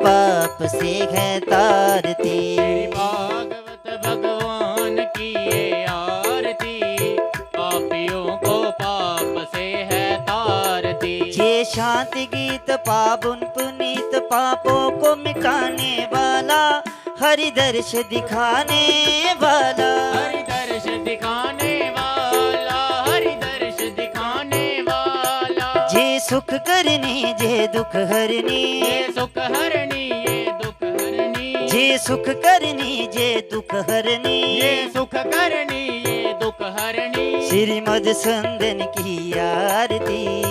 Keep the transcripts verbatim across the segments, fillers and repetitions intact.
पाप से है तारती। श्री भागवत भगवान की ये आरती, पापियों को पाप से है तारती। ये शांति गीत पावन पुनीत, पापों को मिटाने वाला, हरि दर्श दिखाने वाला। हरि दर्श दिखाने वाला, हरि दर्श दिखाने वाला। जे सुख करनी, जे दुख हरनी। जे सुख हरनी, ये दुख हरनी। जे सुख करनी, जे दुख हरनी। ये सुख करनी, ये दुख हरनी। श्री मधुसूदन की आरती,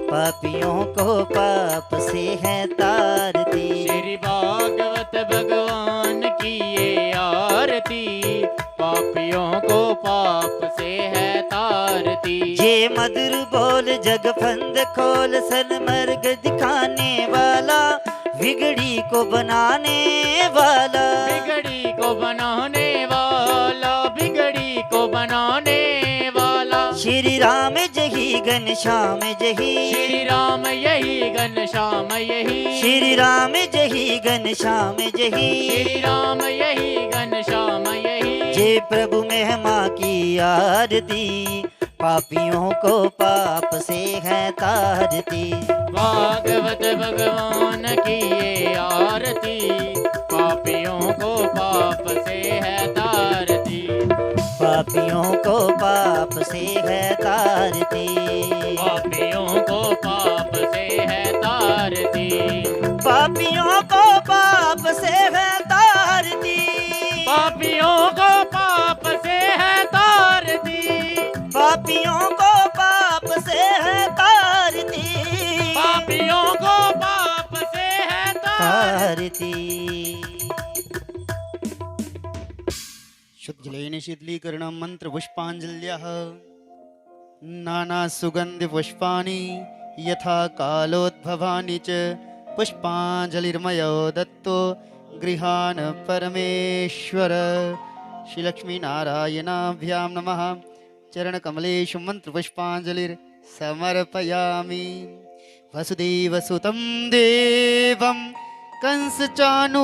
पापियों को पाप से है तारती। श्री भागवत भगवान की ये आरती, पापियों को पाप से है तारती। ये मधुर बोल जग फंद खोल, सन्मार्ग दिखाने वाला, बिगड़ी को बनाने वाला। बिगड़ी को बनाने वाला, बिगड़ी को बनाने वाला। श्री राम जही घनश्याम जही। श्री राम यही घनश्याम यही। श्री राम जही घनश्याम जही। श्री राम यही घनश्याम यही। जे प्रभु महिमा की आरती, पापियों को पाप से है तारती। भागवत भगवान की ये आरती, पापियों को पाप से है तारती। पापियों को पाप से है तारती। पापियों को पाप से है तारती। पापियों को पाप से है तारती। पापियों को पाप से है तारती। पापियों को पाप से है तारती। पापियों को पाप से है तारती। तारती। शुद्धजलेन शीतलीकरणं मन्त्रपुष्पाञ्जल्यः। नानासुगन्धिपुष्पाणि यथा कालोद्भवानि च। पुष्पाञ्जलिर्मयो दत्तो गृहाण परमेश्वर। श्री लक्ष्मी नारायणाभ्यां नमः। चरणकमलेषु मन्त्रपुष्पाञ्जलिर्समर्पयामि। वसुदेवसुतं देवं कंसचाणूरमर्दनं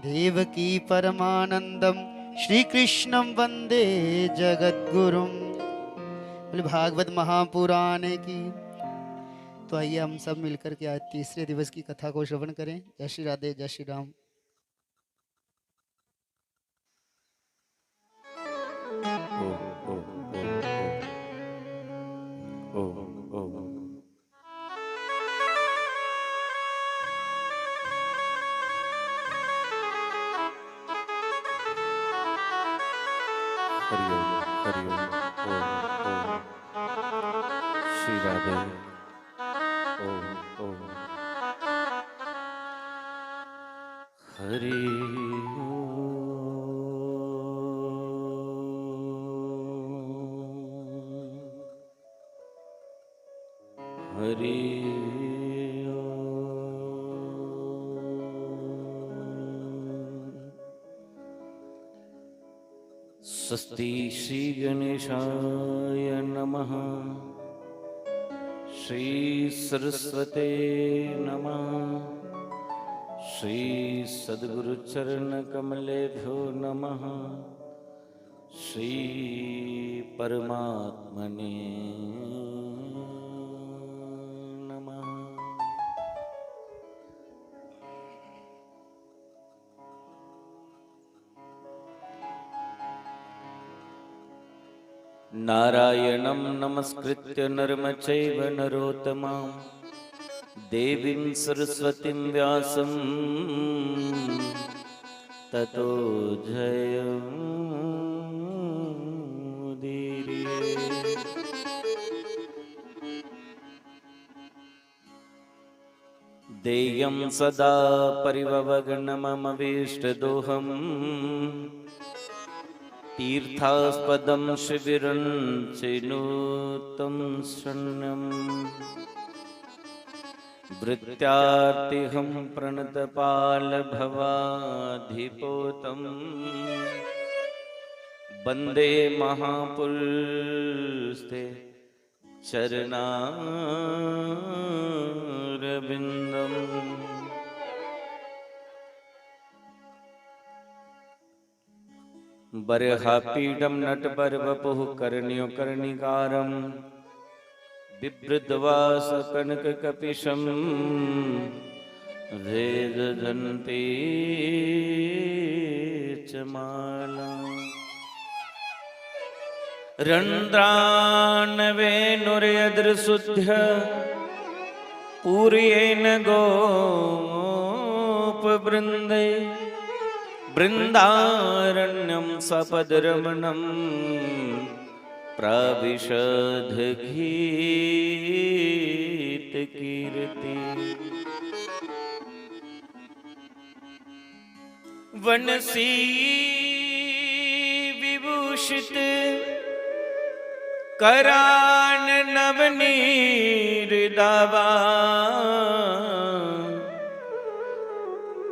देवकी परमानन्दं श्रीकृष्णं वन्दे जगद्गुरुम्। बोले भागवत महापुराण की। तो आइए हम सब मिलकर के आज तीसरे दिवस की कथा को श्रवण करें। जय श्री राधे, जय श्री राम। ओम, ओम, ओम, ओम। ओम, ओम। हरि ओम, हरि ओम, ओम, ओम। श्री राधे। ओम, ओम। हरि ओम। हरि ओम। स्वस्ति श्री गणेशाय नमः। श्री सरस्वते नमः। श्री सद्गुरु चरण कमलेभ्यो नमः। श्री परमात्मने नमः। नारायणं नमस्कृत्य नरं चैव नरोत्तमम्। देवीं सरस्वतीं व्यासं ततो जयमुदीरये। देयं सदा परिववग्नममवेष्टदोहम्। तीर्थास्पदं शिबिरं चिनूतं शून्यम्। भृत्यार्तिहं प्रणतपालभवाधिपोतम्। वन्दे महापुरुषते चरणारविन्दम्। बर्हापीडं नटवरवपुः कर्ण्यकर्णिकारम्। बिभ्रद्वासकनककपिशं वेदधन्ती च माला। रन्ध्रान्वेणुर्यदृशुध्य पूर्येण गोपवृन्दै। बृन्दारण्यं सपदरमणं प्राविशद्गीतकीर्ति। वनसी विभूषित करान नवनीर दावा।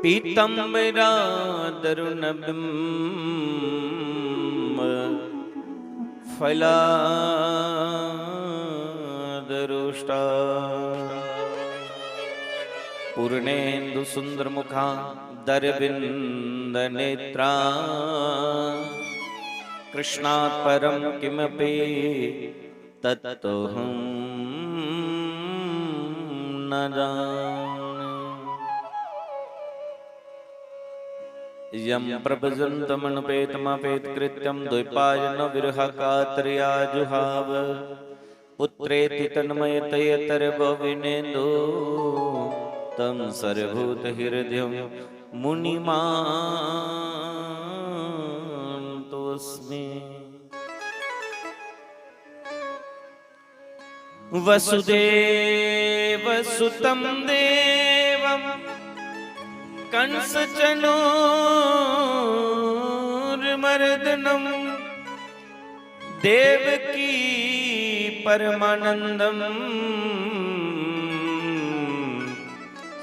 पीतम्बरा दरुन बिम्ब फलादरोष्टा। पूर्णेन्दु सुन्दर मुखा दरविन्द नेत्रा। कृष्णात् परं किमपि तत्त्वमहं न जाने। यं प्रव्रजन्तमनुपेतमापेतकृत्यं द्वैपायनो विरहकातरया जुहाव। पुत्रेति तन्मयतयतरवो विनेदुः तं सर्वभूतहृदयं मुनिमानतोऽस्मि। वसुदेवसुतं देवं कंसचणूरमर्दनं देवकी परमानन्दं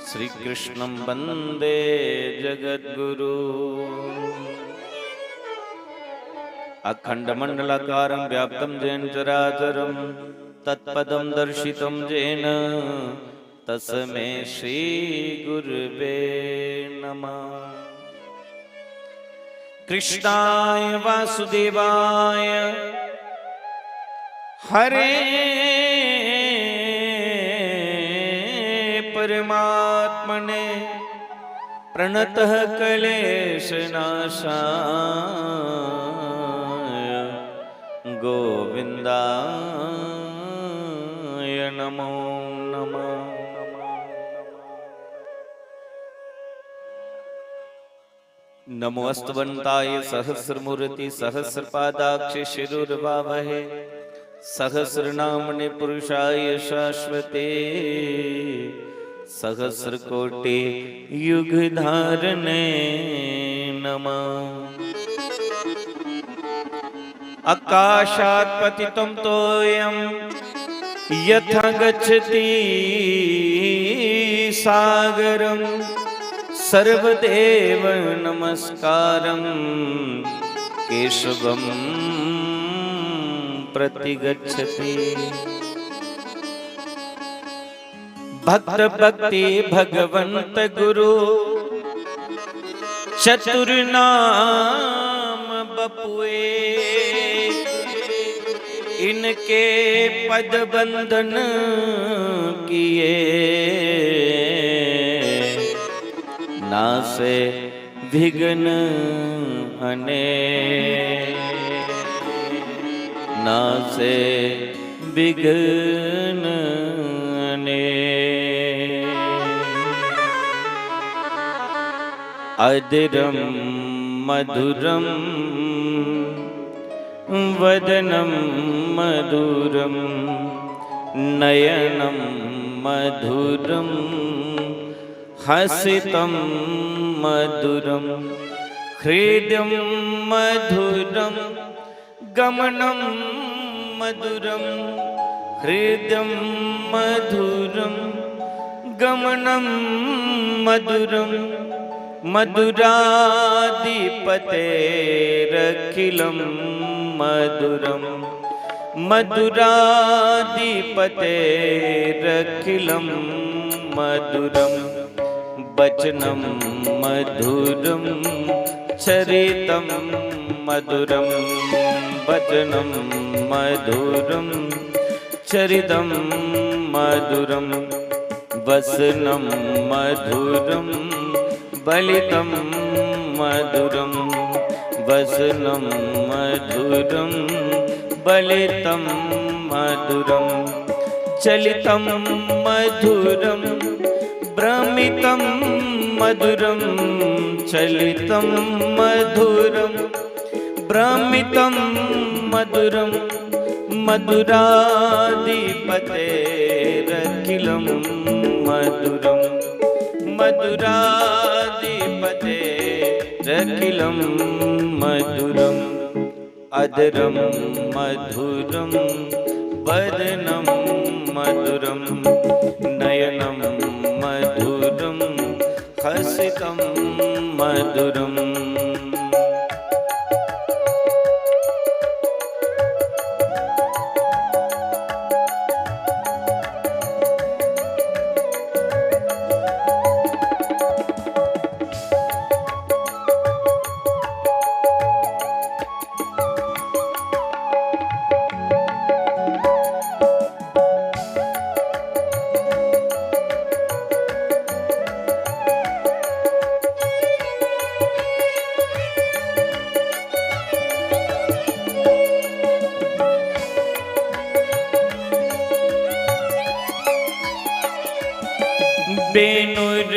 श्रीकृष्णं वन्दे जगद्गुरु। अखण्डमण्डलाकारं व्याप्तं येन चराचरं तत्पदं दर्शितं येन तस्मै श्रीगुरवे नमः। कृष्णाय वासुदेवाय हरे परमात्मने प्रणतः क्लेशनाशाय गोविन्दाय नमो नमः। नमोऽस्तवन्ताय सहस्रमूर्ति सहस्रपादाक्षशिरोर्वावहे सहस्रनामने पुरुषाय शाश्वते सहस्रकोटि युगधारणे नमः। आकाशात् पतितं तोयं यथा गच्छति सागरं सर्वदेव नमस्कारं केशवं प्रतिगच्छति। भक्त भक्ति भगवंत गुरु चतुर नाम बपुए। इनके पद बंधन किए नासे विघ्न अने नासे विघ्न अने। अधरम मधुरम वदनम मधुरम नयनम मधुरम हसितं मधुरं हृदयं मधुरं गमनं मधुरं हृदयं मधुरं गमनं मधुरं मधुराधिपतेरखिलं मधुरं मधुराधिपतेरखिलं मधुरं वचनं मधुरं चरितं मधुरं वचनं मधुरं चरितं मधुरं वसनं मधुरं बलितं मधुरं वसनं मधुरं बलितं मधुरं चलितं मधुरं भ्रमितं मधुरं चलितं मधुरं भ्रमितं मधुरं मधुराधिपतेरखिलं मधुरं मधुराधिपतेरखिलं मधुरं अधरं मधुरं वदनं मधुरं नयनं मधुरं हसितं मधुरं।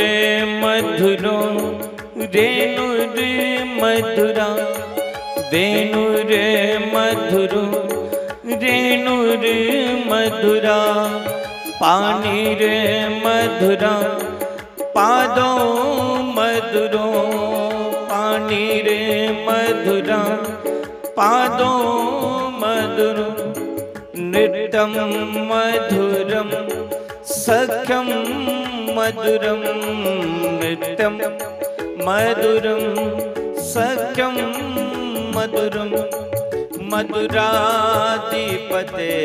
वेणुर्मधुरो रेणुर्मधुरा वेणुर्मधुरो रेणुर्मधुरा पाणिर्मधुरा पादो मधुरो पाणिर्मधुरा पादो मधुरो नृत्यं मधुरं सख्यं मधुरं नृत्यं मधुरं सख्यं मधुरं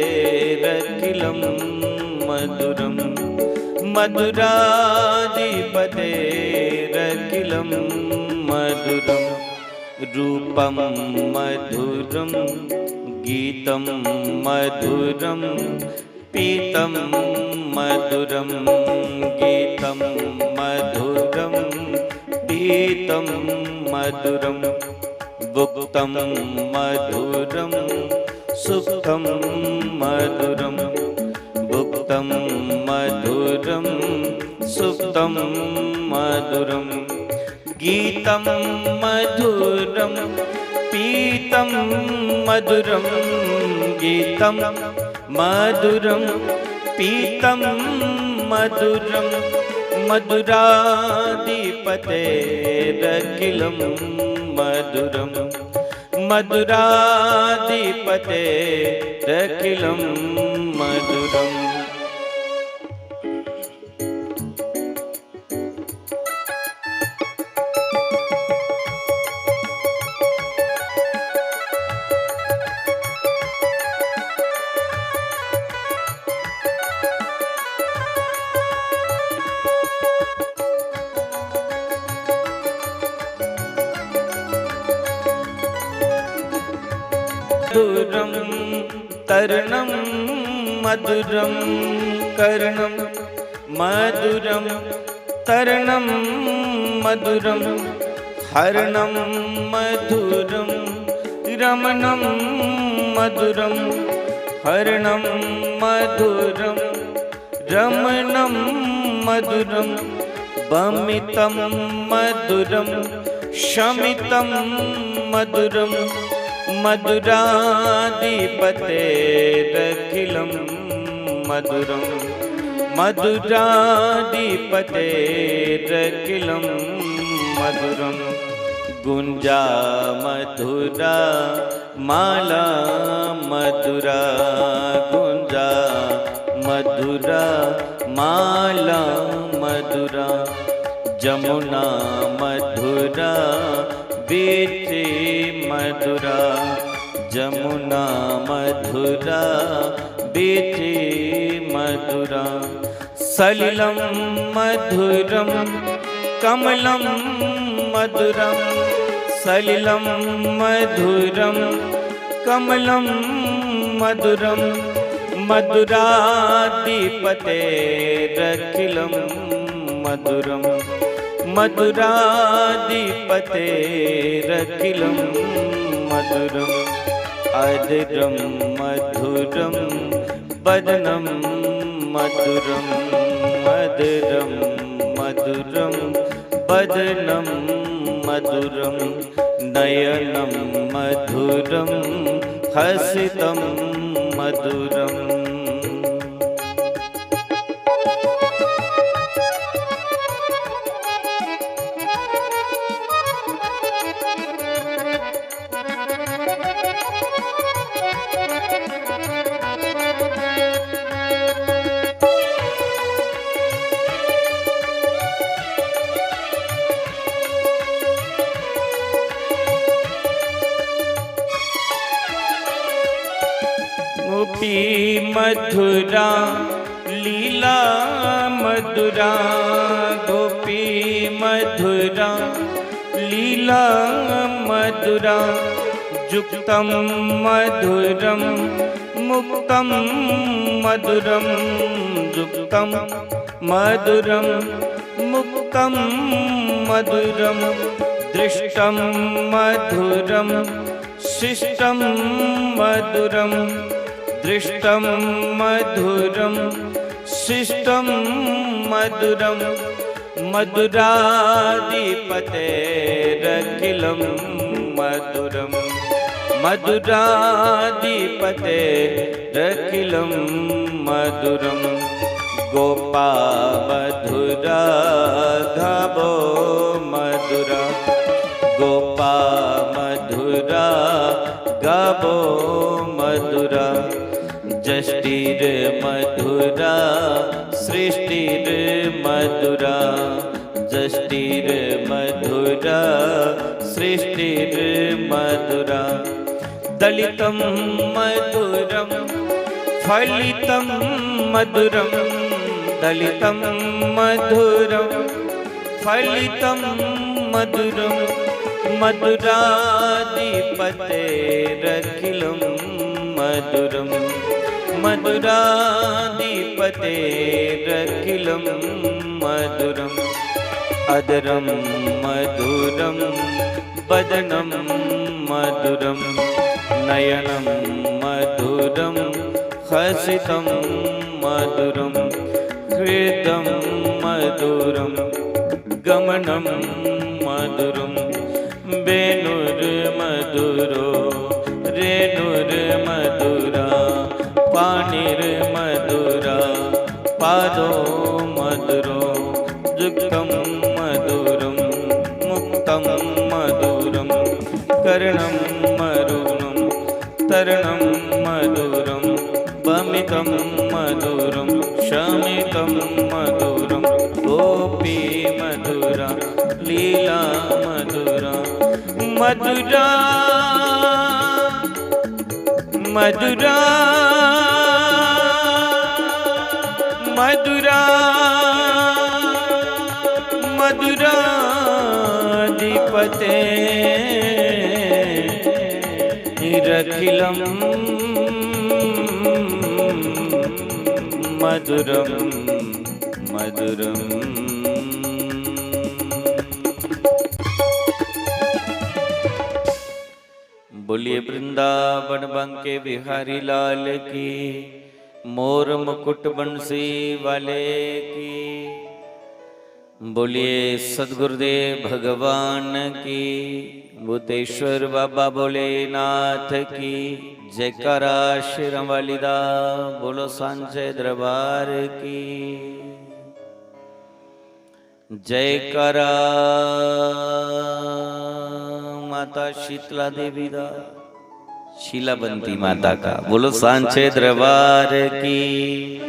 मधुराधिपतेरखिलं मधुरं मधुराधिपतेरखिलं मधुरं रूपं मधुरं गीतं मधुरं पीतं मधुरं गीतं मधुरं पीतं मधुरं भुक्तं मधुरं सुप्तं मधुरं भुक्तं मधुरं सुप्तं मधुरं गीतं मधुरं पीतं मधुरं गीतं मधुरं पीतं मधुरं मधुराधिपतेरखिलं मधुरं मधुराधिपतेरखिलं मधुरं। मधुरं तरणं मधुरं करणं मधुरं तरणं मधुरं हरणं मधुरं रमणं मधुरं हरणं मधुरं रमणं मधुरं भमितं मधुरं शमितं मधुरं मधुराधिपतेरखिलं मधुरं मधुराधिपतेरखिलं मधुरं गुञ्जा मधुरा माला मधुरा गुञ्जा मधुरा माला मधुरा जमुना मधुरा बीची मधुरा जमुना मधुरा बीची मधुरा। सलिलं मधुरं कमलं मधुरं। सलिलं मधुरं कमलं मधुरं। मधुराधिपतेरखिलं मधुरं। मधुराधिपतेरखिलं मधुरं। अधरं मधुरं वदनं मधुरं। अधरं मधुरं वदनं मधुरं। नयनं मधुरं हसितं मधुरम्। गोपी मधुरा लीला मधुरा। गोपी मधुरा लीला मधुरा। जुक्तं मधुरं मुक्तं मधुरं। जुक्तं मधुरं मुक्तं मधुरं। दृष्टं मधुरं शिष्टं मधुरं। दृष्टं मधुरं शिष्टं मधुरं। मधुराधिपतेरखिलं मधुरं। मधुराधिपतेरखिलं मधुरं। गोपा मधुरा गावो मधुरा। गोपा मधुरा गावो मधुरा। जष्टिर मधुरा सृष्टिर मधुरा। जष्टिर मधुरा सृष्टिर मधुरा। दलितं मधुरं फलितं मधुरं। दलितं मधुरं फलितं मधुरं। मधुराधिपतेरखिलं मधुरं। मधुराधिपतेरखिलं मधुरम्। अधरं मधुरं वदनं मधुरं। नयनं मधुरं हसितं मधुरं। हृदं मधुरं गमनं मधुरं। वेणुर्मधुरो रेणुर्मधुरा। पाणिर्मधुरा पादो मधुरो। जुक्तं मधुरं मुक्तं मधुरं। कर्णं मरुणं तरणं मधुरं। वमितं मधुरं शमितं मधुरं। गोपी मधुरा लीला मधुरा। मधुरा मधुरा मधुरा। मधुराधिपते रखिलं मधुरं मधुरं। बोलिए वृंदावन बांके बिहारी लाल की, मोर मुकुट बंसी वाले की। बोलिए सतगुरुदेव भगवान की, भूतेश्वर बाबा भोलेनाथ की। जयकारा शेरां वाली दा, बोलो सांचे दरबार की। जयकारा माता शीतला देवी दा, शीलावंती माता का। बोलो सांचे दरबार की।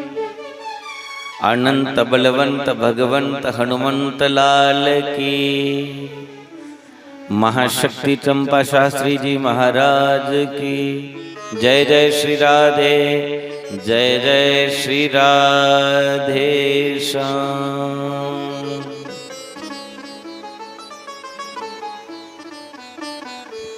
अनंत बलवंत भगवंत हनुमंत लाल की। महाशक्ति चंपा शास्त्री जी महाराज की जय। जय श्री राधे, जय जय श्री राधे श्याम।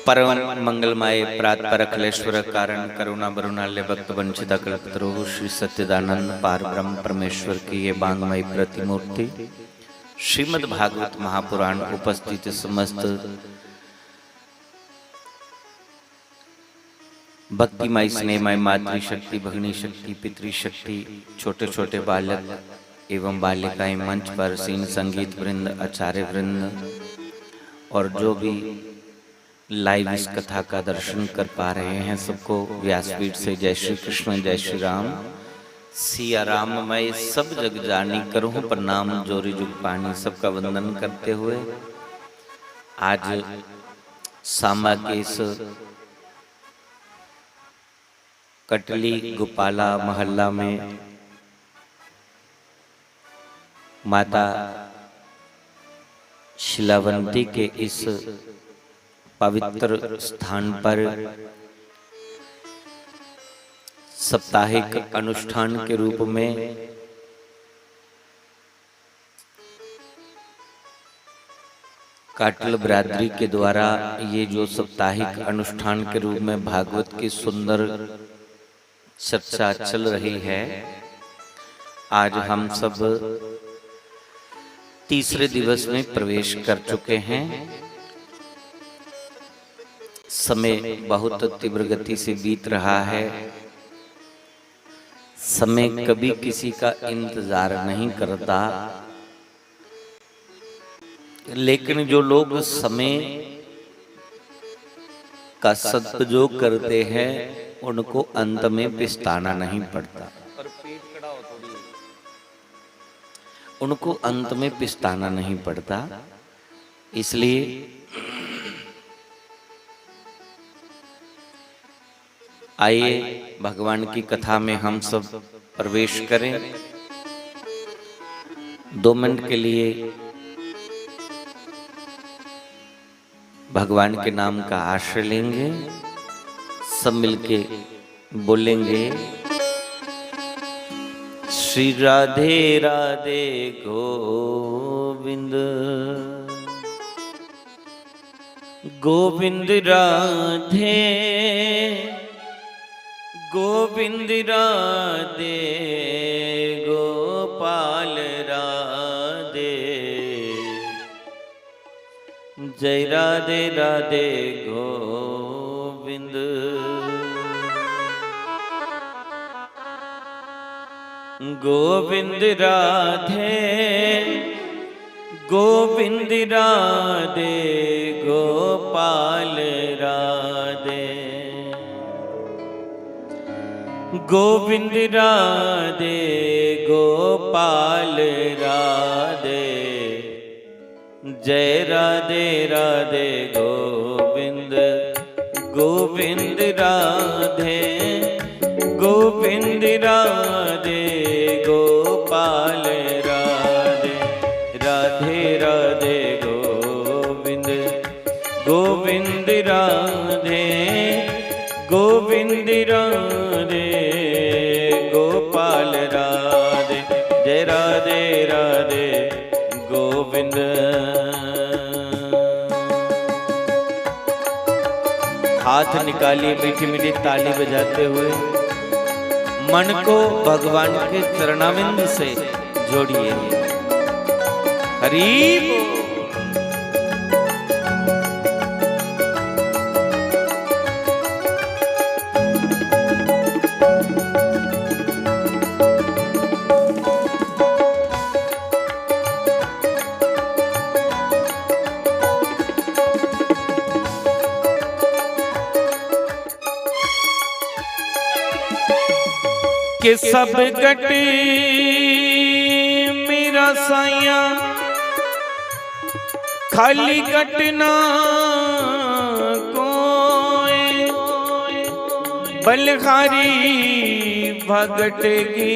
परम मंगलमय प्रात पर अखिलेश्वर कारण करुणा वरुणालय भक्त वंचिता कल्पतरु श्री सच्चिदानंद पार ब्रह्म परमेश्वर की ये बांगमय प्रतिमूर्ति श्रीमद् भागवत महापुराण उपस्थित समस्त भक्तिमय स्नेहमय मातृशक्ति भगनी शक्ति पितृशक्ति छोटे छोटे बालक एवं बालिकाएं मंच पर सीन संगीत वृंद आचार्य वृंद और जो भी लाइव इस कथा का दर्शन कर पा रहे हैं सबको व्यासपीठ से जय श्री कृष्ण जय श्री राम। सिया राम मैं सब जग जानी करूं प्रणाम जोरी जुग पानी। सबका वंदन करते हुए आज सांबा के इस कटली गोपाला मोहल्ला में माता शिलावंती के इस पवित्र स्थान पर साप्ताहिक अनुष्ठान के रूप में काटल बिरादरी के द्वारा ये जो साप्ताहिक अनुष्ठान के रूप में भागवत की सुंदर चर्चा चल रही है, आज हम सब तीसरे दिवस में प्रवेश कर चुके हैं। समय बहुत तीव्र गति से बीत रहा है। समय कभी किसी का इंतजार नहीं करता, लेकिन जो लोग समय का सदुपयोग करते हैं उनको अंत में पछताना नहीं पड़ता। उनको अंत में पछताना नहीं पड़ता। इसलिए आइए भगवान की कथा में हम सब प्रवेश करें। दो मिनट के लिए भगवान के नाम का आश्रय लेंगे, सब मिलके बोलेंगे श्री राधे राधे गोविंद। गोविंद राधे गोविंद राधे गोपाल राधे। जय राधे राधे गोविंद। गोविंद राधे गोविंद राधे गोपाल राधे। गोविंद राधे गोपाल राधे। जय राधे राधे गोविंद। गोविंद राधे गोविंद राधे गोपाल राधे। राधे राधे गोविंद। गोविंद राधे गोविंद राधे गोपाल राधे। जय राधे राधे गोविंद। हाथ निकालिए मीठी मीठी ताली बजाते हुए मन को भगवान के चरणाविंद से जोड़िए। हरि बोल। के सब गट मेरा साइया, खाली गट ना कोई, बलिहारी भगत की।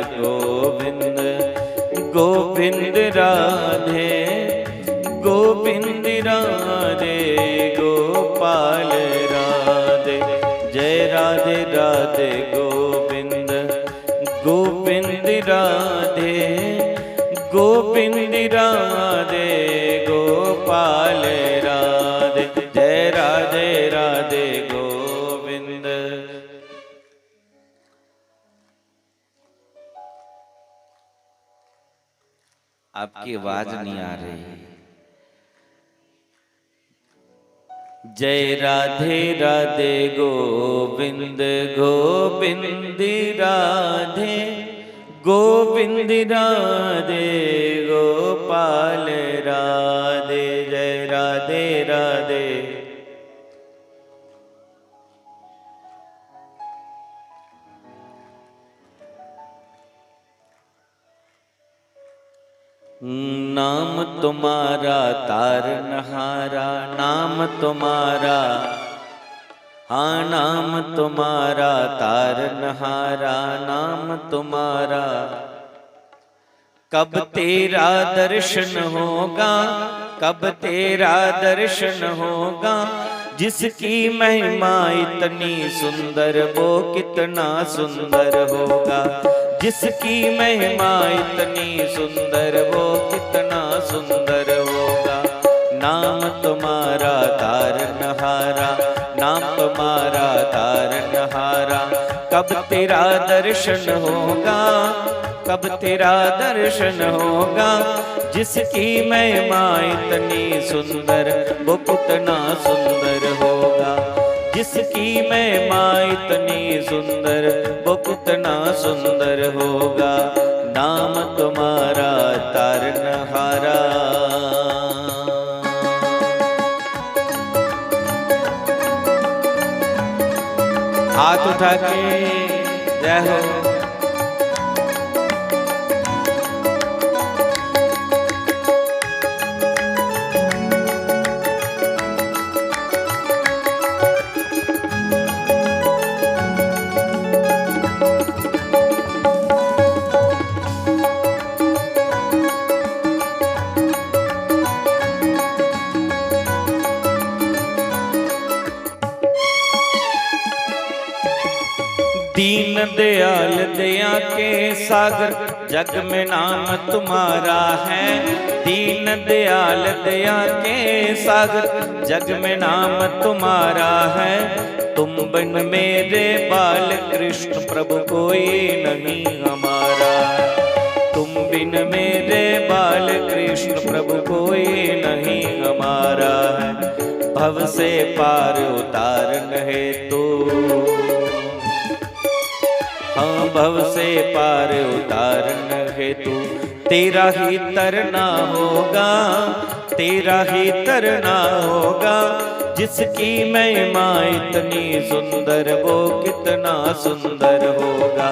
गोविंद, गोविंद राधे, गोविंद राधे, गोपाल राधे। जय राधे राधे गोविंद, गोविंद राधे, गोविंद राधे, गोपाल राधे। जय राधे राधे गोविंद। आपकी आवाज नहीं आ रही। जय राधे राधे गोविंद, गोविंद राधे, गोविंद राधे, गोपाल राधे। जय राधे राधे। नाम तुम्हारा तारनहारा, नाम तुम्हारा, हाँ, नाम तुम्हारा तारनहारा, नाम तुम्हारा। कब तेरा दर्शन होगा, कब तेरा दर्शन होगा? जिसकी महिमा इतनी सुंदर, वो कितना सुंदर होगा। जिसकी महिमा इतनी सुंदर, वो कितना सुंदर होगा। नाम तुम्हारा तारनहारा, नाम तुम्हारा तारनहारा। कब तेरा दर्शन होगा, कब तेरा दर्शन होगा? जिसकी महिमा इतनी सुंदर, वो कितना सुंदर होगा। जिसकी महिमा इतनी सुंदर, वो कितना सुंदर होगा। नाम तुम्हारा तारनहारा। हाथ उठा के जय हो। दीन दयाल दया के सागर, जग में नाम तुम्हारा है। दीन दयाल दया के सागर, जग में नाम तुम्हारा है। तुम बिन मेरे बाल कृष्ण प्रभु कोई नहीं हमारा। इन मेरे बाल कृष्ण प्रभु कोई नहीं हमारा है, भव से पार उतारन हेतु। हाँ, भव से पार उतारन हेतु तेरा ही तरना होगा, तेरा ही तरना होगा। जिसकी महिमा इतनी सुंदर, वो कितना सुंदर होगा।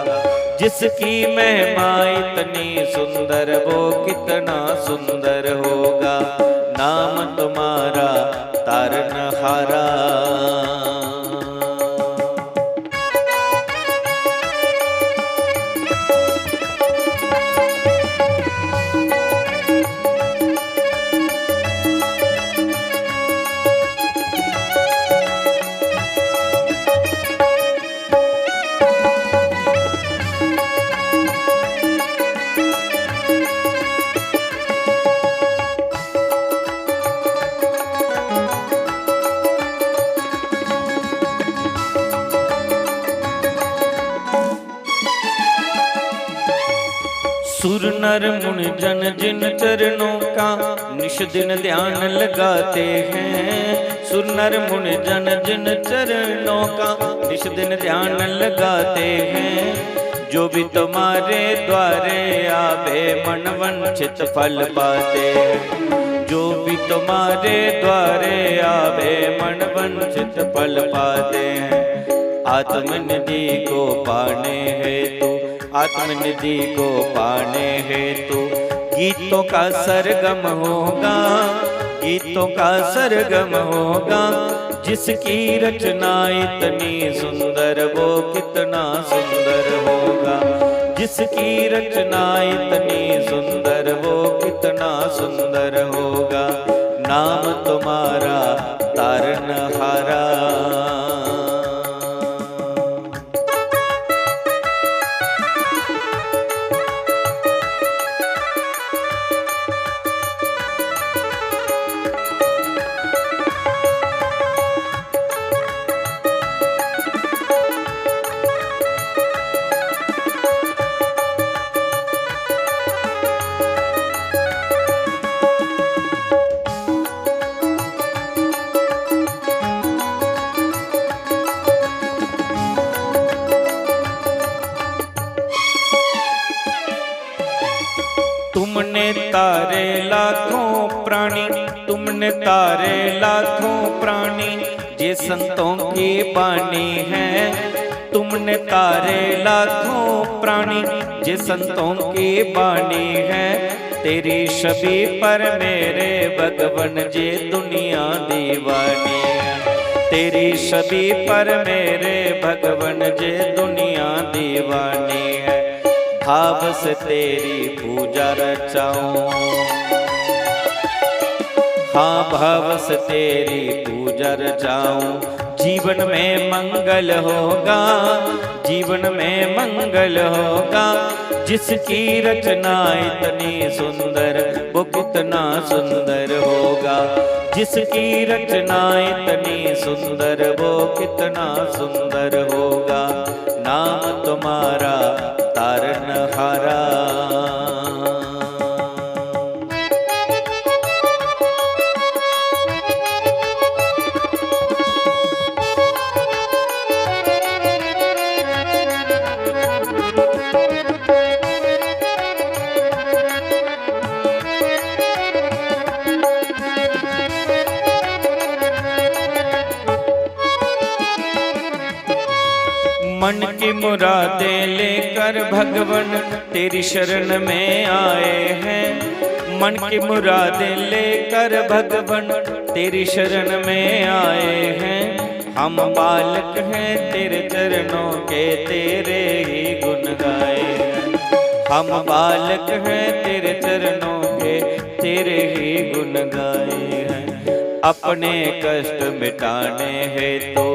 जिसकी महिमा इतनी सुंदर, वो कितना सुंदर होगा। नाम तुम्हारा तारनहारा। सुर नर मुनि जन जिन चरणों का निश दिन ध्यान लगाते हैं। सुर नर मुनि जन जिन चरणों का निश दिन ध्यान लगाते हैं। जो भी तुम्हारे द्वारे आवे, मन वंचित फल पाते हैं। जो भी तुम्हारे द्वारे आवे, मन वंचित फल पाते हैं। आत्मनिधि को पाने हेतु, आत्मनिधि को पाने हेतु गीतों का सरगम होगा, गीतों का सरगम होगा। जिसकी रचना इतनी सुंदर, वो कितना सुंदर होगा। जिसकी रचना इतनी सुंदर, वो कितना सुंदर होगा। नाम तुम्हारा तारनहारा। तुमने तारे लाखों प्राणी, तुमने तारे लाखों प्राणी, ये संतों की बानी है। तुमने तारे लाखों प्राणी, ये संतों की बानी है। तेरी छवि पर मेरे भगवन, ये दुनिया दीवानी है। तेरी छवि पर मेरे भगवन, ये दुनिया दीवानी है। भाव से तेरी पूजा रचाऊं, हाँ, भाव से तेरी पूजा रचाऊं। जीवन में मंगल होगा, जीवन में मंगल होगा। जिसकी रचना इतनी सुंदर, वो कितना सुंदर होगा। जिसकी रचना इतनी सुंदर, वो कितना सुंदर होगा। नाम तुम्हारा तारनहारा। मन की मुरादें लेकर भगवन तेरी शरण में आए हैं। मन की मुरादें लेकर भगवन तेरी शरण में आए हैं। हम बालक हैं तेरे चरणों के, तेरे ही गुण गाए हैं। हम बालक हैं तेरे चरणों के, तेरे ही गुण गाए हैं। अपने कष्ट मिटाने हेतु,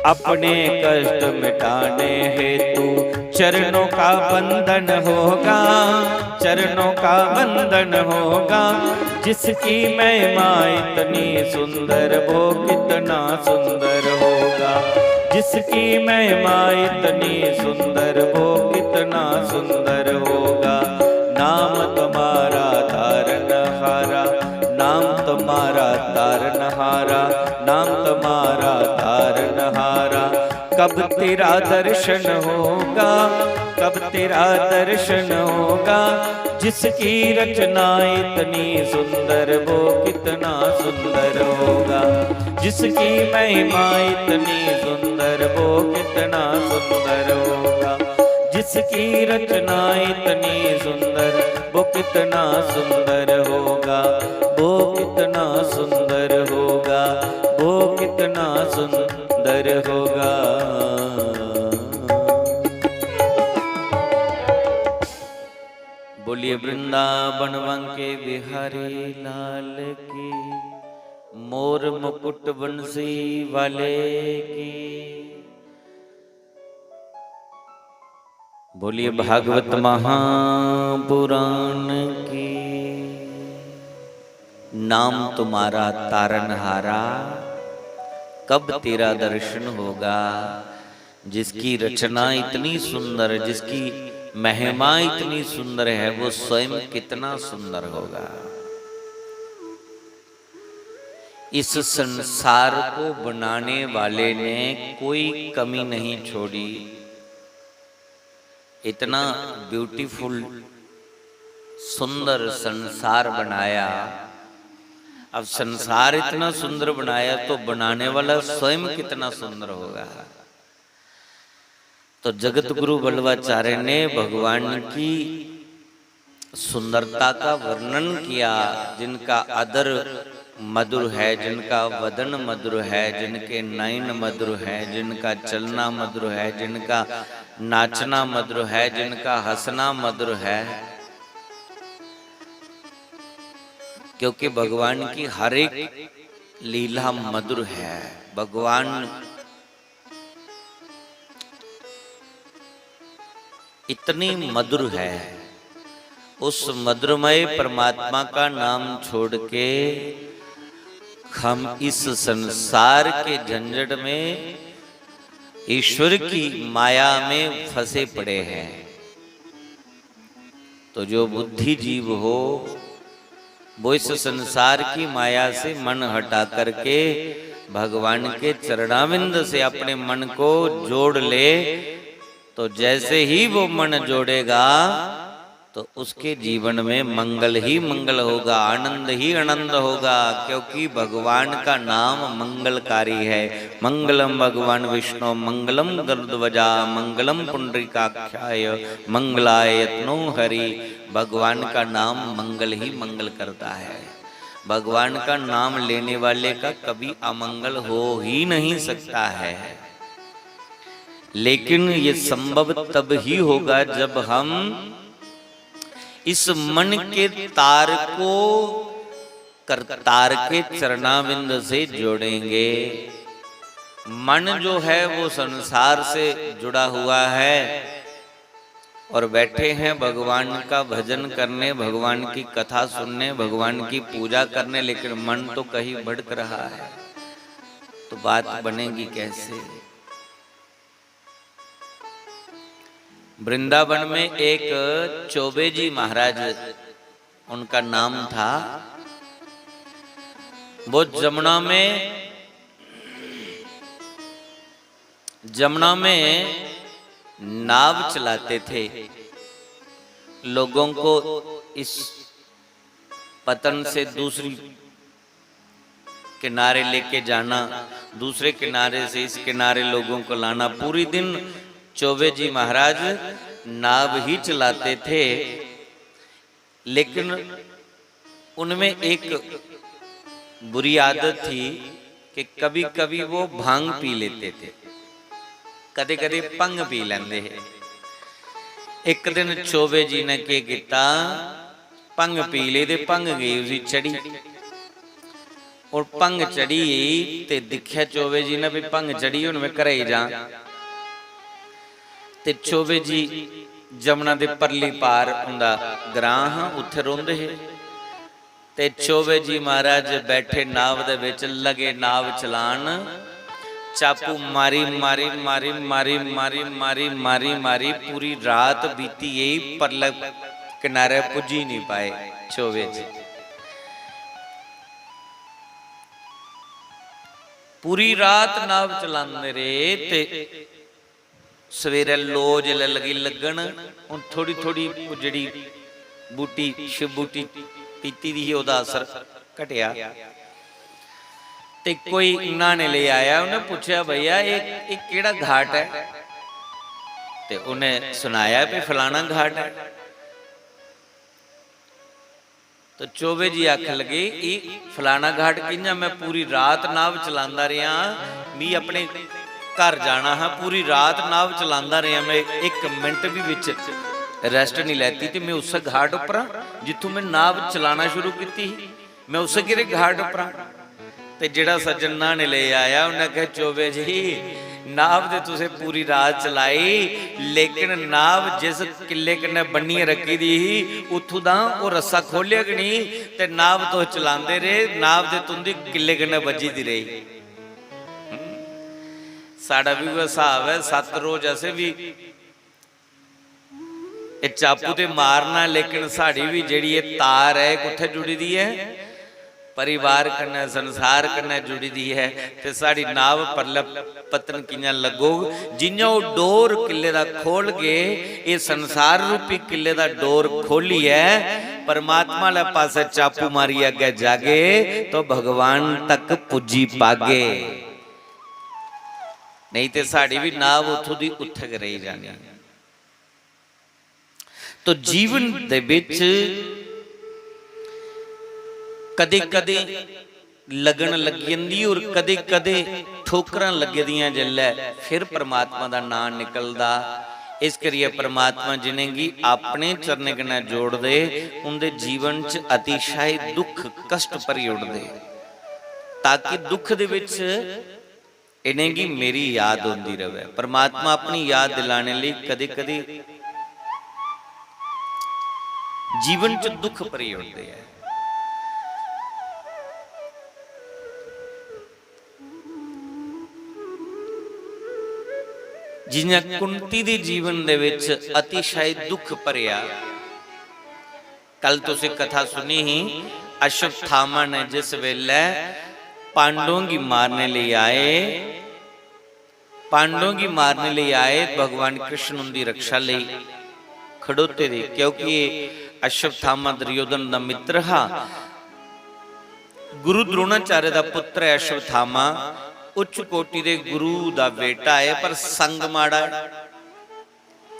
अपने कष्ट मिटाने हेतु चरणों का बंधन होगा, चरणों का बंधन होगा। जिसकी महिमा इतनी सुंदर, वो कितना सुंदर होगा। जिसकी महिमा इतनी सुंदर, वो कितना सुंदर होगा। नाम तुम्हारा तारनहारा, नाम तुम्हारा तारनहारा, नाम तुम्हारा तारनहारा। कब तेरा दर्शन होगा, कब तेरा दर्शन होगा। जिसकी रचना इतनी सुंदर, वो कितना सुंदर होगा। जिसकी महिमा इतनी सुंदर, वो कितना सुंदर होगा। जिसकी रचना इतनी सुंदर, वो कितना सुंदर होगा। वो कितना सुंदर होगा। वो कितना सुंदर होगा। बोलिए वृंदावन बांके बिहारी लाल की, मोर मुकुट बंसी वाले की। बोलिए भागवत महापुराण की। नाम तुम्हारा तारनहारा, कब तेरा दर्शन होगा। जिसकी रचना इतनी सुंदर, जिसकी महिमा इतनी सुंदर है, वो स्वयं कितना सुंदर होगा। इस संसार को बनाने वाले ने कोई कमी नहीं छोड़ी। इतना ब्यूटीफुल, सुंदर संसार बनाया। अब संसार इतना सुंदर बनाया, तो बनाने वाला स्वयं कितना सुंदर होगा। तो जगत गुरु वल्लभाचार्य ने भगवान की सुंदरता का वर्णन किया, जिनका अधर मधुर है, जिनका वदन मधुर है, जिनके नयन मधुर है, जिनका चलना मधुर है, जिनका नाचना मधुर है, जिनका हंसना मधुर है। क्योंकि भगवान की हर एक लीला मधुर है। भगवान इतनी मधुर है। उस मधुरमय परमात्मा का नाम छोड़ के हम इस संसार के झंझट में ईश्वर की माया में फंसे पड़े हैं। तो जो बुद्धिजीव हो, वो इस संसार की माया से मन हटा करके भगवान के चरणाविंद से अपने मन को जोड़ ले। तो जैसे ही वो मन जोड़ेगा, तो उसके जीवन में मंगल ही मंगल होगा, आनंद ही आनंद होगा, क्योंकि भगवान का नाम मंगलकारी है। मंगलम भगवान विष्णु, मंगलम गरुड़ध्वजा, मंगलम पुंडरीकाक्षाय, मंगलाय यत्नो हरि। भगवान का नाम मंगल ही मंगल करता है। भगवान का नाम लेने वाले का कभी अमंगल हो ही नहीं सकता है। लेकिन ये संभव तब ही होगा, जब हम इस मन के तार को करतार के चरणाविंद से जोड़ेंगे। मन जो है, वो संसार से जुड़ा हुआ है और बैठे हैं भगवान का भजन करने, भगवान की कथा सुनने, भगवान की पूजा करने, लेकिन मन तो कहीं भटक रहा है। तो बात बनेगी कैसे? वृंदावन में एक चौबे जी महाराज उनका नाम था। वो जमुना में, जमुना में नाव चलाते थे, लोगों को इस पतन से दूसरी किनारे लेके जाना, दूसरे किनारे से इस किनारे लोगों को लाना। पूरी दिन चौबे जी महाराज नाव ही चलाते थे, लेकिन उनमें एक बुरी आदत थी कि कभी-कभी वो भांग पी लेते थे, कदे-कदे भंग पी लेंदे हे। एक दिन चौबे जी ने के किता, भंग पी ले ते भंग गई उसी चढ़ी। और भंग चढ़ी ते दिक्खेआ चौबे जी ने भी भंग चढ़ी, हुन मैं घरै गी जां। ते चौबे जी जमुना दे परली पार उंदा ग्रां हा, उत्थे रौंदे हे। ते चौबे जी महाराज बैठे नाव दे विच, लगे नाव चलान। चापू मारी मारी मारी मारी मारी मारी मारी मारी पूरी रात बीती गेई, परले किनारे पुज्जी नहीं पाए चोवे जी। पूरी रात नाव चलांदे रेह् ते सवेरै लो जिसलै लगी लग्गन, हून थोड़ी थोड़ी ओह् जेह्ड़ी बूटी, शिव बूटी पीती दी ही, ओह्दा असर घटेआ। ते कोई न्हाने लेई आया, उ'न्नै पुच्छेआ, "भैया, एह्, एह् केह्ड़ा घाट ऐ?" ते उ'न्नै सनाया, "भी फलाना घाट ऐ।" तो चोबे जी आखन लगे, "एह् फलाना घाट कि'यां? मैं पूरी रात नाव चलांदा रेहा, मी अपने घर जाना हा, पूरी रात नाव चलांदा रेहा, मैं इक मिंट बी बिच rest नहीं लैती, ते मैं उस्सै घाट उप्पर आं जित्थूं मैं नाव चलाना शुरू कीती ही, मैं उस्सै गिरे घाट उप्पर आं।" ते जेह्ड़ा सज्जन न्हाने लेई आया, उ'न्नै आखेआ, "चोबे जी, नाव ते तुसें पूरी रात चलाई, लेकिन नाव जिस किल्ले कन्नै बन्नियै रक्खी दी ही, उत्थूं दा ओह् रस्सा खोह्लेआ गै निं, ते नाव तुस चलांदे रेह्, नाव ते तुं'दी किल्ले कन्नै बज्झी दी रेही।" साढ़ा बी उ'ऐ स्हाब ऐ, सत्त रोज असें बी एह् चापू ते मारना, लेकिन साढ़ी बी जेह्ड़ी एह् तार ऐ, एह् कुत्थै जुड़ी दी ऐ? परिवार कन्नै, संसार कन्नै जुड़ी दी ऐ। ते साढ़ी नाव परलै पतन कि'यां लग्गोग? जि'यां ओह् डोर किल्ले दा खोलगे, एह् संसार रूपी किल्ले दा डोर खोलियै परमात्मा आह्ले पासै चापू मारियै अग्गें जागे, तो भगवान तक पुज्जी पागे। नेईं ते साढ़ी बी नाव उत्थूं दी उत्थै गै रेही जानी। तो जीवन दे बिच कदे-कदे लगन लगी जंदी और कदे-कदे ठोकरां लग्गी दियां, जिसलै फिर परमात्मा दा नांऽ निकलदा। इस करियै परमात्मा जिनेंगी अपने चरणें कन्नै जोड़दे, उं'दे जीवन च अतिशय दुख कष्ट भरी ओड़दे, ताकि दुख दे बिच इ'नेंगी मेरी याद औंदी र'वै। परमात्मा अपनी याद दिलाने लेई कदें-कदें जीवन च दुख भरी ओड़दे ऐ। जि'यां कुंती दे जीवन दे विच अतिशय दुख भरेआ, कल तुसें कथा सुनी ही, अश्वत्थामा ने जिस वेले पांडवों गी मारने लेई आए, पांडवों गी मारने लेई आए, भगवान कृष्ण उंदी रक्षा लेई खड़ोते दे, क्योंकि अश्वत्थामा दुर्योधन दा मित्र हा। गुरु द्रोणाचार्य दा पुत्र ऐ अश्वत्थामा, उच्च कोटि दे गुरु दा बेटा ऐ, पर संग माड़ा ऐ।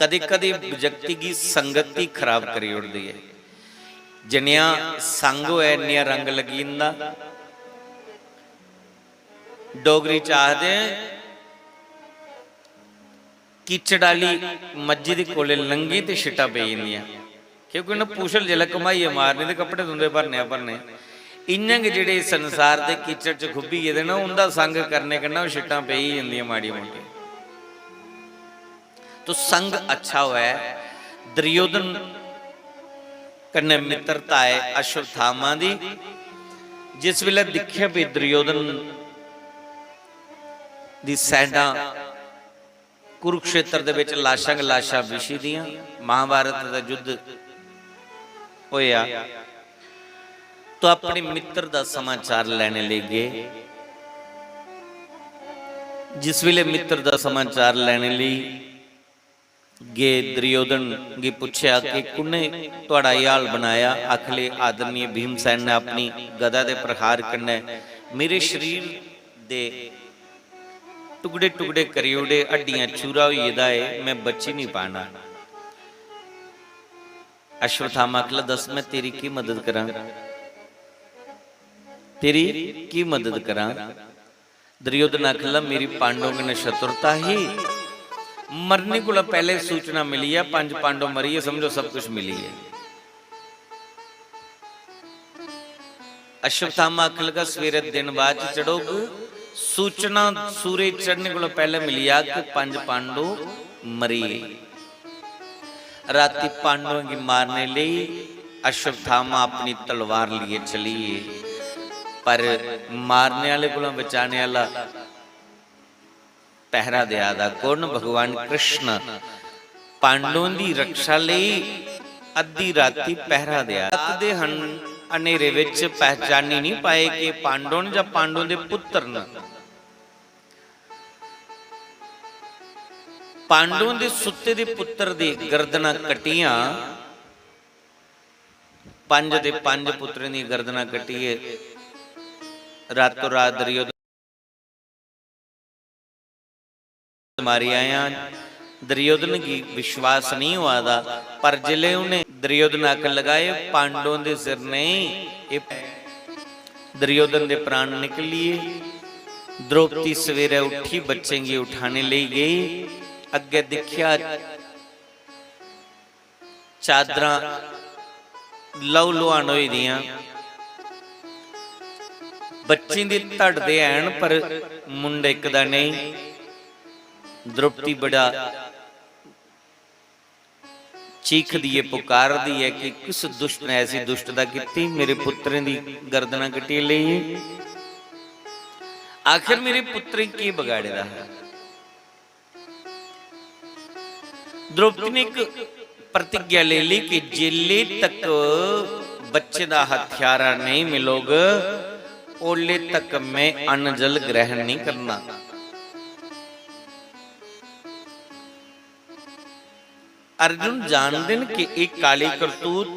कदे-कदे व्यक्ति गी संगति खराब करी ओड़दी ऐ। जनेहा संग होऐ, नेहा रंग लग्गी जंदा। डोगरी च आखदे, कीचड़ आह्ली मज्जी दे कोले लंघी ते छिट्टां पेई जंदियां, क्योंकि उ'नें पुछल जिसलै घमाइयै मारनी ते कपड़े तुं'दे भरने गै भरने। इ'यां गै जेह्ड़े इस संसार दे कीचड़ च खुब्भी गेदे न, उं'दा संग करने कन्नै ओह् छिट्टां पेई जंदियां माड़ियां मुट्टियां। तो संग अच्छा होऐ। दुर्योधन कन्नै मित्रता ऐ अश्वत्थामा दी। जिस बेल्लै दिक्खेआ भी दुर्योधन दी सैना, कुरुक्षेत्र दे बिच लाशां गै लाशां बिछी दियां, महाभारत दा युद्ध होया, तो अपने मित्र दा समाचार लैने लेई गे। जिस वेले मित्र दा समाचार लैने लेई गे, दुर्योधन गी पुच्छेआ कि कु'न्नै थुआड़ा एह् हाल बनाया? आखले, आदरणीय भीमसेन ने अपनी गदा दे प्रहार कन्नै मेरे शरीर दे टुकड़े-टुकड़े करी ओड़े, हड्डियां चूरा होई गेदा ऐ, में बची निं पाना। अश्वत्थामा आखला, "दस, में तेरी की मदद करां? तेरी की मदद करां?" दुर्योधन आखला, "मेरी पांडवों कन्नै शत्रुता ही, मरने कोला पैह्ले सूचना मिली ऐ, पंज पांडव मरी गे, समझो सब कुछ मिली ऐ।" अश्वत्थामा आखन लगा, "सवेरे दिन बाद च चढ़ोग, सूचना सूरज चढ़ने कोला पैह्ले मिली जाग कि पंज पांडव मरी गे।" राती पांडवों गी मारने लेई अश्वत्थामा अपनी तलवार लेइयै चली गे, पर मारने आह्ले कोला बचाने आह्ला पहरा देआ दा। कु'न? भगवान कृष्ण। पांडवों दी रक्षा लेई अद्धी राती पहरा देआ। रात दे हन-, हनेरे विच पहचानी नहीं पाए कि पांडव न जां पांडवों दे पुत्र न। पांडवों दे सुत्ते दे पुत्र दी गर्दनां कटियां, पंज दे पंज पुत्रें दी गर्दनां कटियै रातों रात दुर्योधन मारी आया। दुर्योधन गी विश्वास नहीं होआ दा, पर जिसलै उन्हें दुर्योधन आखन लगा, "एह् पांडवों दे सिर नहीं, एह् दुर्योधन दे प्राण निकलिए।" द्रौपदी सवेरे उठी, बच्चें गी उठाने लेई गई। अग्गै दिक्खेआ, चादरां लहू लुहान होई दियां। बच्चें दी धड़ दे हैन, पर मुंडक दा नेईं। द्रौपदी बड़ा चीखदी ऐ, पुकारदी ऐ कि किस दुष्ट ने ऐसी दुष्टता कीती, मेरे पुत्रें दी गर्दनां कट्टी लेई। आखिर मेरे पुत्रें की बगाड़े दा है? द्रौपदी ने इक प्रतिज्ञा ले ली कि जेले तक बच्चे दा हत्यारा नहीं मिलोग, ओले तक मैं अन्न जल ग्रहण नहीं करना। अर्जुन जानदे न कि एह् काली करतूत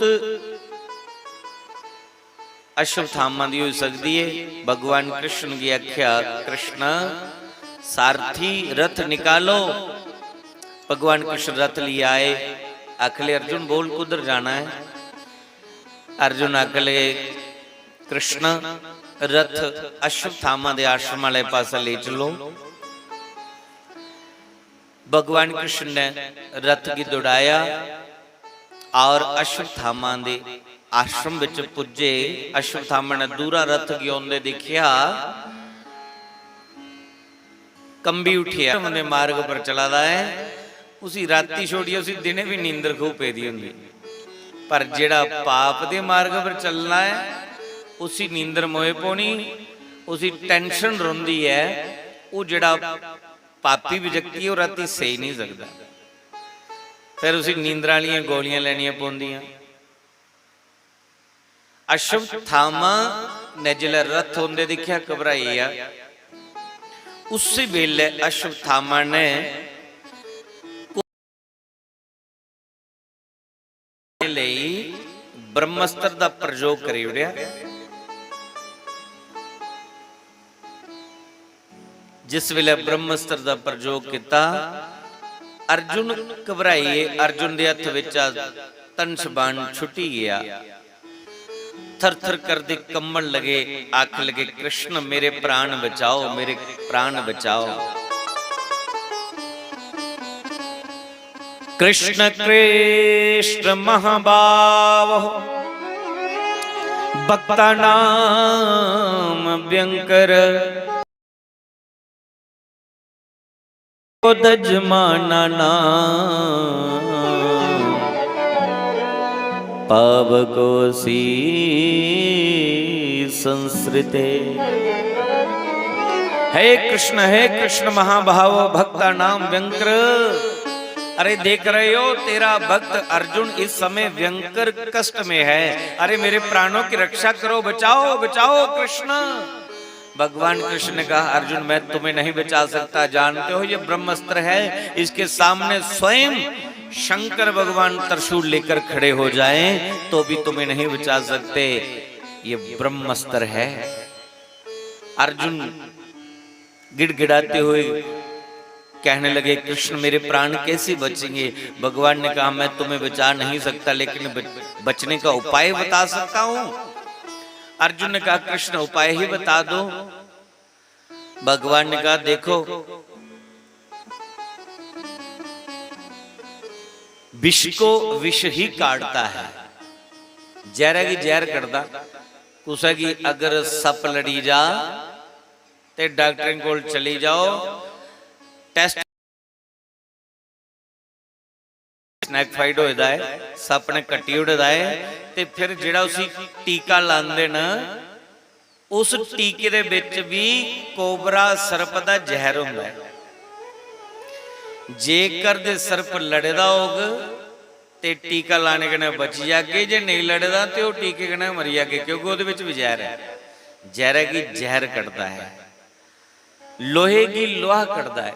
अश्वत्थामा दी होई सकदी है। भगवान कृष्ण गी आख्या, "कृष्ण, सारथी रथ निकालो।" भगवान कृष्ण रथ लेई आए। आखले, "अर्जुन, बोल, कुद्धर जाना है?" अर्जुन आखले, "कृष्ण, रथ अश्वत्थामा दे आश्रम वाले पासे ले चलो।" भगवान कृष्ण ने रथ गी दौड़ाया और अश्वत्थामा दे आश्रम विच पुज्जे। अश्वत्थामा ने दूरा रथ गी औंदे दिखेया, कंबी उठेया, उन्हें मार्ग पर चला दा है। उसी राती छोड़िए, उसी दिने भी नींदर खूब पेदी होंदी। पर जेड़ा पाप दे मार्ग पर चलना है, उसी नींदर मोए पौनी, उसी टेंशन रौंदी है। वो जेड़ा पापी व्यक्ति है, वो राती सेई नहीं सकता। फिर उसी नींदर आलियां गोलियां लैनियां पौंदियां। अश्वत्थामा ने जिसलै रथ औंदे दिक्खेआ, घबराई गेआ। उसी बेल्लै अश्वत्थामा ने लेई ब्रह्मास्त्र दा प्रयोग करी ओड़ेआ। जिस वेले ब्रह्मास्त्र दा प्रयोग किता, अर्जुन घबराइए, अर्जुन दे हत्थ विचा धनुष बाण छुटी गया। थर-थर करदे कंबन लगे, आख लगे, "कृष्ण, मेरे प्राण बचाओ, मेरे प्राण बचाओ।" कृष्ण कृष्ण महाबाहो भक्तानाम व्यंकर। दजमाना ना पावकोसी संस्कृते। हे कृष्ण, हे कृष्ण महाभाव भक्ता नाम व्यंकर। अरे देख रहे हो, तेरा भक्त अर्जुन इस समय व्यंकर कष्ट में है। अरे मेरे प्राणों की रक्षा करो, बचाओ, बचाओ कृष्ण। भगवान कृष्ण ने कहा, "अर्जुन, मैं तुम्हें नहीं बचा सकता, जानते हो ये ब्रह्मास्त्र है, इसके सामने स्वयं शंकर भगवान त्रिशूल लेकर खड़े हो जाएं तो भी तुम्हें नहीं बचा सकते, ये ब्रह्मास्त्र है।" अर्जुन गिड़गिड़ाते हुए कहने लगे, "कृष्ण, मेरे प्राण कैसे बचेंगे?" भगवान ने कहा, "मैं तुम्हें बचा नहीं सकता, लेकिन बच-, बचने का उपाय बता सकता हूं।" अर्जुन ने कहा, "कृष्ण, उपाय ही बता दो।" भगवान ने कहा, "देखो, विष को विष ही काटता है, जहरा की जहर कटदा। कुसै की अगर सप्प लड़ी जा, ते डाक्टरें कोल चली जाओ, टेस्ट स्नैक फाइड होए दा है, सप्प ने कट्टी ओड़े दा है, ते फिर जेड़ा उसी टीका लांदे न, उस टीके दे बिच भी कोबरा सर्प दा जहर होंदा है। जेकर ते सर्प लड़े दा होग ते टीका लाने कन्नै बची जागे, जे नेईं लड़े दा ते ओह् टीके कन्नै मरी जागे, क्योंकि ओह्दे बिच बी जैह्र ऐ। जैह्रै गी जैह्र कटदा ऐ, लोहे गी लोहा कटदा ऐ।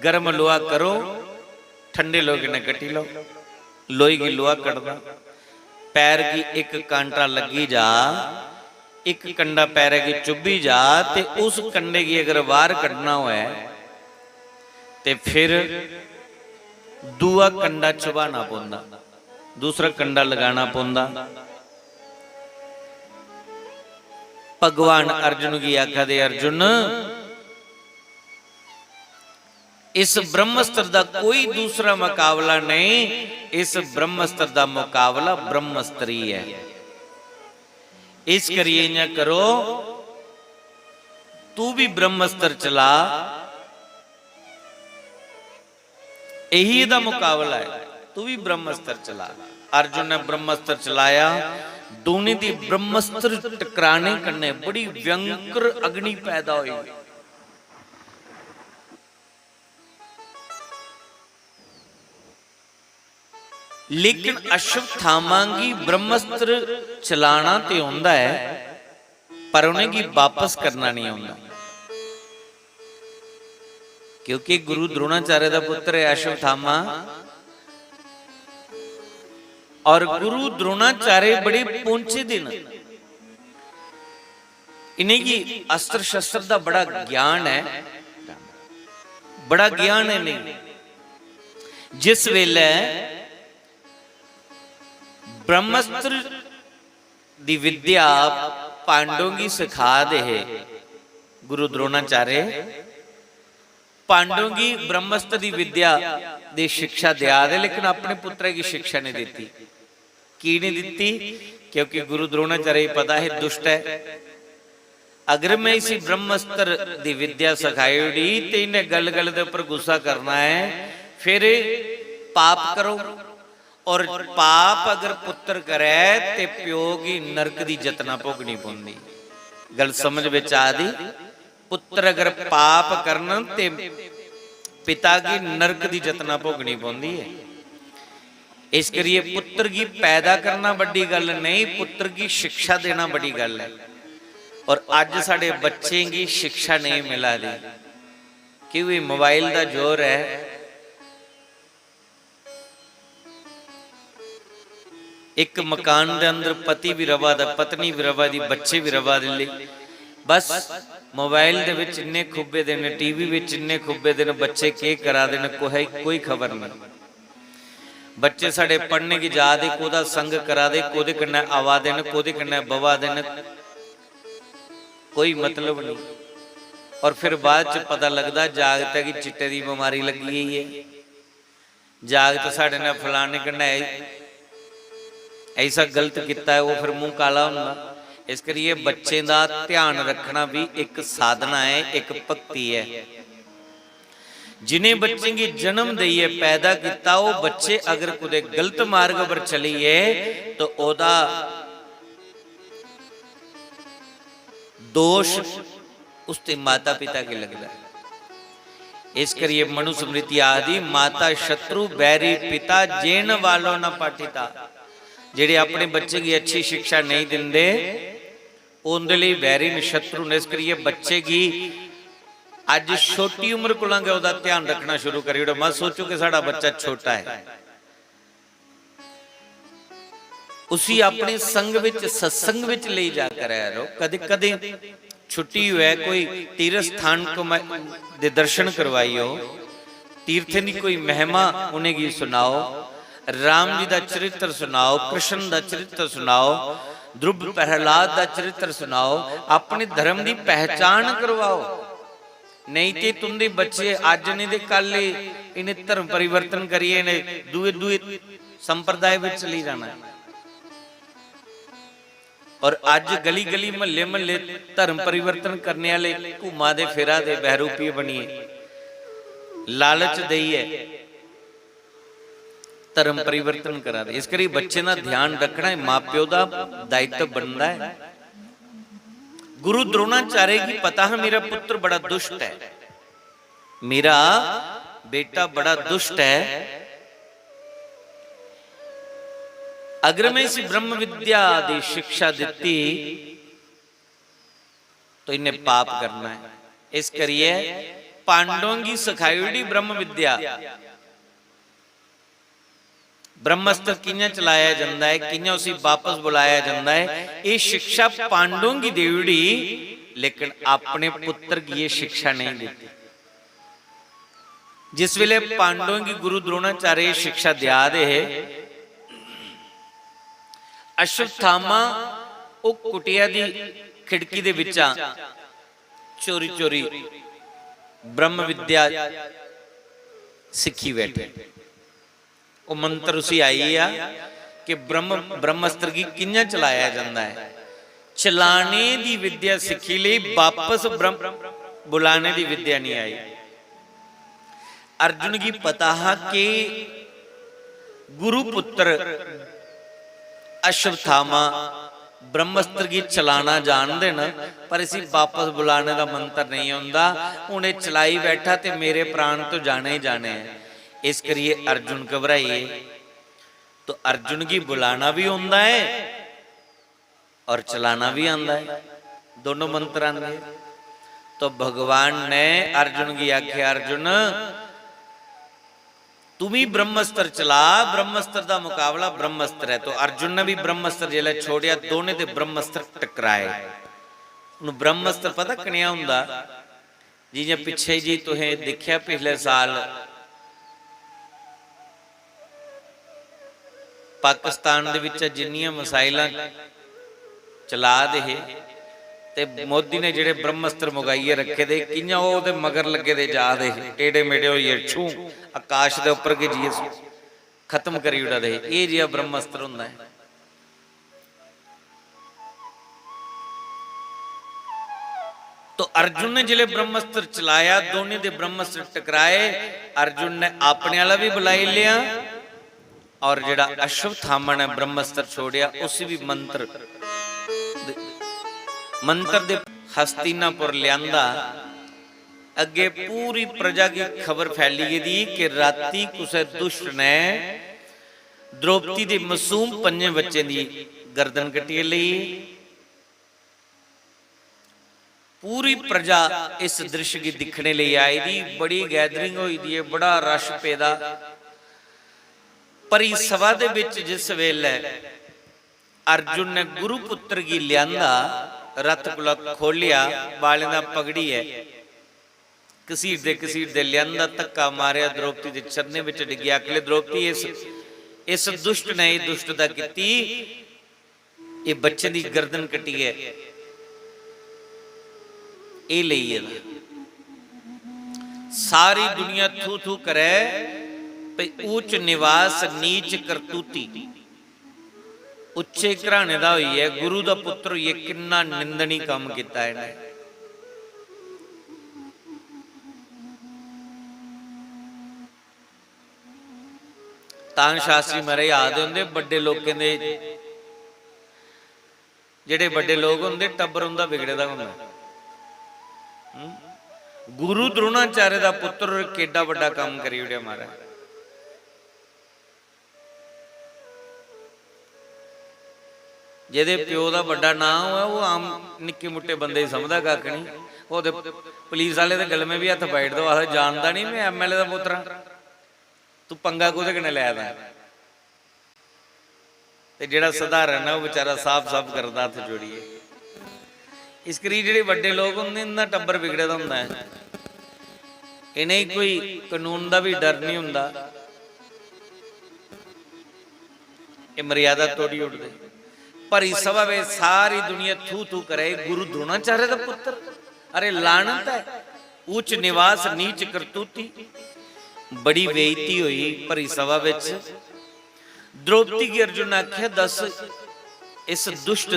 गर्म लोहा करो, ठंडे लोहे कन्नै कट्टी लैओ। लोहे गी लोहा कटदा, पैर गी इक कांटा लग्गी जा, इक कंडा पैरै गी चुब्भी जा, ते उस कंडे गी अगर बाह्र कड्ढना होऐ, ते फिर दूआ कंडा चबाना पौंदा, दूसरा कंडा लगाना पौंदा। भगवान अर्जुन गी आखा दे, अर्जुन, इस ब्रह्मस्त्र दा कोई दूसरा मुकाबला नहीं, इस ब्रह्मस्त्र दा मुकाबला ब्रह्मस्त्र ही ऐ। इस करियै इ'यां करो, तू भी ब्रह्मस्त्र चला, यही एह्दा मुकाबला ऐ, तू भी ब्रह्मस्त्र चला। अर्जुन ने ब्रह्मस्त्र चलाया, दोनें दी ब्रह्मस्त्र टकराने कन्नै बड़ी भयंकर अग्नि पैदा होई। लेकिन अश्वत्थामा गी ब्रह्मस्त्र चलाना ते औंदा ऐ, पर उ'नेंगी वापस करना नहीं औंदा, क्योंकि गुरु द्रोणाचार्य दा पुत्र ऐ अश्वत्थामा। और गुरु द्रोणाचार्य बड़े पहुंचे दे न, इ'नेंगी अस्त्र शस्त्र दा बड़ा ज्ञान ऐ, बड़ा ज्ञान ऐ इ'नेंगी। जिस वेले ब्रह्मस्त्र दी विद्या पांडवों गी सिखा दे हे गुरु द्रोणाचार्य, पांडवों गी ब्रह्मस्त्र दी विद्या दी शिक्षा देआ दे, लेकिन अपने पुत्रै गी शिक्षा नहीं दित्ती। की नहीं दित्ती? क्योंकि गुरु द्रोणाचार्य गी पता है दुष्ट है। अगर मैं इसी ब्रह्मस्त्र दी विद्या सिखाई ओड़ी ते इन्हें गल गल दे उपर गुस्सा करना है, फिर पाप करो। और पाप अगर पुत्र करे ते प्यो गी नरक दी जतना भोगनी पौंदी। गल समझ विच आ दी? पुत्र अगर पाप करन ते पिता गी नरक दी जतना भोगनी पौंदी है। इस करियै पुत्र गी पैदा करना बड्डी गल नहीं, पुत्र गी शिक्षा देना बड्डी गल है। और अज साडे बच्चें गी शिक्षा नहीं मिला दी, क्योंकि मोबाइल दा जोर है। एक मकान दे अंदर पति भी रवा दा, पत्नी भी रवा दी, बच्चे भी रवा दे, बस मोबाइल दे विच इन्ने खुब्बे दे न, टीवी विच इन्ने खुब्बे दे न, बच्चे केह् करा दे न, कुहै गी कोई खबर नहीं। बच्चे साढ़े पढ़ने गी जा दे, कोह्दा संग करा दे, कोह्दे कन्नै आवा दे न, कोह्दे कन्नै बवा दे न, कोई मतलब नहीं। और फिर बाद च पता लगदा जागतै गी चिट्टे दी बमारी लग्गी गेई ऐ। जागत साढ़े ने फलाने कन्नै ऐ-, ऐसा गलत कीता है, वो फिर मूंह काला होंदा। इस करियै बच्चें दा ध्यान रखना भी एक साधना है, एक भक्ति है। जिन्हें बच्चें गी जन्म देइयै पैदा कीता, वो बच्चे अगर कुतै गलत मार्ग पर चली गए तो ओदा दोष उसदे माता पिता गी लगदा है। इस करियै मनुस्मृति आखदी, "माता शत्रु बैरी पिता, जेन वालो न पाठिता।" जेह्ड़े अपने बच्चे गी अच्छी शिक्षा नेईं दिंदे, ओह् उं'दे लेई बैरी न, शत्रु न। इस करियै बच्चे गी अज्ज छोटी उम्र कोला गै ओह्दा ध्यान रक्खना शुरू करी ओड़ो। मत सोचो कि साढ़ा बच्चा छोटा ऐ। उसी अपने संग विच, सत्संग विच लेई जा करै करो। कदें-कदें छुट्टी होऐ, कोई तीर्थ स्थान घुमा-, दे दर्शन करवाइयो, तीर्थें दी कोई महिमा उ'नेंगी सुनाओ, राम जी दा चरित्र सुनाओ, कृष्ण दा चरित्र सुनाओ, ध्रुव प्रहलाद दा चरित्र सुनाओ, अपने धर्म दी पहचान करवाओ। नेईं ते तुं'दे बच्चे अज्ज नेईं ते कल इ'नें धर्म परिवर्तन करियै इ'नें दूए, दूए संप्रदाय बिच चली जाना ऐ। और अज्ज गली गली, म्हल्ले म्हल्ले धर्म परिवर्तन करने आह्ले घूमा दे, फिरा दे बहरूपीये बनियै, लालच देइयै धर्म परिवर्तन करा दे। इस करी बच्चें दा ध्यान रक्खना एह् मां प्यो दा दायित्व बनदा ऐ। गुरु द्रोणाचार्य गी पता हा, मेरा पुत्र बड़ा दुष्ट ऐ, मेरा बेटा बड़ा दुष्ट है, अगर मैं इसी ब्रह्म विद्या दी शिक्षा दित्ती तो इन्हें पाप करना है। इस करियै पांडवों गी सखाई ओड़ी ब्रह्म विद्या। ब्रह्मास्त्र कि'यां चलाया जंदा ऐ, कि'यां उसी बापस बुलाया जंदा ऐ, एह् शिक्षा पांडवों गी देई ओड़ी, लेकिन अपने पुत्र गी एह् शिक्षा नेईं दित्ती। जिस वेले पांडवों गी गुरु द्रोणाचार्य एह् शिक्षा देआ दे हे, अश्वत्थामा ओह् कुटिया दी खिड़की दे बिच्चा चोरी चोरी ब्रह्म विद्या सिक्खी बैठे। ओह् मंत्र उसी आई गेआ कि ब्रह्म, ब्रह्मास्त्र गी कि'यां चलाया जंदा ऐ। चलाने दी विद्या सिक्खी लेई, बापस ब्रह्म बुलाने दी विद्या निं आई। अर्जुन गी पता हा कि गुरुपुत्र अश्वत्थामा ब्रह्मास्त्र गी चलाना जानदे न, पर इसी बापस बुलाने दा मंत्र नेईं औंदा। हून एह् चलाई बैठा ते मेरे प्राण तो जाने ही जाने ऐ। इस करियै अर्जुन घबराई गे। तो अर्जुन गी बुलाना भी औंदा ऐ और चलाना भी आंदा है, दोनों मंत्र आंदे हैं। तो भगवान ने अर्जुन गी आख्या, अर्जुन, तू भी ब्रह्मास्त्र चला, ब्रह्मास्त्र दा मुकाबला ब्रह्मास्त्र है। तो अर्जुन ने भी ब्रह्मास्त्र जिसलै छोड़िया, दोने दे ब्रह्मास्त्र टकराए। हून ब्रह्मास्त्र पता कनेहा होंदा? जि'यां पिच्छे जी तुसें दिक्खेआ, पिछले साल पाकिस्तान दे बिच जिन्नियां मिसाइलां चला दे हे ते मोदी ने जेह्ड़े ब्रह्मास्त्र मुगाइयै रक्खे दे, कि'यां ओह् ओह्दे मगर लग्गे दे जा दे हे, टेढ़े मेढ़े होइयै छू आकाश दे उप्पर गै जाइयै खत्म करी ओड़ा दे हे। एह् जेहा ब्रह्मास्त्र होंदा ऐ। तो अर्जुन ने जिसलै ब्रह्मास्त्र चलाया, दोनें दे ब्रह्मास्त्र टकराए, अर्जुन ने अपने आह्ला बी बुलाई लेआ और जेह्ड़ा अश्वत्थामा ने ब्रह्मास्त्र छोड़ेआ, उसी बी मंत्र दे, मंत्र दे हस्तिनापुर लेआंदा। अग्गे पूरी प्रजा गी खबर फैली गेदी कि राती कुसै दुष्ट ने द्रौपदी दे मासूम पंजें बच्चें दी गर्दन कट्टियै लेई। पूरी प्रजा इस दृश्य गी दिक्खने लेई आई दी, बड़ी gathering होई दी ऐ, बड़ा रश पेदा। भरी सभा दे बिच जिस वेलै अर्जुन ने गुरुपुत्र गी लेआंदा, रथ कोला खोलेआ, बालें दा पकड़ियै घसीटदे घसीटदे लेआंदा, धक्का मारेआ, द्रौपदी दे चरणें बिच डिग्गेआ। आखले, द्रौपदी, इस, इस दुष्ट ने एह् दुष्टता कीती, एह् बच्चें दी गर्दन कट्टियै एह् लेई गेदा। सारी दुनिया थू थू करै भई ऊच निवास नीच करतूती। उच्चे घराने दा होइयै, गुरु दा पुत्र होइयै किन्ना निंदनी कम्म कीता इ'नें। तां शास्त्री महाराज आखदे होंदे, बड्डे लोकें दे, जेह्ड़े बड्डे लोक होंदे, टब्बर उं'दा बिगड़े दा होंदा। हम्म? गुरु द्रोणाचार्य दा पुत्र केड्डा बड्डा कम्म करी ओड़ेआ महाराज। जेह्दे प्यो दा बड्डा नांऽ होऐ, ओह् आम निक्के मुट्टे बंदे गी समझदा कक्ख निं। ओह् ते पुलिस आह्ले दे गलमे बी हत्थ पाई ओड़दा, ओह् आखदा, "जानदा निं, में ऐम्मऐल्लए दा पुत्तर आं, तूं पंगा कोह्दे कन्नै लै दा ऐं?" ते जेह्ड़ा सधारण ऐ, ओह् बेचारा साफ-साफ करदा हत्थ जोड़ियै। इस करी जेह्ड़े बड्डे लोक होंदे, इं'दा टब्बर बिगड़े दा होंदा ऐ। इ'नेंगी कोई कनून दा बी डर निं होंदा। एह् मर्यादा तोड़ी ओड़दे। भरी सभा बिच सारी दुनिया थू-थू करे, "गुरु द्रोणाचार्य दा पुत्तर? अरे लानत ऐ, ऊच निवास नीच करतूती।" बड़ी बेइज्जती होई भरी सभा बिच। द्रौपदी गी अर्जुन ने आखेआ, "दस, इस दुष्ट,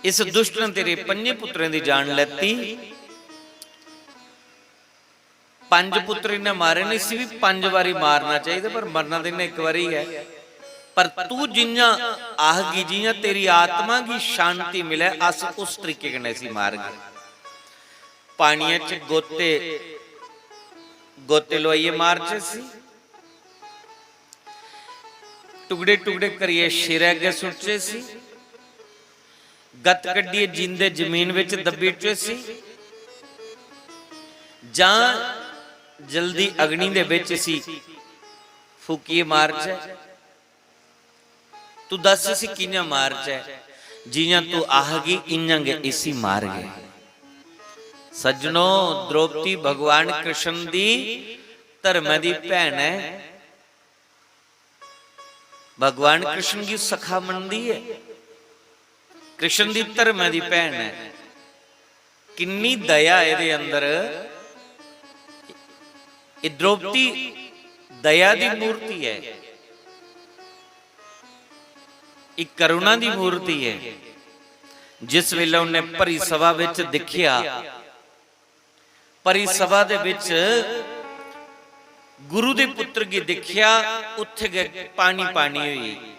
इस दुष्ट ने तेरे पंजे पुत्रें दी जान लैती, पंज पुत्र इन्नै मारे न, इसी बी पंज बारी मारना चाहिदा, पर मरना ते इन्नै इक बारी गै ऐ। पर तू जि'यां आखगी, जि'यां तेरी आत्मा गी शांति मिलै, अस उस तरीके कन्नै इसी मारगे।" पानियै च गोते गोते लोआइयै मारचै सी, टुकड़े टुकड़े करियै शेरै अग्गें सुट्टचै सी, गत्त कड्ढियै जींदे जमीन बिच दब्बी ओड़चै सी, जां जलदी अग्नि दे बिच इसी फूकियै मारचै। तू दस इसी कि'यां मारचै? जि'यां तू आखगी इ'यां गै इसी मारगे। सज्जनो, द्रौपदी भगवान कृष्ण दी धर्मै दी भैन ऐ। भगवान कृष्ण गी सखा मनदी ऐ, कृष्ण दी धर्मै दी भैन ऐ। किन्नी दया एह्दे अंदर। एह् द्रौपदी दया दी मूर्ति ऐ, एह् करुणा दी मूर्ति ऐ। जिस बेल्लै उन्नै भरी सभा बिच दिक्खेआ, भरी सभा दे बिच गुरु दे पुत्र गी दिक्खेआ, उत्थै गै पानी पानी होई।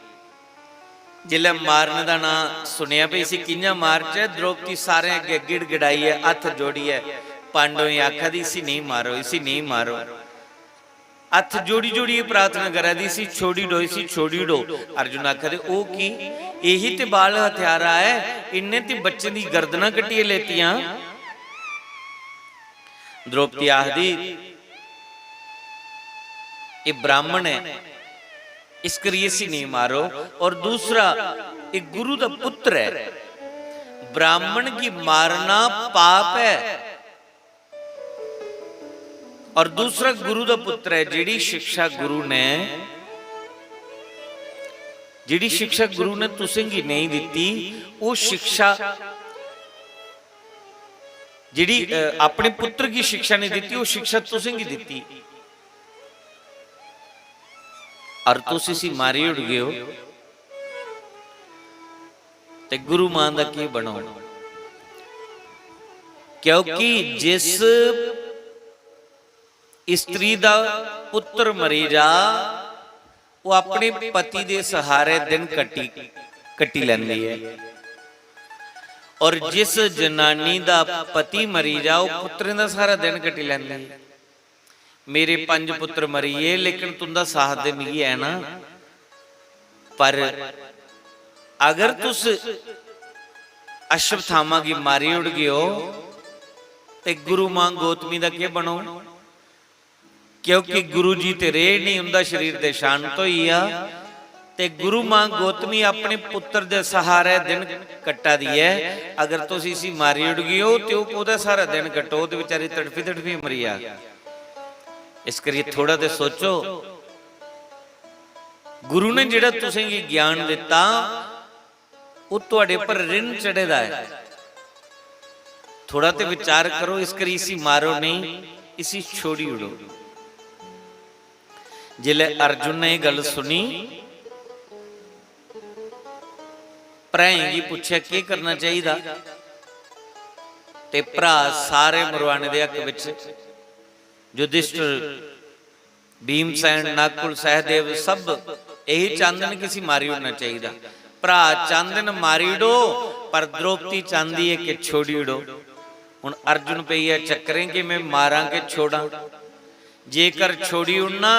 जिसलै मारने दा नांऽ सुनेआ, भई इसी कि'यां मारचै, द्रौपदी सारें अग्गें गिड़गिड़ाइयै, हत्थ जोड़ियै पांडवें गी आखा दी, "इसी नेईं मारो, इसी नेईं मारो।" हत्थ जोड़ी जोड़ियै प्रार्थना करा दी, "इसी छोड़ी ओड़ो, इसी छोड़ी ओड़ो।" अर्जुन आखा दे, "ओह् की? यही ते बाल हत्यारा ऐ, इन्ने ते बच्चें दी गर्दनां कट्टियै लेतियां।" द्रौपदी आखदी, "एह् ब्राह्मण ऐ, इस करियै इसी नेईं मारो।" और दूसरा, "एह् गुरु दा पुत्र ऐ, ब्राह्मण गी मारना पाप ऐ।" और दूसरा गुरु दा पुत्र ऐ, जेह्ड़ी शिक्षा गुरु ने, जेह्ड़ी शिक्षा गुरु ने तुसेंगी नेईं दित्ती, ओह् शिक्षा जेह्ड़ी, अ, अपने पुत्र गी शिक्षा नेईं दित्ती, ओह् शिक्षा तुसेंगी दित्ती। और तुस इसी मारी ओड़गे ओ, ते गुरु मां दा केह् बनोग? क्योंकि जिस स्त्री दा पुत्र मरी जा, ओह् अपने पति दे सहारे दिन कट्टी, कट्टी लैंदी ऐ। और जिस जनानी दा पति मरी जा, ओह् पुत्रें दा सारा दिन कट्टी लैंदी ऐ। मेरे पंज पुत्र मरी गे, लेकिन तुं'दा साथ ते मिगी ऐ ना। पर अगर तुस अश्वत्थामा गी मारी ओड़गे ओ, ते गुरु मां गौतमी दा केह् बनोग? क्योंकि गुरु जी ते रेह् निं, उं'दा शरीर ते शांत होई गेआ। ते गुरु मां गौतमी अपने पुत्र दे सहारे दिन कट्टा दी ऐ। अगर तुस इसी मारी ओड़गे ओ, ते ओह् कोह्दा सहारा दिन कट्टो? ओह् ते बेचारी तड़फी तड़फी मरी जाग। इस करियै थोड़ा ते सोचो, गुरु ने जेह्ड़ा तुसेंगी ज्ञान दित्ता, ओह् तुआढ़े पर ऋण चढ़े दा ऐ। थोड़ा ते विचार करो, इस करी इसी मारो नेईं, इसी छोड़ी ओड़ो। जिसलै अर्जुन ने एह् गल्ल सुनी, भ्राएं गी पुच्छेआ, "केह् करना चाहिदा?" ते भ्राऽ सारे मरवाने दे हक बिच, युधिष्ठिर, भीमसेन, नकुल, सहदेव सब यही चांहदे न कि इसी मारी ओड़ना चाहिदा। भ्राऽ चांहदे न मारी ओड़ो, पर द्रौपदी चांहदी ऐ कि छोड़ी ओड़ो। हुन अर्जुन पेई गेआ चक्करें कि में मारां कि छोड़ां। जेकर छोड़ी ओड़ना,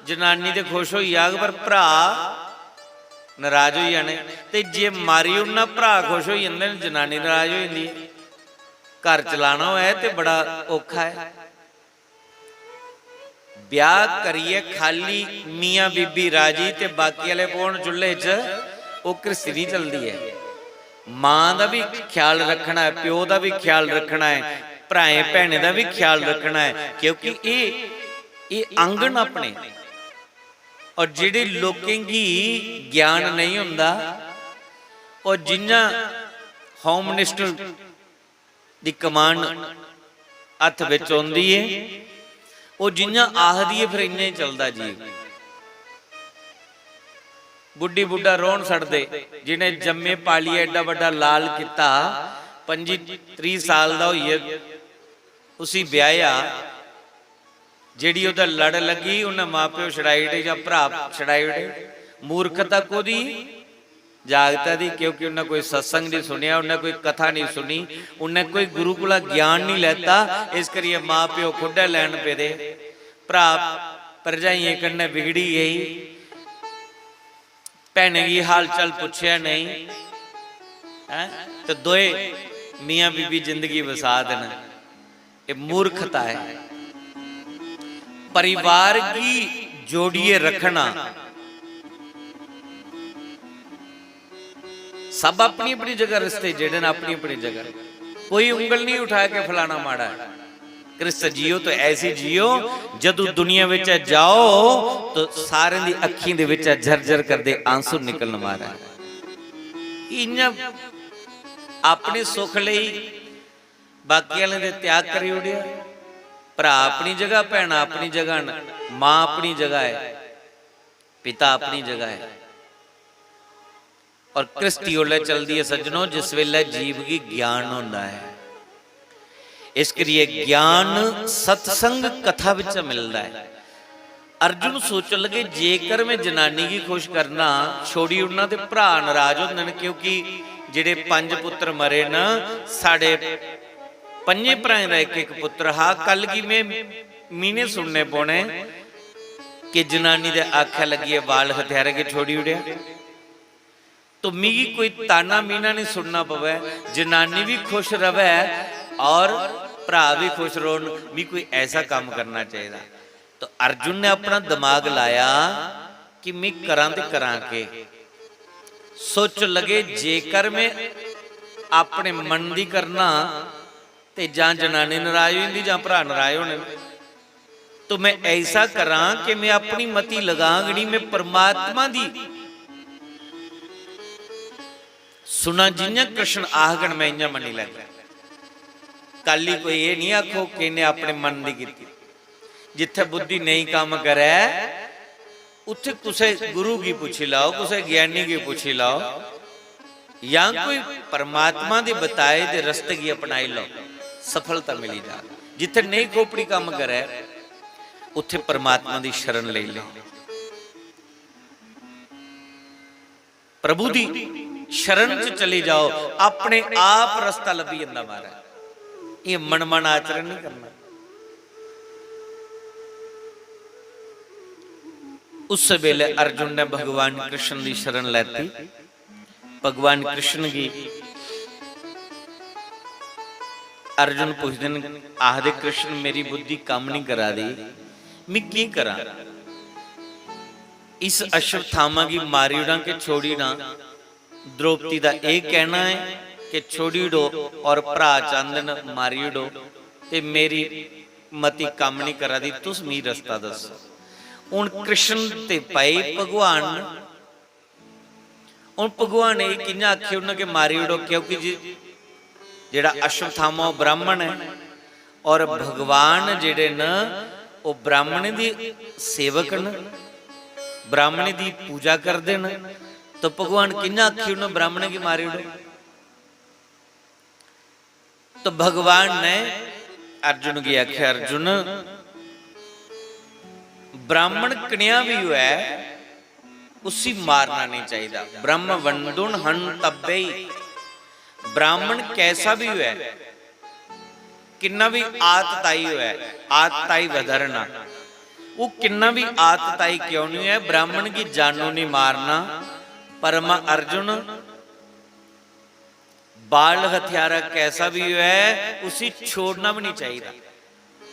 जनानी ते खुश होई जाग, पर भ्राऽ नराज होई जाने। ते जे मारी ओड़ना, भ्राऽ खुश होई जंदे न, जनानी नराज होई जंदी ऐ। घर चलाना होऐ ते बड़ा औखा ऐ। ब्याह करियै खाली मियां बीबी राजी ते बाकी आह्ले पौन चु'ल्ले च, ओह् घृस्ती निं चलदी ऐ। मां दा बी ख्याल रक्खना ऐ, प्यो दा बी ख्याल रक्खना ऐ, भ्राएं भैनें दा बी ख्याल रक्खना ऐ, क्योंकि एह्, एह् अंग न अपने। और जेह्ड़े लोकें गी ज्ञान नेईं होंदा, और जि'यां होम मिनिस्टर दी कमान हत्थ बिच औंदी ऐ, ओह् जि'यां आखदी ऐ, फिर इ'यां ही चलदा जी। बुड्ढी बुड्ढा रौह्न छड़दे, जि'नें जम्मे पालियै एड्डा बड्डा लाल कीता, पंजी त्रीह् साल दा होइयै उसी ब्याहेआ, जेह्ड़ी ओह्दा लड़ लग्गी, उन्नै मां प्यो छड़ाई ओड़े जां भ्राऽ छड़ाई ओड़े। मूर्खता कोह्दी? जागतै दी, क्योंकि उन्नै कोई सत्संग निं सुनेआ, उन्नै कोई कथा निं सुनी, उन्नै कोई गुरु कोला ज्ञान निं लैता, इस करियै मां प्यो खुड्डै लैन पेदे। भ्रा भरजाइयें कन्नै बिगड़ी गेई, भैनें गी हाल चाल पुच्छेआ नेईं, हैं? ते दोए मियां बीबी जिंदगी बसा दे न। एह् मूर्खता ऐ। परिवार गी जोड़ियै रखना, सब अपनी अपनी जगह, रिश्ते जेह्ड़े न अपनी अपनी जगह। कोई उंगल नहीं उठाया कि फलाना माड़ा है। कृष्ण जियो तो ऐसी जियो, जदू दुनिया विच जाओ तो सारें दी अखीं दे विच झरझर करदे आंसू निकलन मारा। इ'यां अपने सुख लेई बाकी आह्लें दे त्याग करी ओड़ेआ। भ्रा अपनी जगह, भैनां अपनी जगह न, मां अपनी जगह है, पिता अपनी जगह है। और कृष्टि ओल्लै चलदी ऐ सज्जनो, जिस वेल्लै जीव गी ज्ञान होंदा ऐ। इस करियै ज्ञान सत्संग कथा बिच्चा मिलदा ऐ। अर्जुन सोचन लगे, जेकर में जनानी गी खुश करना, छोड़ी ओड़ना ते भ्रा नाराज होंदे न, क्योंकि जेह्ड़े पंज पुत्र मरे न, साढ़े पंजे भ्राएं दा इक इक पुत्र हा। कल गी में मीने सुनने पौने कि जनानी दे आखै लग्गियै बाल हत्यारे गी छोड़ी ओड़ेआ। तो मिगी कोई ताना मीना नहीं सुनना पवै, जनानी भी खुश रवै और भ्रा भी खुश रौह्न। मिगी कोई ऐसा कम्म करना चाहिदा। तो अर्जुन ने अपना दिमाग लाया कि मैं करां ते करां के। सोच लगे, जेकर मैं अपने मन दी करना ते जां जनानी नाराज होई जंदी जां भ्रा नाराज होने न। तो मैं ऐसा करां कि मैं अपनी मति लगां गड़ी, मैं परमात्मा दी सुना, जियां कृष्ण आखगन मैं इयां मन्नी लैगा। कल ही कोई एह् नहीं आखो कि इन्हें अपने मन दी कीती। जित्थै बुद्धि नेईं कम्म करै, उत्थै कुसै गुरु गी पुच्छी लैओ, कुसै ज्ञानी गी पुच्छी लैओ, जां कोई परमात्मा दे बताए दे रस्ते गी अपनाई लैओ, सफलता मिली जा। जित्थै नेईं खोपड़ी कम्म करै, उत्थै परमात्मा दी शरण लेई लैओ। प्रभु दी शरण च चली जाओ, अपने आप रस्ता लब्भी जंदा महाराज। एह् मनमाना आचरण नहीं करना। उस वेले अर्जुन ने भगवान कृष्ण दी शरण लैती। भगवान कृष्ण गी अर्जुन पुछदे न, आखदे, कृष्ण, मेरी बुद्धि कम्म नहीं करा दी, मैं केह् करां? इस अश्वत्थामा गी मारी ओड़ां कि छोड़ी ओड़ां? द्रौपदी दा एह् कहना ऐ कि छोड़ी ओड़ो और भ्रा चांहदे न मारी ओड़ो, ते मेरी मति कम्म नहीं करा दी, तुस मिगी रस्ता दस्सो। हून कृष्ण ते भाई भगवान न। हून भगवान एह् कि'यां आखी ओड़न कि मारी ओड़ो, क्योंकि जी जेह्ड़ा अश्वत्थामा ओह् ब्राह्मण ऐ और भगवान जेह्ड़े न ओह् ब्राह्मणें दी सेवक न, ब्राह्मणें दी पूजा करदे न। तो भगवान कि'यां आखी ओड़न ब्राह्मणें गी मारी ओड़ो? तो भगवान ने अर्जुन गी आखेआ, अर्जुन, ब्राह्मण कनेहा बी होऐ, उसी मारना नहीं चाहिदा। ब्रह्म वंदुन हंतव्यई, ब्राह्मण कैसा भी होऐ, किन्ना भी आतताई होऐ, आतताई वधारना, वो किन्ना भी आतताई क्यों नहीं होऐ, ब्राह्मण गी जानू नहीं मारना। परमा अर्जुन, बाल हत्यारा कैसा भी होऐ, उसी छोड़ना भी नहीं चाहिदा।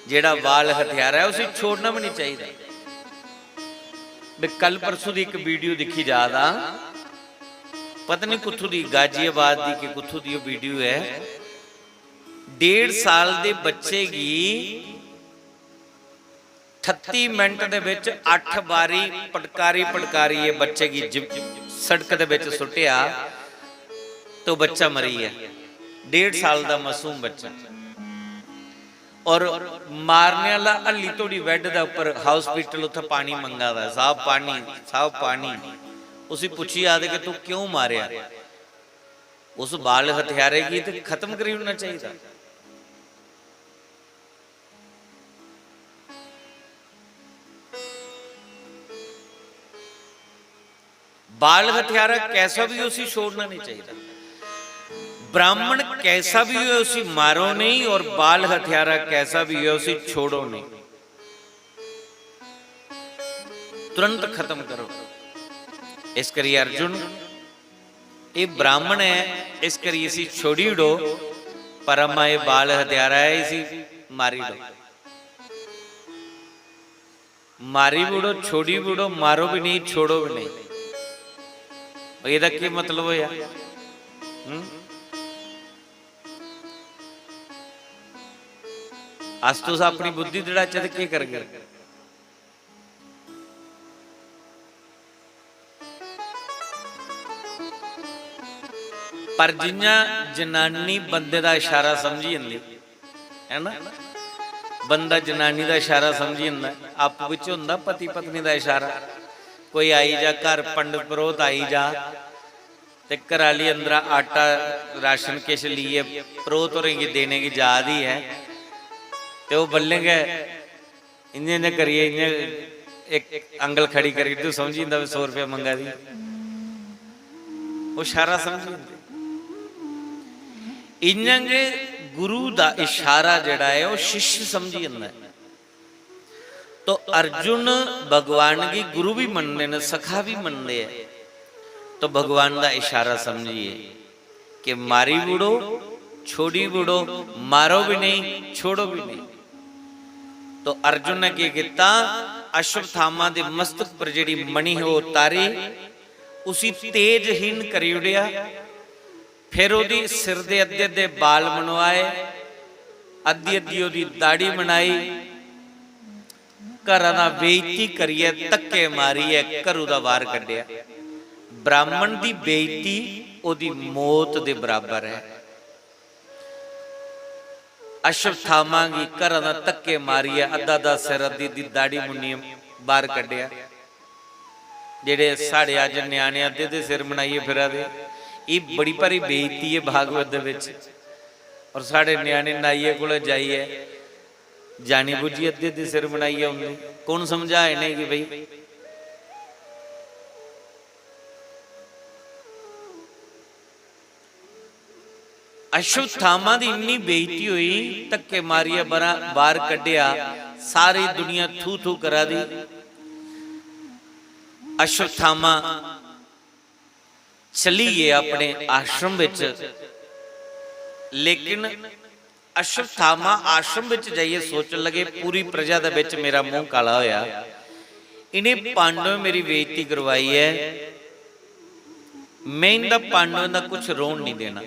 जेड़ा बाल हत्यारा है, उसी छोड़ना भी नहीं चाहिदा। मैं कल परसों दी एक वीडियो दिक्खी जा दा, पता नहीं कुत्थों दी, गाजियाबाद दी कि कुत्थों दी ओह् वीडियो है। डेढ़ साल दे बच्चे गी अठत्ती मिनट दे विच अठ बारी पटकारी पटकारियै बच्चे गी जिम-, सड़क दे विच सुट्टेआ, तो बच्चा मरी गेआ। डेढ़ साल दा मासूम बच्चा। और मारने आह्ला हल्ली धोड़ी बैड दे उप्पर, हॉस्पिटल, उत्थै पानी मंगा दा, "साहब, पानी, साहब, पानी।" उसी पुच्छी आखदे कि, "तू क्यों मारेआ?" उस बाल हत्यारे गी ते खत्म करी ओड़ना चाहिदा। बाल हत्यारा कैसा भी हो, उसी छोड़ना नहीं चाहिए। ब्राह्मण कैसा भी हो, उसी मारो नहीं, और बाल हत्यारा कैसा भी हो, उसी छोड़ो नहीं। तुरंत खत्म करो। इस करियै अर्जुन, एह् ब्राह्मण ऐ, इस करियै इसी छोड़ी ओड़ो, पर अम्मा एह् बाल हत्यारा ऐ, इसी मारी ओड़ो। मारी भी ओड़ो, छोड़ी भी ओड़ो, मारो भी नहीं, छोड़ो भी नहीं। एह्दा केह् मतलब होया? हम्म? अस तुस अपनी बुद्धि दड़ाचै ते केह् करगे? पर जि'यां जनानी बंदे दा इशारा समझी जंदी है ना, बंदा जनानी दा इशारा समझी जंदा, आपूं बिच होंदा पति पत्नी दा इशारा। कोई आई जा घर, पंडित परोह्त आई जा ते घरा आह्ली अंदरा आटा, राशन किश लेइयै परोह्त होरें गी देने गी जा दी ऐ, ते ओह् बल्लें गै इ'यां इ'यां करियै इ'यां इक अंगल खड़ी करी, तू समझी जंदा, सौ रपेआ मंगा दी, ओह् इशारा समझी जंदे। इ'यां गै गुरु दा इशारा जेह्ड़ा ऐ, ओह् शिष्य समझी जंदा ऐ। तो अर्जुन भगवान गी गुरु भी मनदे न, सखा भी मनदे ऐ। तो भगवान दा इशारा समझिए कि मारी बुड़ो, छोड़ी बुड़ो, मारो भी नहीं, छोड़ो भी नहीं। तो अर्जुन ने केह् कीता? अश्वत्थामा दे मस्तक पर जेह्ड़ी मणि ही, ओह् उतारी, उसी तेजहीन करी ओड़ेआ। फिर ओह्दी सिर दे अद्धे अद्धे बाल मनवाए, अद्धी अद्धी ओह्दी दाढ़ी बनाई, घरा दा बेइज्जती करियै, धक्के मारियै घरू दा बाहर कड्ढेआ। ब्राह्मण दी बेइज्जती ओह्दी मौत दे बराबर ऐ। अश्वत्थामा गी घरा दा धक्के मारियै अद्धा अद्धा सिर, अद्धी अद्धी दाढ़ी मुन्नियै बाहर कड्ढेआ। जेह्ड़े साढ़े अज्ज ञ्याणे अद्धे अद्धे सिर बनाइयै फिरा दे, एह् बड़ी भारी बेइज्जती ऐ भागवत दे बिच। और साढ़े ञ्याणे नाइये कोल जाइयै जानी बुज्झी अद्धे अद्धे सिर बनाइयै औंदे। कौन समझाए इ'नेंगी भाई? अश्वत्थामा दी इन्नी बेइज्जती होई, धक्के मारियै बरा-, बाहर कड्ढेआ, सारी दुनिया थू थू करा दी। अश्वत्थामा चली गे अपने आश्रम बिच, लेकिन अश्वत्थामा आश्रम बिच जाइयै सोचन लगे, "पूरी प्रजा दे बिच मेरा मुंह काला होया, इ'नें पांडवें मेरी बेइज्जती करवाई ऐ, में इंदा पांडवें दा कुछ रौह्न नहीं देना।"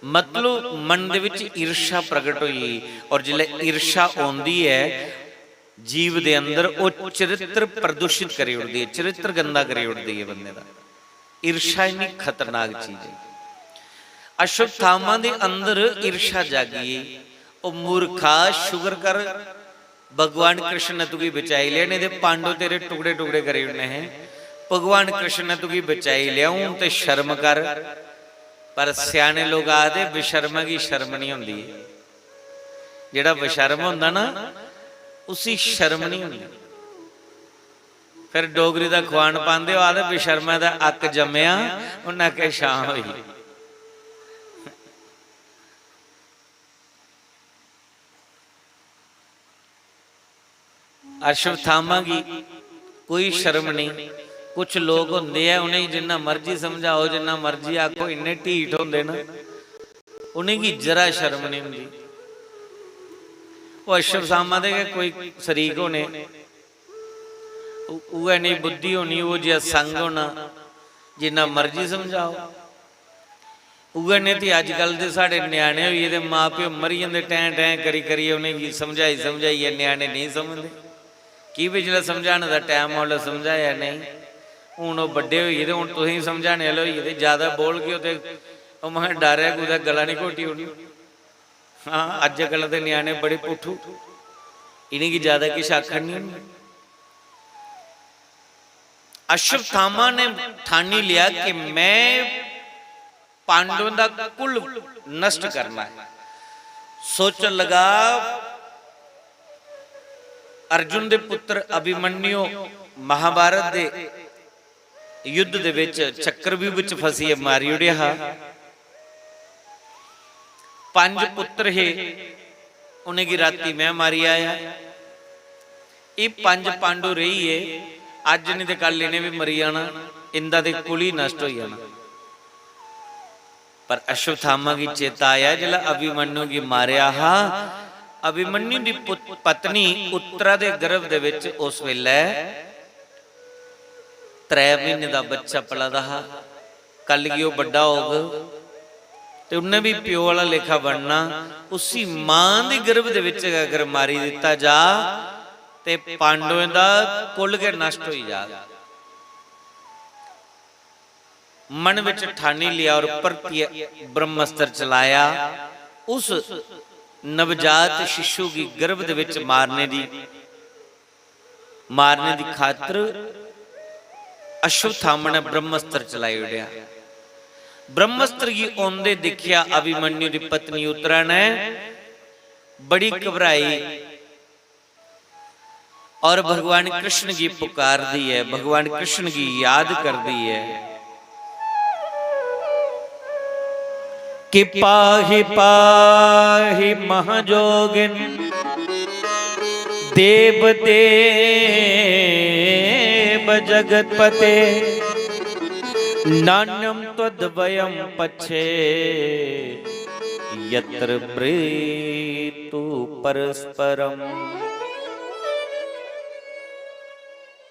मतलब मन दे विच ईर्ष्या प्रगट होई, और जिसलै ईर्ष्या औंदी ऐ जीव दे अंदर, ओह् चरित्र प्रदूषित करी ओड़दी ऐ, चरित्र गंदा करी ओड़दी ऐ बंदे दा। ईर्ष्या इन्नी खतरनाक चीज ऐ। अश्वत्थामा दे अंदर ईर्ष्या जागी गेई। "ओ मूर्खा, शुक्र कर, भगवान कृष्ण ने तुगी बचाई लेआ, नेईं ते पांडव तेरे टुकड़े टुकड़े करी ओड़ने हे। भगवान कृष्ण ने तुगी बचाई लेआ, हून ते शर्म कर।" पर स्याने लोक आखदे, "बेशर्मा गी शर्म निं होंदी।" जेह्ड़ा बेशर्म होंदा ना, उसी शर्म निं होंदी। फिर डोगरी दा खुआन पांदे, ओह् आखदे, "बेशर्मा दा अक्क जम्मेआ, उन्नै अक्कै छां होई।" अश्वत्थामा गी कोई शर्म नेईं। कुछ लोक होंदे ऐ, उ'नेंगी जिन्ना मर्जी समझाओ, जिन्ना मर्जी आखो, इन्ने ढीठ होंदे न, उ'नेंगी जरा शर्म नेईं होंदी। ओह् अश्वत्थामा दे गै कोई शरीक होने, उ-, उ'ऐ नेही बुद्धि होनी, उ'ऐ जेहा संग होना, जिन्ना मर्जी समझाओ। उ'ऐ नेह् ते अजकल दे साढ़े ञ्याणे होई गेदे, मां प्यो मरी जंदे टैं टैं करी करियै, उ'नेंगी समझाई समझाइयै ञ्याणे नेईं समझदे। की भई जिसलै समझाने दा टैम हा, उसलै समझाया नेईं। हून ओह् बड्डे होई गेदे, हून तुसेंगी समझाने आह्ले होई गेदे, जैदा बोलगे ते ओह् महा डर ऐ कुतै गला निं घोटी ओड़न। हां, अज्जकल दे ञ्याणे बड़े पुट्ठू, इ'नेंगी जैदा किश आखन निं होंदा। अश्वत्थामा ने ठानी लेआ कि में पांडवें दा कुल नष्ट करना ऐ। सोचन लगा, अर्जुन दे पुत्र अभिमन्यु महाभारत दे युद्ध दे विच चक्रव्यूह विच फसियै मारी ओड़ेआ हा। पंज पुत्र हे, उ'नेंगी राती में मारी आया। एह् पंज पांडु रेही गे, अज्ज निं ते कल इ'नें बी मरी जाना, इंदा ते कुल ही नष्ट होई जाना। पर अश्वत्थामा गी चेता आया, जिसलै अभिमन्यु गी मारेआ हा, अभिमन्यु दी पुत-, पत्नी उत्तरा दे गर्भ दे विच उस वेलै त्रै म्हीने दा बच्चा पला दा हा। कल गी ओह् बड्डा होग ते उन्नै बी प्यो आह्ला लेखा बनना। उसी मां दे गर्भ दे विच गै अगर मारी दित्ता जा ते पांडवें दा कुल गै नष्ट होई जाग। मन विच ठानी लेआ और परतियै ब्रह्मस्त्र चलाया। उस नवजात शिशु गी गर्भ दे विच मारने दी, मारने दी खातर अश्वत्थामा ने ब्रह्मस्त्र चलाई ओड़ेआ। ब्रह्मस्त्र गी औंदे दिक्खेआ अभिमन्यु दी पत्नी उत्तरा ने, बड़ी घबराई। और भगवान कृष्ण गी पुकारदी ऐ, भगवान कृष्ण गी याद करदी ऐ कि पाहि पाहि महाजोगिन देव देव जगतपते। नान्यम त्वद्वयम पच्छे यत्र प्रीतु परस्परम।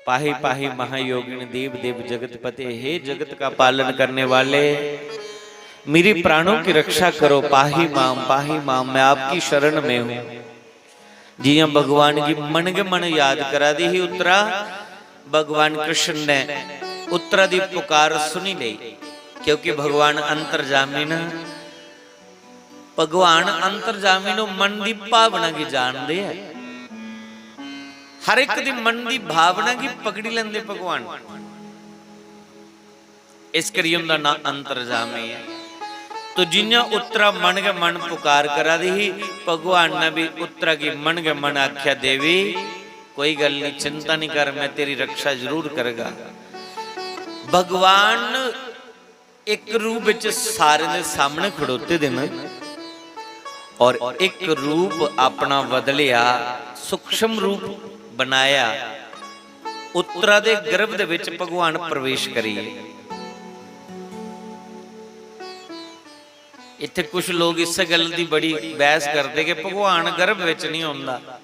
पाहि पाहि महायोगिन देव देव जगतपते। हे जगत का पालन करने वाले, मेरे प्राणों की रक्षा करो। पाहि माम, पाहि माम, मैं आपकी शरण में हूँ। जियां भगवान गी मन गै मन याद करा दी ही उत्तरा, भगवान कृष्ण ने उत्तरा दी पुकार सुनी लेई, क्योंकि भगवान अंतर्जामी न। भगवान अंतर्जामी न, मन दी भावना गी जानदे ऐ। हर एक दी मन दी भावना गी पकड़ी लेंदे भगवान। इस करियै उंदा नां अंतर्जामी ऐ। तो जियां उत्तरा मन गै मन पुकार करा दी ही, भगवान ने भी उत्तरा गी मन गै मन आख्या, "देवी, कोई गल्ल नहीं, चिंता नहीं कर, मैं तेरी रक्षा जरूर करगा।" भगवान एक रूप विच सारें दे सामने खड़ोते दे न और एक रूप अपना बदलिया, सूक्ष्म रूप बनाया। उत्तरा दे गर्भ दे विच भगवान प्रवेश करिए। इत्थे कुछ लोग इस गल्ल दी बड़ी बहस करदे कि भगवान गर्भ विच नहीं होंदा,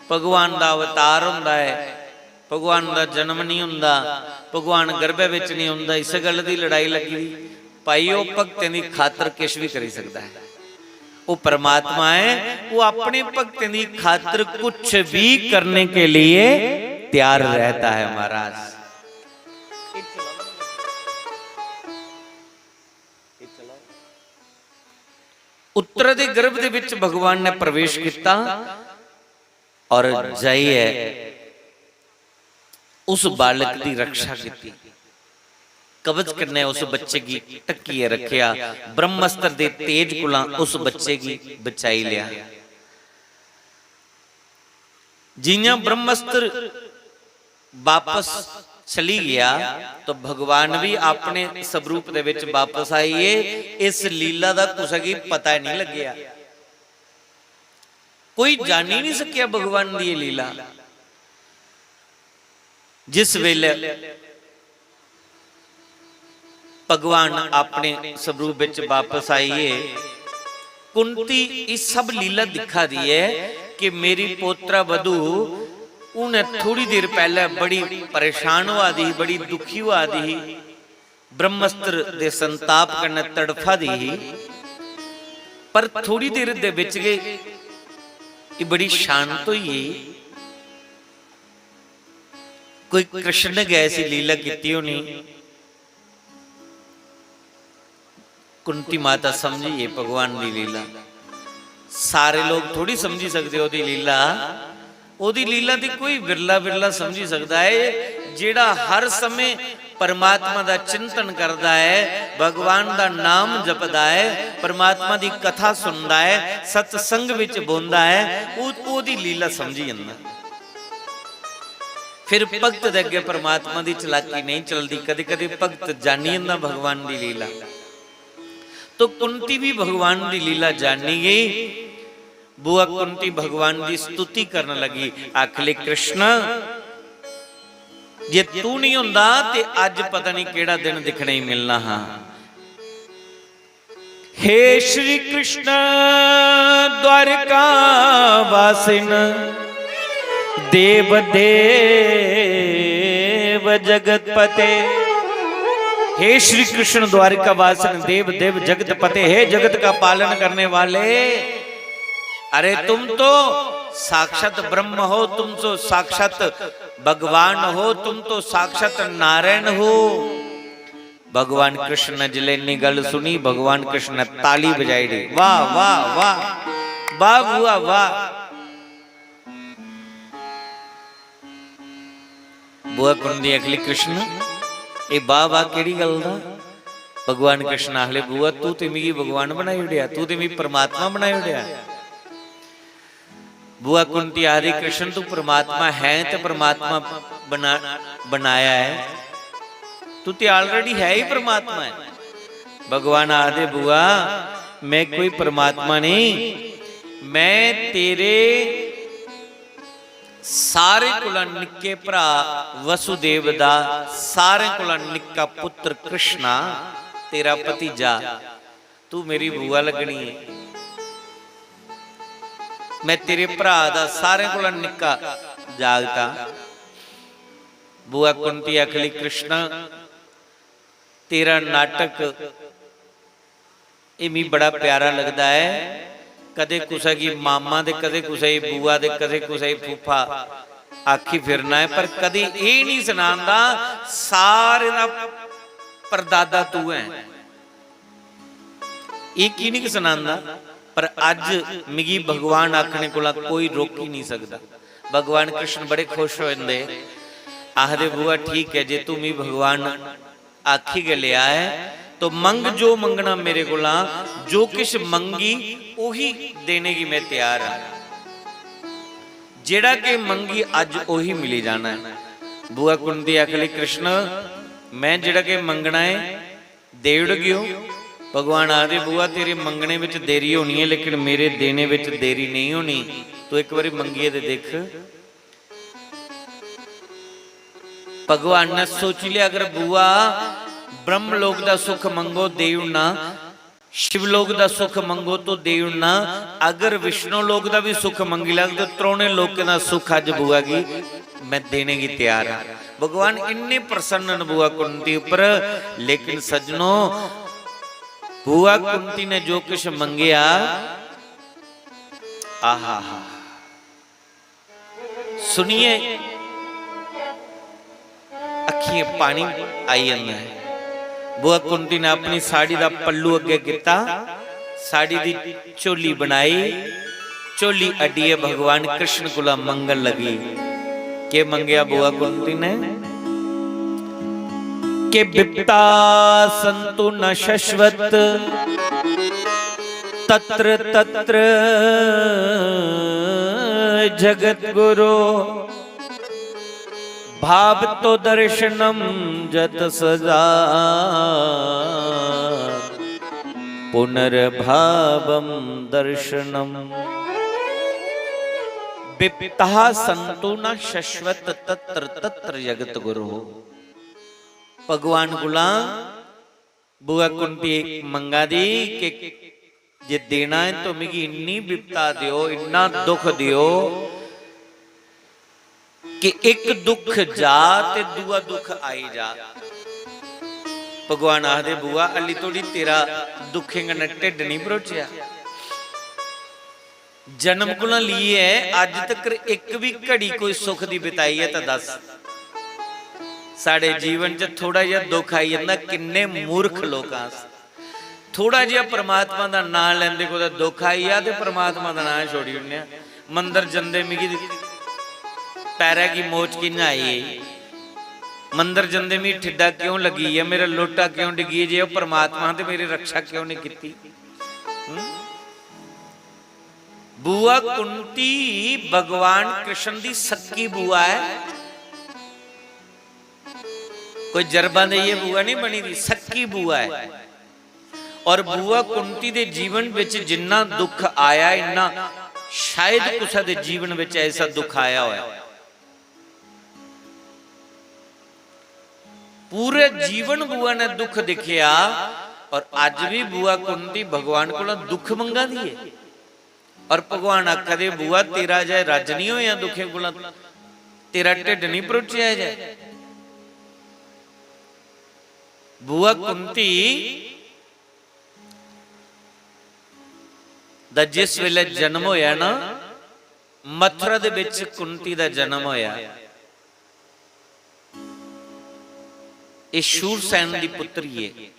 भगवान दा अवतार होंदा है, भगवान दा जन्म नहीं होंदा, भगवान गर्भै विच नहीं होंदा। इस गल्ल दी लड़ाई लगी दी। भाई, ओह भक्तें दी खातर किश भी करी सकदा है। ओह परमात्मा है, ओह अपने भक्तें दी खातर कुछ भी करने के लिए तैयार रहता है महाराज। उत्तरा दे गर्भ दे विच भगवान ने प्रवेश किया और जाइए उस बालक दी रक्षा कीती। कवच कन्नै उस बच्चे गी ढक्कियै रखेआ, ब्रह्मास्त्र दे तेज कोला उस बच्चे गी बचाई लिया। जियां ब्रह्मास्त्र वापस चली गया तो भगवान भी अपने स्वरूप दे विच वापस आई गे। इस लीला दा कुसै गी पता ही नहीं लग्गेआ। कोई जानी नहीं सकेआ भगवान दी एह् लीला। जिस वेले भगवान अपने स्वरूप विच वापस आई गे, कुंती इस सब लीला दिक्खा दी है कि मेरी पोत्रा वधू हून थोड़ी देर पहले बड़ी परेशान होआ दी ही, बड़ी दुखी होआ दी ही, ब्रह्मास्त्र दे संताप कन्नै तड़फा दी ही, पर थोड़ी देर दे विच गै एह् बड़ी शांत होई गेई। कोई कृष्ण ने गै ऐसी लीला कीती होनी। कुंती माता समझी एह् भगवान दी लीला। सारे लोग थोड़ी समझी सकदे ओह्दी लीला। ओह्दी लीला दी कोई विरला विरला समझी सकदा ऐ, जेह्ड़ा हर समें परमात्मा दा चिंतन करदा ऐ, भगवान दा नाम जपदा ऐ, परमात्मा दी कथा सुनदा ऐ, सत्संग विच बौंह्दा ऐ, ओह्, ओह्दी लीला समझी जंदा। फिर भगत दे अग्गें परमात्मा दी चलाकी नेईं चलदी। कदे-कदे भगत जानी जंदा भगवान दी लीला। तो कुंती भी भगवान दी लीला जानी गई। बुआ कुंती भगवान दी स्तुति करन लगी, आखली, "कृष्ण, जे तू नहीं होंदा ते अज्ज पता नहीं केड़ा दिन दिक्खने गी मिलना हा।" हे श्री कृष्ण द्वारिका वासिन, देव देव जगतपते। हे श्री कृष्ण द्वारिका वासिन, देव देव जगतपते, हे जगत का पालन करने वाले, अरे तुम तो साक्षात ब्रह्म हो, तुम तो साक्षात भगवान हो, तुम तो साक्षात नारायण हो। भगवान कृष्ण ने जिसलै इन्नी गल्ल सुनी, भगवान कृष्ण ने ताली बजाई दी, "वाह, वाह, वाह, वाह बुआ, वाह।" बुआ कुंती आखली, "कृष्ण, एह् वाह, वाह केह्ड़ी गल्ल दा?" भगवान कृष्ण आखले, "बुआ, तू ते मिगी भगवान बनाई ओड़ेआ, तू ते मिगी परमात्मा बनाई ओड़ेआ।" बुआ कुंती आखदी, "कृष्ण, तू परमात्मा है ते परमात्मा बना-, बनाया है, तू ते already है ही परमात्मा है।" भगवान आखदे, "बुआ, मैं कोई परमात्मा नहीं, मैं तेरे सारे कोला निक्के भ्रा वसुदेव दा सारे कोला निक्का पुत्र कृष्णा, तेरा भतीजा।" तू मेरी बुआ लगनी है। मैं तेरे भ्रा दा सारें कोला निक्का जागत आं। बुआ कुंती आखली, "कृष्णा, तेरा नाटक एह् मी बड़ा प्यारा लगदा ऐ। कदें कुसै गी मामा ते कदें कुसै गी बुआ ते कदें कुसै गी फूफा आखी फिरना ऐ, पर कदें एह् निं सनांदा सारें दा परदादा तू ऐ।" एह् की निं सनांदा, पर अज्ज मिगी भगवान आखने कोला कोई रोकी निं सकदा। भगवान कृष्ण बड़े खुश होंदे, आखदे, "बुआ, ठीक ऐ, जे तू मिगी भगवान आखी गै लेआ ऐ, तो मंग जो मंगना मेरे कोला, जो किश मंगी, ओही देने गी मैं त्यार आं। जेह्ड़ा के मंगी, अज्ज ओही मिली जाना ऐ।" बुआ कुंती आखली, "कृष्ण, मैं जेह्ड़ा के मंगना ऐ, देई ओड़गेओ।" भगवान आखदे, "बुआ, तेरे मंगने बिच देरी होनी ऐ, लेकिन मेरे देने बिच देरी नेईं होनी। तू इक बारी मंगियै ते दिक्ख।" भगवान ने सोची लेआ, अगर बुआ ब्रह्म लोक दा सुख मंगो, देई ओड़ना, शिव लोक दा सुख मंगो तो देई ओड़ना, अगर विष्णु लोक दा भी सुख मंगी लैग तो त्रौने लोकें दा सुख अज्ज बुआ गी मैं देने गी त्यार हां। भगवान इन्ने प्रसन्न न बुआ कुंती उप्पर। लेकिन सज्जनो, बुआ कुंती ने जो कुछ मंगेआ, आहा हा, सुनियै अक्खियें पानी आई जंदा ऐ। बुआ कुंती ने अपनी साड़ी दा पल्लू अग्गें कीता, साड़ी दी झोली बनाई, झोली अड्डियै भगवान कृष्ण कोला मंगन लगी। केह् मंगेआ बुआ कुंती ने? कि बिप्ता संतु न शश्वत, तत्र तत्र जगत गुरु। भाव तो दर्शनम जत सदा, पुनर्भावम दर्शनम। बिप्ता संतु न शश्वत, तत्र तत्र जगत गुरु। भगवान कोला बुआ कुंती मंगा दी कि जे देना ऐ तो मिगी इन्नी बिपता देओ, इन्ना दुख देओ कि इक दुख जा ते दूआ दुख आई जा। भगवान आखदे, "बुआ, हल्ली धोड़ी तेरा दुखें कन्नै ढिड्ड निं भरोचेआ। जन्म कोला लेइयै अज्ज तकर इक बी घड़ी कोई सुख दी बिताई ऐ तां दस्स।" साढ़े जीवन च थोड़ा जेहा दुख आई जंदा, किन्ने मूर्ख लोक आं अस। थोड़ा जेहा परमात्मा दा नांऽ लैंदे, कुतै दुख आई जा ते परमात्मा दा नांऽ छोड़ी ओड़ने आं। मंदर जंदे मिगी पैरै गी मोच कि'यां आई गेई, मंदर जंदे मिगी ठिड्डा क्यों लग्गी गेआ, मेरा लोटा क्यों डिग्गी गेआ, जे ओह् परमात्मा हा ते मेरी रक्षा क्यों नहीं कीती? हम्म? बुआ कुंती भगवान कृष्ण दी सक्की बुआ ऐ। कोई जरबां देइयै बुआ नहीं बनी दी, सक्की बुआ ऐ। और बुआ कुंती दे जीवन विच जिन्ना दुख आया, इन्ना शायद कुसै दे जीवन बिच ऐसा दुख आया होऐ। पूरे जीवन बुआ ने दुख दिक्खेआ और अज्ज भी बुआ कुंती भगवान कोला दुख मंगा दी है। और भगवान आखा दे, "बुआ, तेरा अजें रज नहीं होया दुखें कोला, तेरा ढिड्ड नहीं भरोचेआ अजें।" बुआ कुंती दा जिस वेले जन्म होया ना, मथुरा दे विच कुंती दा जन्म होया। एह शूरसैन दी पुत्री है।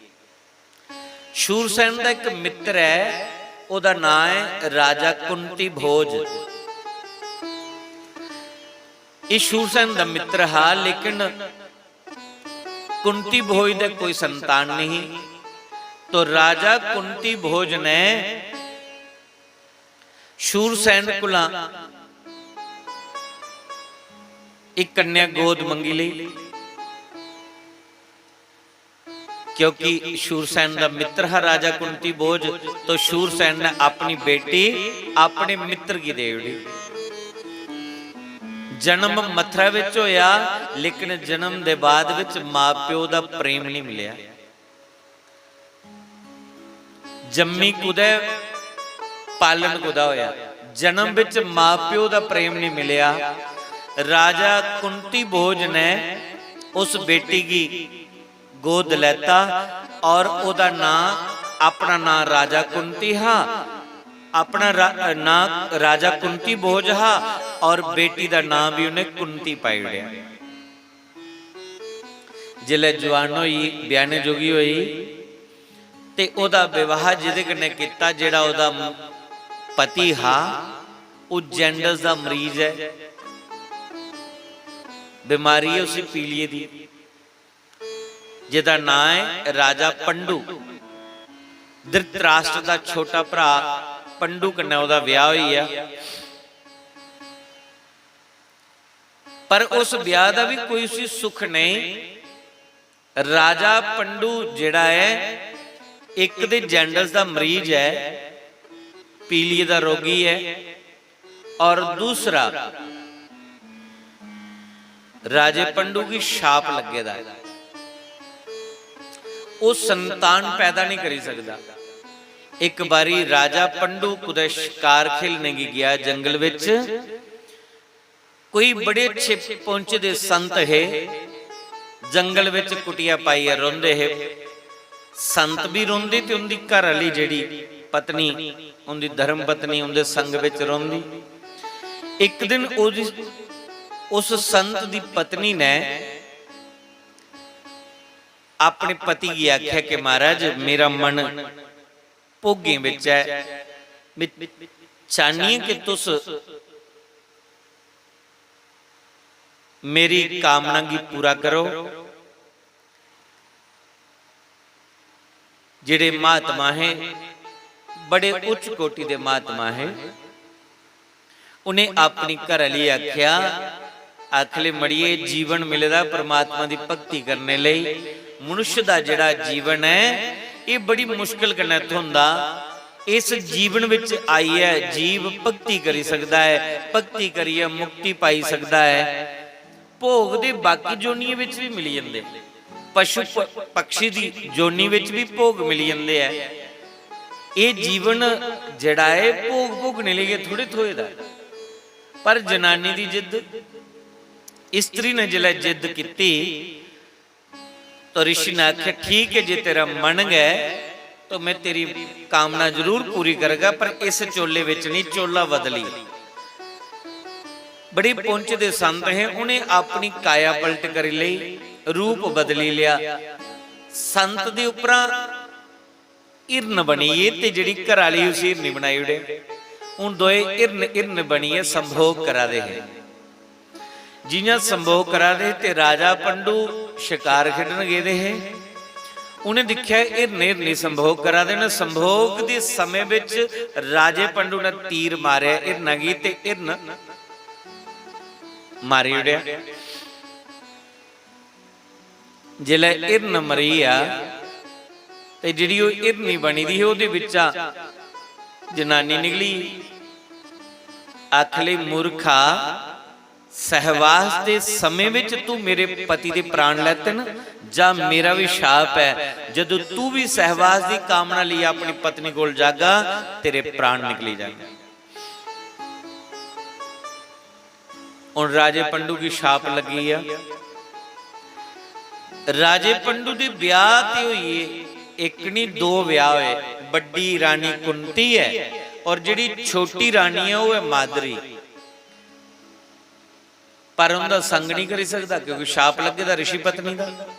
शूरसैन दा एक मित्र है, ओहदा नां है राजा कुंती भोज। एह शूरसैन दा मित्र हा, लेकिन कुंती भोज दे कोई संतान नहीं। तो राजा कुंती भोज ने शूरसैन कोला एक कन्या गोद मंगी लेई, क्योंकि शूरसैन दा मित्र हा राजा कुंती भोज। तो शूरसैन ने अपनी बेटी अपने मित्र गी दे ओड़ी। जन्म मथुरा विच होया, लेकिन जन्म दे बाद विच मां प्यो दा प्रेम नहीं मिलिया। जम्मी कुदै, पालन कुदा होया। जन्म विच मां प्यो दा प्रेम नहीं मिलिया। राजा कुंती भोज ने उस बेटी गी गोद लैता और ओहदा नां, अपना नां राजा कुंती हा, अपना रा-, नां राजा कुंती भोज हा और बेटी दा नां भी उन्हें कुंती पाई ओड़ेआ। जिसलै जवान होई, ब्याहने जोगी होई, ते ओहदा विवाह जिहदे कन्नै कीता, जेहड़ा ओहदा पति हा, ओह जैंडस दा मरीज ऐ, बीमारी ऐ उसी पीलिए दी, जेहदा नां ऐ राजा पंडू। धृतराष्ट्र दा छोटा भरा पंडू कन्नै ओहदा ब्याह होई गेआ। पर उस ब्याह दा भी कोई उसी सुख नेईं। राजा पंडू जेहड़ा ऐ, इक ते जैंडस दा मरीज ऐ, पीलिए दा रोगी ऐ, और दूसरा राजे पंडू गी शाप लग्गे दा ऐ, ओह संतान पैदा नहीं करी सकदा। एक बारी राजा पंडू कुदै शकार खेलने गी गया जंगल विच, कोई बड़े अच्छे पहुंचे दे संत हे, जंगल विच कुटिया पाइयै रौंदे हे। संत भी रौंदे ते उंदी घर आह्ली जेह्ड़ी पत्नी, उंदी धर्म पत्नी उंदे संग विच रौंदी। इक दिन ओह्दी, उस संत दी पत्नी ने अपने पति गी आखेआ कि "महाराज, मेरा मन भोगें बिच ऐ, में चाह्न्नी आं कि तुस मेरी कामना गी पूरा करो।" जेह्ड़े महात्मा हे, बड़े उच्च कोटि दे महात्मा हे, उ'नें अपनी घरै आह्ली आखेआ, आखले, "मड़िये, जीवन मिले दा परमात्मा दी भक्ति करने लेई, मनुष्य दा जेह्ड़ा जीवन ऐ, एह् बड़ी मुश्कल कन्नै थ्होंदा। इस जीवन बिच आइयै जीव भक्ति करी सकदा ऐ, भक्ति करियै मुक्ति पाई सकदा ऐ। भोग दे बाकी जोनियें बिच बी मिली जंदे, पशु प-, पक्षी दी जोनी बिच बी भोग मिली जंदे ऐ। एह् जीवन जेह्ड़ा ऐ, भोग भोगने लेई गै थोड़े थ्होए दा ऐ।" पर जनानी दी जिद्द, स्त्री ने जिसलै जिद्द कीती, तो ऋषि ने आखेआ, "ठीक ऐ, जे तेरा मन गै, तो में तेरी कामना जरूर पूरी करगा, पर इस चोले बिच नहीं, चोला बदली।" बड़ी पुंछ दे संत हे, उ'नें अपनी काया पलट करी लेई, रूप बदली लेआ। संत दे उप्परा हिरन बनी गे ते जेह्ड़ी घरै आह्ली उसी हिरनी बनाई ओड़े। हून दोए हिरन, हिरन बनियै संभोग करा दे हे। जि'यां संभोग करा दे हे ते राजा पंडू शकार खेढन गेदे हे। उ'नें दिक्खेआ हिरन, हिरनी संभोग करा दे न। संभोग दे समें बिच राजे पंडू ने तीर मारेआ हिरना गी ते हिरन मारी ओड़ेआ। जिसलै हिरन मरी गेआ ते जेह्ड़ी ओह् हिरनी बनी दी ही, ओह्दे बिच्चा जनानी निकली। आखले, मूर्खा, सहवास दे समें विच तू मेरे पति दे प्राण लैते न, जां मेरा भी शाप ऐ, जदों तू भी सहवास दी कामना लेइयै अपनी पत्नी कोल जागा, तेरे प्राण निकली जागे। हुण राजे पंडू गी शाप लग्गी आ। राजे पंडू दे ब्याह ते होइए, इक निं दो ब्याह होए। बड्डी रानी कुंती ऐ और जेह्ड़ी छोटी रानी ऐ ओह् ऐ माधुरी। पर उंदा संग निं करी सकदा क्योंकि शाप लग्गे दा रिशी पत्नी दा।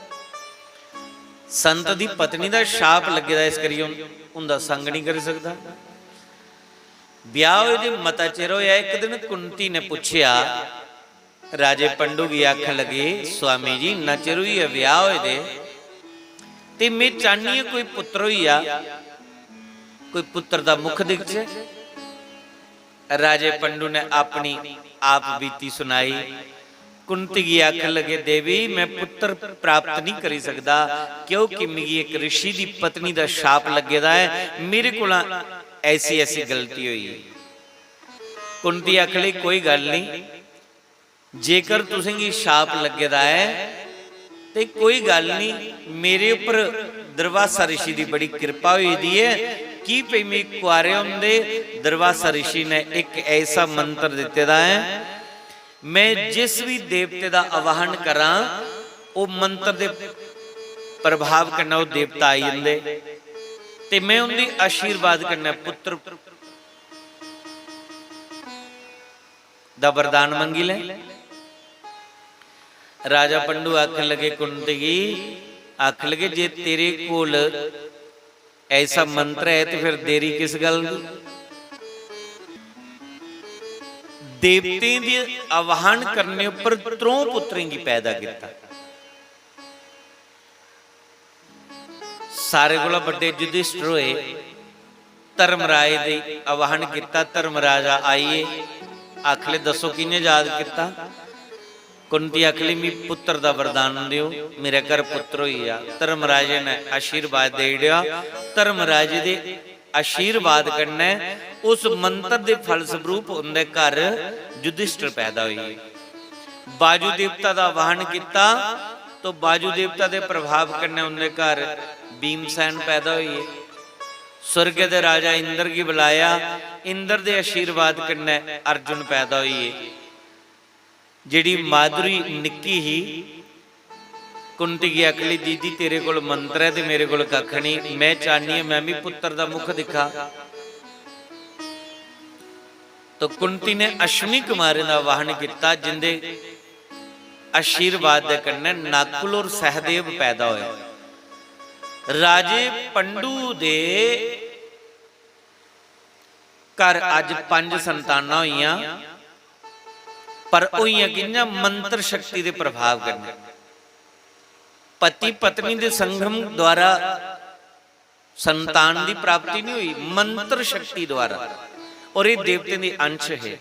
संत दी पत्नी दा शाप लग्गे दा, इस करियै उंदा संग निं करी सकदा। ब्याह होए दे मता चिर होया, इक दिन कुंती ने पुच्छेआ, राजे पंडू गी आखन लगी, "स्वामी जी, इन्ना चिर होई गेआ ब्याह होए दे, ते में चाहनी आं कोई पुत्र होई जा, कोई पुत्र दा मुख दिखचै।" राजे पंडू ने अपनी आप बीती सुनाई। कुंती गी आखन लगे, "देवी, मैं पुत्र प्राप्त नहीं करी सकदा, क्योंकि मिगी एक ऋषि दी पत्नी दा शाप लग्गे दा है, मेरे कोला ऐसी ऐसी गलती होई।" कुंती आखन लगी, "कोई गल्ल नहीं, जेकर तुसेंगी शाप लग्गे दा ऐ ते कोई गल्ल नहीं, मेरे उप्पर दुर्वासा ऋषि दी बड़ी किरपा होई दी ऐ। की भई मिगी कुआरे होंदे दुर्वासा ऋषि ने इक ऐसा मंत्र दित्ते दा ऐ, मैं जिस भी देवते दा आवाहन करां, ओह् मंत्र दे प्रभाव कन्नै ओह् देवता आई जंदे ते मैं उं'दे आशीर्वाद कन्नै पुत्र दा वरदान मंगी लै।" राजा पंडू आखन लगे कुंती गी, आखन लगे, "जे तेरे कोल ऐसा मंत्र है ते फिर देरी किस गल्ल दी?" देवतें दे आह्वान करने उप्पर त्रौं पुत्रें गी पैदा कीता। सारे कोला बड्डे युधिष्ठिर होए। धर्मराज दे आह्वान कीता, धर्मराजा आइए, आखले, "दस्सो कि'यां याद कीता?" कुंती आखली, "मी पुत्र दा वरदान देओ, मेरे घर पुत्र होई जा।" धर्मराजे ने आशीर्वाद देई ओड़ेआ। धर्मराजे दे आशीर्वाद कन्नै उस मंत्र दे फलस्वरूप उं'दे घर युधिष्ठिर पैदा होई गे। बाजू देवता दा आह्वान कीता, तो बाजू देवता दे प्रभाव कन्नै उं'दे घर भीमसेन पैदा होई गे। स्वर्ग दे राजा इंद्र गी बुलाया, इंद्र दे आशीर्वाद कन्नै अर्जुन पैदा होई गे। जेह्ड़ी माधुरी निक्की ही, कुंती गी आखली, "दीदी, तेरे कोल मंत्र ऐ ते मेरे कोल कक्ख नहीं, मैं चाहनी आं मैं भी पुत्र दा मुख दिक्खां।" तो कुंती ने अश्विनी कुमारें दा आह्वान कीता, जिंदे आशीर्वाद दे कन्नै नकुल और सहदेव पैदा होए। राजे पंडू दे घर अज्ज पंज संतानां होइयां, पर होइयां कि'यां? मंत्र शक्ति दे प्रभाव कन्नै। पति पत्नी दे संगम द्वारा संतान दी प्राप्ति नहीं हुई, मंत्र शक्ति द्वारा। और ये देवतें दे अंश है।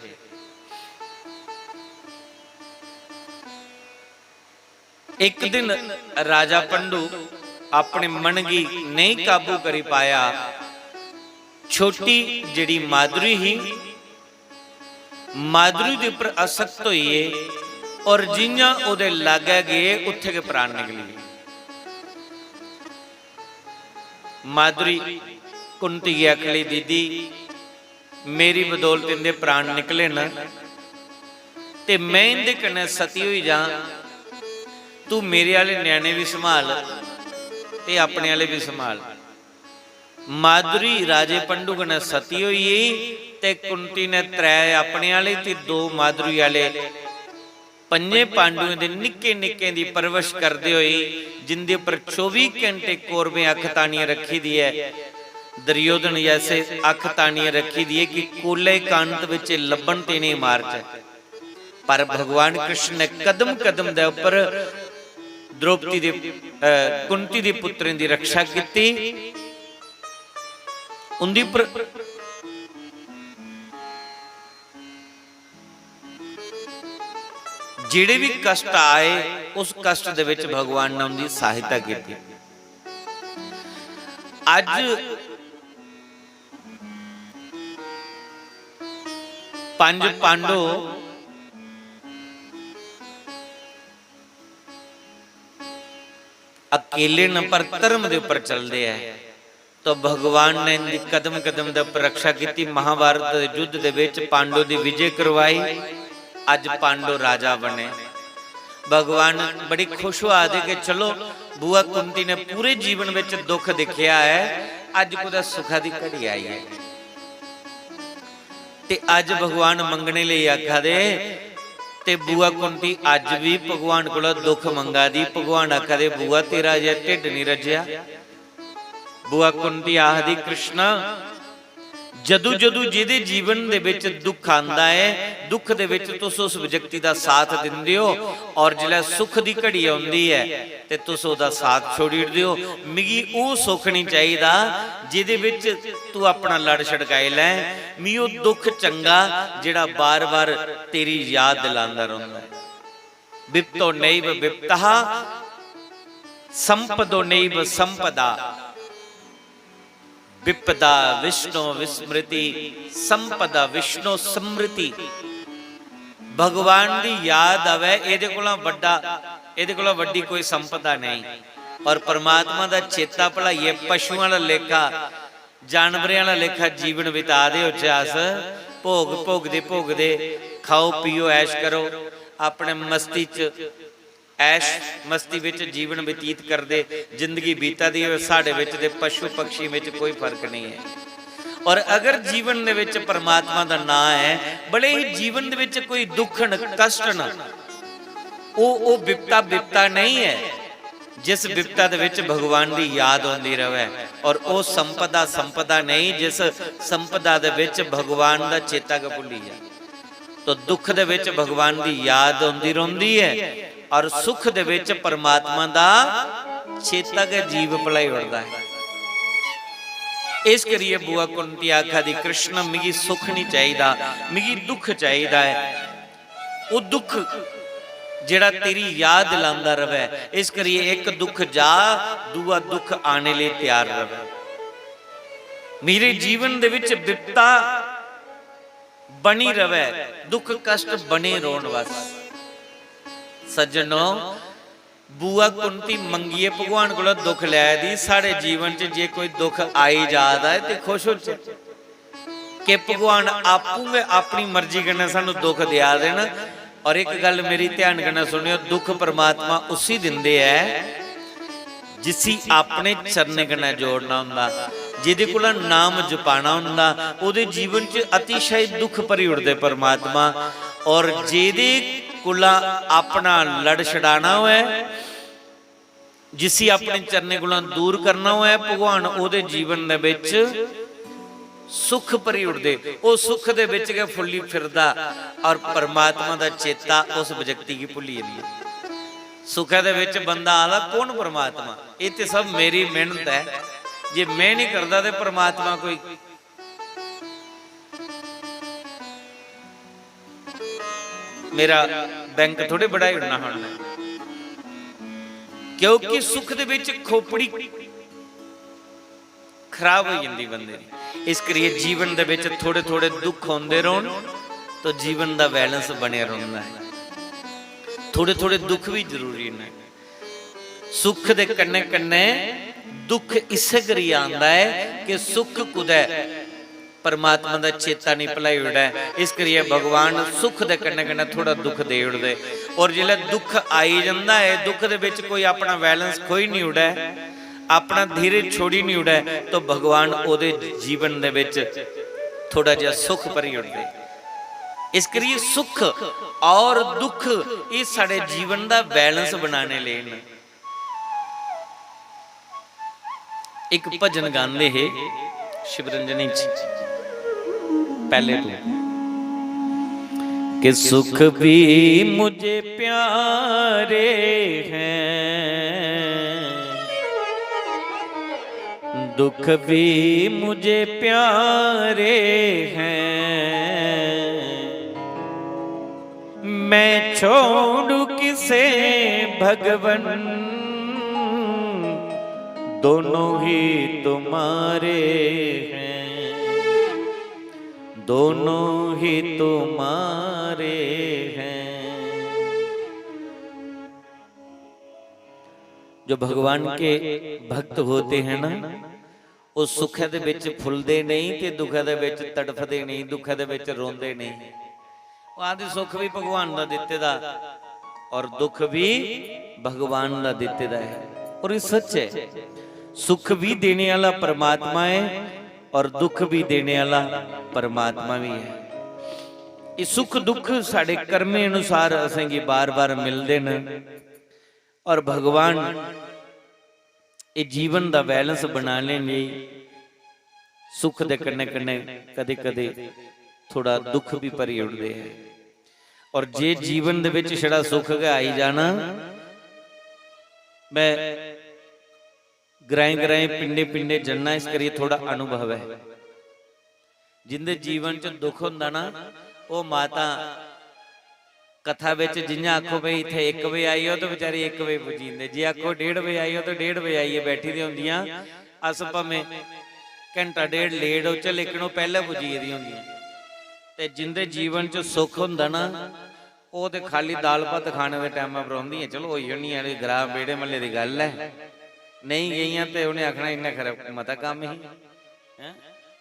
एक दिन राजा पंडू अपने मन गी नहीं काबू करी पाया। छोटी जेड़ी माधुरी ही, माधुरी दे उपर आसक्त होई गे और जियां ओदे लागै गे, उत्थे गै प्राण निकली गे। माधुरी कुंती गी आखली, "दीदी, मेरी बदौलत इंदे प्राण निकले न, ते मैं इंदे कन्नै सती होई जां, तू मेरे आह्ले ञ्याणे बी सम्हाल ते अपने आह्ले बी सम्हाल।" माधुरी राजे पंडु कन्नै सती होई गेई ते कुंती ने त्रै अपने आह्ले ते दो माधुरी आह्ले, पंजे पांडुएं दे निक्के निक्के दी परवरिश करदे होई, जिंदे उप्पर चौबी घैंटे कौरवें अक्ख तानियै रक्खी दी ऐ, दुर्योधन जैसे अक्ख तानियै रक्खी दी ऐ कि कोले एकांत बिच लब्भन ते इ'नेंगी मारचै। पर भगवान कृष्ण ने कदम कदम दे उप्पर द्रौपदी दे, अ, कुंती दे पुत्रें दी रक्षा कीती। उंदी पर जेह्ड़े भी कष्ट आए, उस कष्ट दे विच भगवान ने उंदी सहायता कीती। अज पंज पांडो अकेले न, पर धर्म दे उप्पर चलदे ऐ। तो भगवान ने इंदी कदम कदम दे उप्पर रक्षा कीती। महाभारत दे युद्ध दे विच पांडो दी विजय करवाई। अज पांडो राजा बने। भगवान बड़ी खुश होआ दे कि चलो, बुआ कुंती ने पूरे जीवन विच दुख दिक्खेआ ऐ, अज कुतै सुखा दी घड़ी आई ऐ। ते अज भगवान मंगने लेई आखा दे, ते बुआ कुंती अज भी भगवान कोला दुख मंगा दी। भगवान आखा दे, "बुआ, तेरा अजें ढिड्ड निं रज्जेआ।" बुआ कुंती आखदी, "कृष्णा, जदू जदू जेह्दे जीवन दे विच दुख आंदा ऐ, दुख दे विच तुस उस व्यक्ति दा साथ दिंदे हो, और जिसलै सुख दी घड़ी औंदी ऐ ते तुस ओह्दा साथ छोड़ी ओड़दे हो। मिगी ओह् सुख निं चाहिदा जेह्दे विच तू अपना लड़ छड़काई लैं। मिगी ओह् दुख चंगा जेह्ड़ा बार-बार तेरी याद दिलांदा रौंह्दा ऐ।" वित्तो नैव वित्तः, संपदो नैव संपदा। विपदा विष्णु विस्मृति, संपदा विष्णु स्मृति। भगवान दी याद आवै, एह्दे कोला बड्डा, एह्दे कोला बड्डी कोई संपदा नेईं। और परमात्मा दा चेता भुलाइयै पशुआं आह्ला लेखा, जानवरें आह्ला लेखा जीवन बिता दे होचै अस, भोग भोगदे भोगदे, खाओ पियो ऐश करो, अपने मस्ती च ऐश मस्ती विच जीवन बतीत करदे जिंदगी बीता दी होवे, साढ़े विच ते पशु पक्षी विच कोई फर्क नहीं है। और अगर जीवन दे विच परमात्मा दा नां है, भले ही जीवन दे विच कोई दुख न, कष्ट न, ओ, ओ बिपता बिपता नहीं है जिस बिपता दे विच भगवान दी याद आंदी रहे। और ओ संपदा संपदा नहीं जिस संपदा दे विच भगवान दा चेता गै भुल्ली जाए। तो दुख दे विच भगवान दी याद आंदी रौंदी है और सुख दे विच परमात्मा दा चेता गै जीव भुलाई ओड़दा है। इस करियै बुआ कुंती आखा दी, "कृष्ण, मिगी सुख नहीं चाहिदा, मिगी दुख चाहिदा है। ओह् दुख जेह्ड़ा तेरी याद दिलांदा रवै, इस करियै इक दुख जा, दूआ दुख आने लेई त्यार रवै। मेरे जीवन दे विच बिपता बनी रवै, दुख कष्ट बने रौह्न बस।" सज्जनो, बुआ कुंती मंगियै भगवान कोला दुख लै दी। साढ़े जीवन च जे कोई दुख आई जा दा ऐ ते खुश होचै कि भगवान आपूं गै अपनी मर्जी कन्नै सानूं दुख देआ दे न। और इक गल्ल मेरी ध्यान कन्नै सुनेओ, दुख परमात्मा उसी दिंदे ऐ जिसी अपने चरणें कन्नै जोड़ना होंदा, जेह्दे कोला नाम जपाना होंदा, ओह्दे जीवन च अतिशय दुख भरी ओड़दे परमात्मा। और जेह्दे कोला अपना लड़ छड़ाना होऐ, जिसी अपने चरणें कोला दूर करना होऐ, भगवान ओह्दे जीवन दे बिच सुख भरी ओड़दे। ओह् सुख दे बिच गै फुल्ली फिरदा और परमात्मा दा चेता उस व्यक्ति गी भुल्ली जंदा। सुखै दे बिच बंदा आखदा, "कौन परमात्मा? एह् ते सब मेरी मेहनत ऐ। जे में नहीं करदा ते परमात्मा कोई, मेरा बैंक थोड़े बढ़ाई ओड़ना हा उन्नै।" क्योंकि सुख दे बिच खोपड़ी खराब होई जंदी बंदे दी। इस करियै जीवन दे बिच थोड़े-थोड़े दुख औंदे रौह्न, तो जीवन दा बैलेंस बने रौंह्दा ऐ। थोड़े-थोड़े दुख बी जरूरी न। सुख दे कन्नै-कन्नै दुख इस्सै करियै आंदा ऐ कि सुख कुतै परमात्मा दा चेता निं भुलाई ओड़ै। इस करियै भगवान सुख दे कन्नै-कन्नै थोड़ा दुख देई ओड़दे। और जिसलै दुख आई जंदा ऐ, दुख दे बिच कोई अपना बैलेंस खोई निं ओड़ै, अपना धीरज छोड़ी निं ओड़ै, तो भगवान ओह्दे जीवन दे बिच थोड़ा जिहा सुख भरी ओड़दे। इस करियै सुख और दुख, एह् साढ़े जीवन दा बैलेंस बनाने लेई न। इक भजन गांदे हे शिवरंजनी जी, पैह्ले तू, कि सुख भी मुझे प्यारे हैं, दुख भी मुझे प्यारे हैं, मैं छोड़ू किसे भगवन, दोनों ही तुम्हारे हैं। दोनों ही तुम्हारे हैं। जो भगवान के भक्त होते हैं ना, ਉਹ ਸੁੱਖ ਦੇ ਵਿੱਚ ਫੁੱਲਦੇ ਨਹੀਂ ਤੇ ਦੁੱਖ ਦੇ ਵਿੱਚ ਤੜਫਦੇ ਨਹੀਂ, ਦੁੱਖ ਦੇ ਵਿੱਚ ਰੋਂਦੇ ਨਹੀਂ। ਉਹ ਆਂਦੇ, ਸੁੱਖ ਵੀ ਭਗਵਾਨ ਦਾ ਦਿੱਤੇ ਦਾ ਔਰ ਦੁੱਖ ਵੀ ਭਗਵਾਨ ਦਾ ਦਿੱਤੇ ਦਾ ਹੈ। ਔਰ ਇਹ ਸੱਚ ਹੈ, ਸੁੱਖ ਵੀ ਦੇਣੇ ਵਾਲਾ ਪਰਮਾਤਮਾ ਹੈ ਔਰ ਦੁੱਖ ਵੀ ਦੇਣੇ ਵਾਲਾ ਪਰਮਾਤਮਾ ਵੀ ਹੈ। ਇਹ ਸੁੱਖ ਦੁੱਖ ਸਾਡੇ ਕਰਮੇ ਅਨੁਸਾਰ ਅਸਾਂਗੀ ਬਾਰ-ਬਾਰ ਮਿਲਦੇ ਨੇ। ਔਰ ਭਗਵਾਨ ਇਹ ਜੀਵਨ ਦਾ ਬੈਲੈਂਸ ਬਣਾਉਣ ਲਈ ਸੁੱਖ ਦੇ ਕੰਨੇ ਕੰਨੇ ਕਦੇ ਕਦੇ ਥੋੜਾ ਦੁੱਖ ਵੀ ਭਰੀ ਉੜਦੇ ਹੈ। ਔਰ ਜੇ ਜੀਵਨ ਦੇ ਵਿੱਚ ਛੜਾ ਸੁੱਖ ਗਾ ਆਈ ਜਾਣਾ, ਮੈਂ ਗਰਾਏ ਗਰਾਏ ਪਿੰਡੇ ਪਿੰਡੇ ਜੰਨਾ, ਇਸ ਕਰੀਏ ਥੋੜਾ ਅਨੁਭਵ ਹੈ। ਜਿੰਦੇ ਜੀਵਨ ਚ ਦੁੱਖ ਹੁੰਦਾ ਨਾ, ਉਹ ਮਾਤਾ ਕਥਾ ਵਿੱਚ ਜਿੰਨਾ ਆਖੋ ਵੀ ਇੱਥੇ ਇੱਕ ਵਜੇ ਆਈ ਹੋ ਤਾਂ ਵਿਚਾਰੀ ਇੱਕ ਵਜੇ ਪੁੱਜੀ ਜਾਂਦੇ, ਜੇ ਆਖੋ ਡੇਢ ਵਜੇ ਆਈ ਹੋ ਤਾਂ ਡੇਢ ਵਜੇ ਆਈਏ ਬੈਠੀ ਦੀਆਂ ਹੁੰਦੀਆਂ। ਅਸ ਭਾਵੇਂ ਘੰਟਾ ਡੇਢ ਲੇਟ ਹੋ ਚ, ਲੇਕਿਨ ਉਹ ਪਹਿਲਾਂ ਪੁੱਜੀ ਇਹਦੀ ਹੁੰਦੀ। ਤੇ ਜਿੰਦੇ ਜੀਵਨ ਚ ਸੁੱਖ ਹੁੰਦਾ ਨਾ, ਉਹ ਤੇ ਖਾਲੀ ਦਾਲ ਭਾਤ ਖਾਣੇ ਦੇ ਟਾਈਮ ਪਰ ਆਉਂਦੀ ਹੈ। ਚਲੋ, ਹੋਈ ਹੋਣੀ ਹੈ, ਗਰਾਹ ਬੇੜੇ ਮੱਲੇ ਦੀ ਗੱਲ ਹੈ, ਨਹੀਂ ਗਈਆਂ ਤੇ ਉਹਨੇ ਆਖਣਾ, "ਇੰਨਾ ਖਰਾ ਮਤਾ ਕੰਮ ਹੀ ਹੈ।"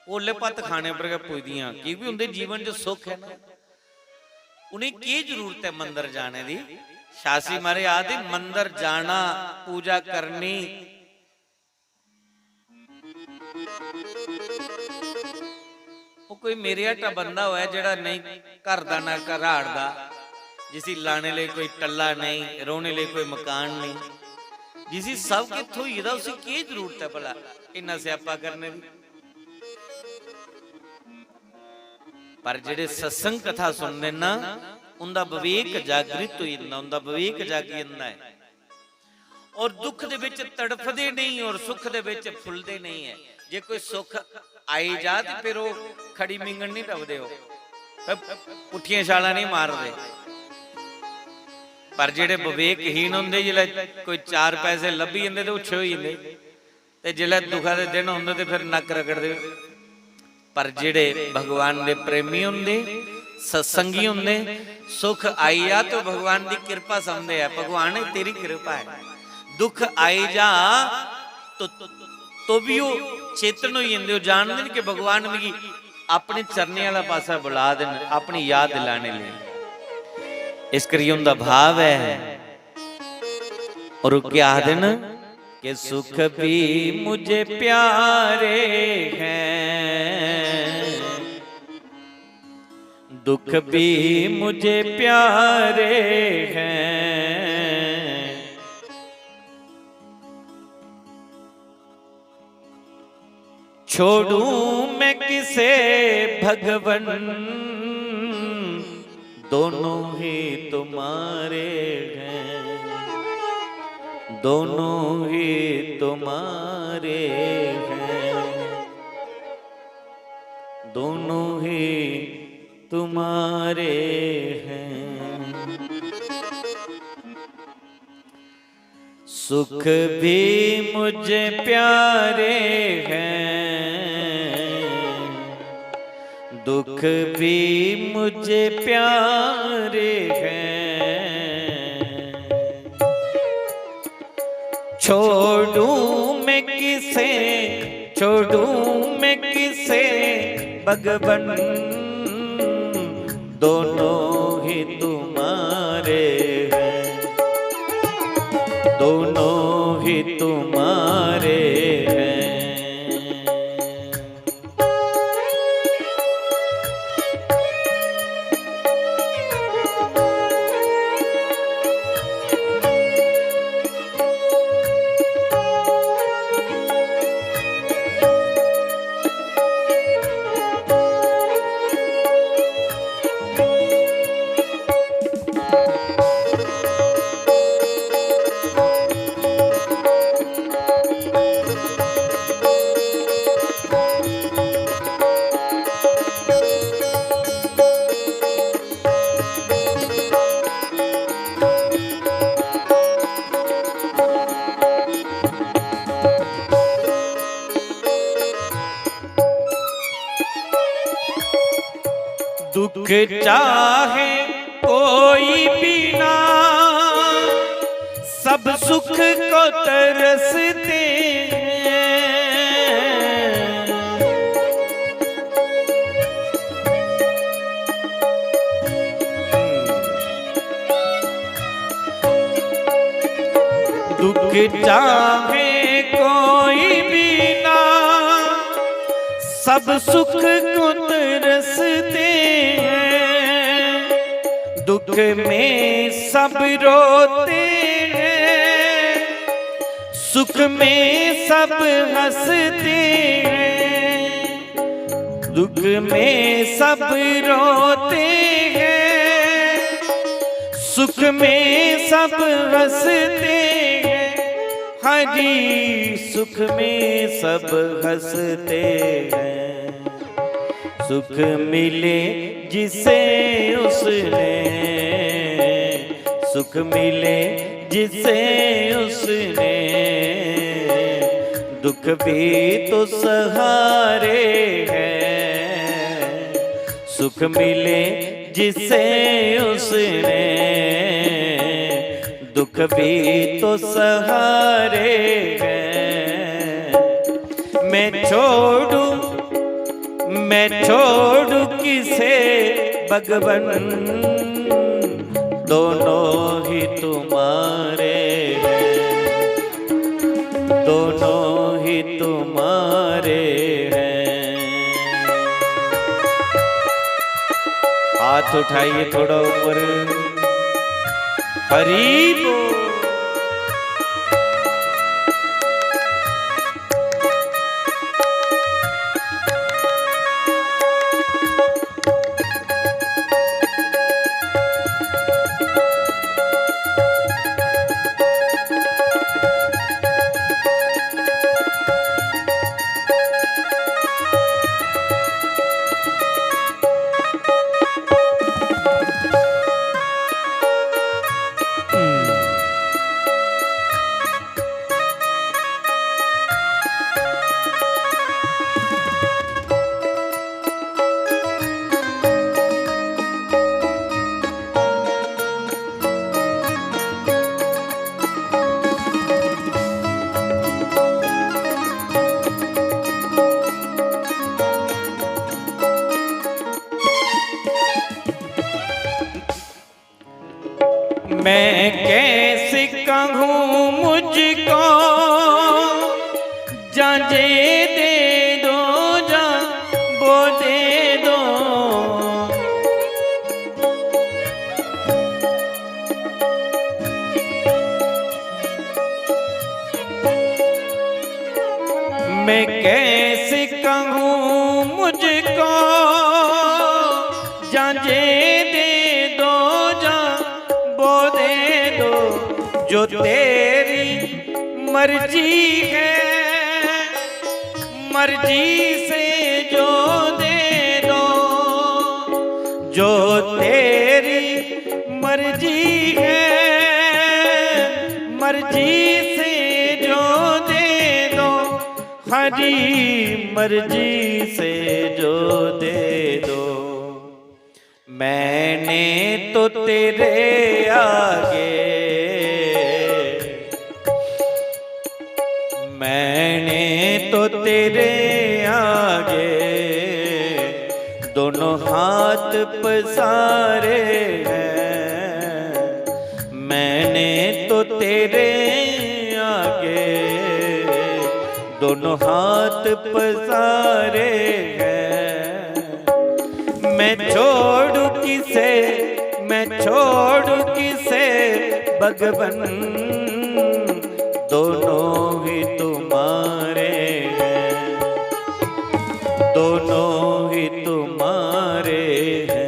ਉਹਲੇ ਭਾਤ ਖਾਣੇ ਪਰ ਪੁੱਜਦੀਆਂ, ਕੀ ਵੀ ਹੁੰਦੇ ਜੀਵਨ ਚ ਸੁੱਖ ਹੈ ਨਾ, ਉਹਨੇ ਕੀ ਜ਼ਰੂਰਤ ਹੈ ਮੰਦਰ ਜਾਣੇ ਦੀ? ਸ਼ਾਸੀ ਮਾਰੇ ਆਦੀ, "ਮੰਦਰ ਜਾਣਾ, ਪੂਜਾ ਕਰਨੀ।" ਉਹ ਕੋਈ ਮੇਰੇ ਆਟਾ ਬੰਦਾ ਹੋਇਆ ਜਿਹੜਾ ਨਹੀਂ ਘਰ ਦਾ ਨਾ ਘਰਾੜ ਦਾ, ਜਿਸੀ ਲਾਣੇ ਲਈ ਕੋਈ ਟੱਲਾ ਨਹੀਂ, ਰੋਣੇ ਲਈ ਕੋਈ ਮਕਾਨ ਨਹੀਂ, ਜਿਸੀ ਸਭ ਕਿੱਥੋਂ ਹੀ ਦਾ, ਉਸੇ ਕੀ ਜ਼ਰੂਰਤ ਹੈ ਭਲਾ ਇੰਨਾ ਸਿਆਪਾ ਕਰਨੇ ਦੀ? ਪਰ ਜਿਹੜੇ ਸਤਸੰਗ ਕਥਾ ਸੁਣਦੇ ਨਾ, ਉਹਦਾ ਵਿਵੇਕ ਜਾਗਰਿਤ ਹੋ ਜਾਂਦਾ, ਉਹਦਾ ਵਿਵੇਕ ਜਾਗ ਜਾਂਦਾ ਹੈ। ਔਰ ਦੁੱਖ ਦੇ ਵਿੱਚ ਤੜਫਦੇ ਨਹੀਂ ਔਰ ਸੁੱਖ ਦੇ ਵਿੱਚ ਫੁੱਲਦੇ ਨਹੀਂ ਹੈ। ਜੇ ਕੋਈ ਸੁੱਖ ਆਈ ਜਾ ਤੇ ਫਿਰ ਉਹ ਖੜੀ ਮਿੰਗਣ ਨਹੀਂ ਡੱਬਦੇ ਹੋ, ਫਿਰ ਪੁੱਠੀਆਂ ਛਾਲਾਂ ਨਹੀਂ ਮਾਰਦੇ। ਪਰ ਜਿਹੜੇ ਵਿਵੇਕਹੀਣ ਹੁੰਦੇ, ਜਿਹੜੇ ਕੋਈ ਚਾਰ ਪੈਸੇ ਲੱਭੀ ਜਾਂਦੇ ਤੇ ਉੱਛੇ ਹੋ ਜਾਂਦੇ, ਤੇ ਜਿਹੜੇ ਦੁੱਖਾਂ ਦੇ ਦਿਨ ਹੁੰਦੇ ਤੇ ਫਿਰ ਨੱਕ ਰਗੜਦੇ। ਪਰ ਜਿਹੜੇ ਭਗਵਾਨ ਦੇ ਪ੍ਰੇਮੀ ਹੁੰਦੇ, ਸਤਸੰਗੀ ਹੁੰਦੇ, ਸੁੱਖ ਆਈ ਆ ਤਾਂ ਭਗਵਾਨ ਦੀ ਕਿਰਪਾ ਸਮਝਦੇ ਆ, "ਭਗਵਾਨ, ਇਹ ਤੇਰੀ ਕਿਰਪਾ ਹੈ।" ਦੁੱਖ ਆਈ ਜਾ ਤੋ, ਤੋ ਵੀ ਉਹ ਚੇਤਨ ਹੋ ਜਾਂਦੇ, ਉਹ ਜਾਣਦੇ ਨੇ ਕਿ ਭਗਵਾਨ ਮਿਗੀ ਆਪਣੇ ਚਰਨੇ ਵਾਲਾ ਪਾਸਾ ਬੁਲਾ ਦੇਣ, ਆਪਣੀ ਯਾਦ ਦਿਲਾਣੇ ਲਈ। ਇਸ ਕਰੀ ਉਹਦਾ ਭਾਵ ਹੈ। ਔਰ ਉਹ ਕੀ ਆਖਦੇ ਨੇ ਕਿ "ਸੁੱਖ ਵੀ ਮੁਝੇ ਪਿਆਰੇ ਹੈ, ਦੁੱਖ ਵੀ ਮੁਝੇ ਪਿਆਰੇ ਹੈ, छोड़ूं मैं किसे भगवन, दोनों ही तुम्हारे हैं, दोनों ही तुम्हारे हैं, दोनों ही तुम्हारे हैं।" सुख भी मुझे प्यारे हैं, दुख भी मुझे प्यारे हैं। छोड़ूं मैं किसे, छोड़ूं मैं किसे भगवन, दोनों ही तुम्हारे हैं, दोनों ही तुम्हारे हैं। दुख चाहे कोई भी ना, सब सुख को तरसते हैं। दुख चाहे कोई भी ना, सब सुख को तरसते हैं। दुख में सब रोते हैं, सुख में सब हंसते हैं। दुख में सब रोते हैं, सुख में सब हंसते हैं। हाँ जी, सुख में सब हंसते हैं। सुख मिले जिसे उसने, सुख मिले जिसे उसने, दुख भी तो सहारे हैं। सुख मिले जिसे उसने, दुख भी तो सहारे हैं। मैं छोड़ू, मैं छोड़ू किसे भगवन, दोनों ही तुम्हारे हैं, दोनों ही तुम्हारे हैं। हाथ उठाइए थोड़ा ऊपर। हरी बोल। मैं कैसे कहूँ मुझको, जांजे दे दो, जा वो दे दो। मैं कैसे कहूँ मुझको, जांजे दे दो, जा वो दे दो, जो तेरी मर्जी है, मर्जी से जो दे दो, जो तेरी मर्जी है, मर्जी से जो दे दो, हरी मर्जी से जो दे दो। मैंने तो तेरे आगे, मैंने तो तेरे आगे दोनों हाथ पसारे हैं। मैंने तो तेरे आगे दोनों हाथ पसारे हैं। मैं छोड़ू किसे, मैं छोड़ू किसे भगवन, दोनों ही तुम्हारे हैं, दोनों ही तुम्हारे हैं।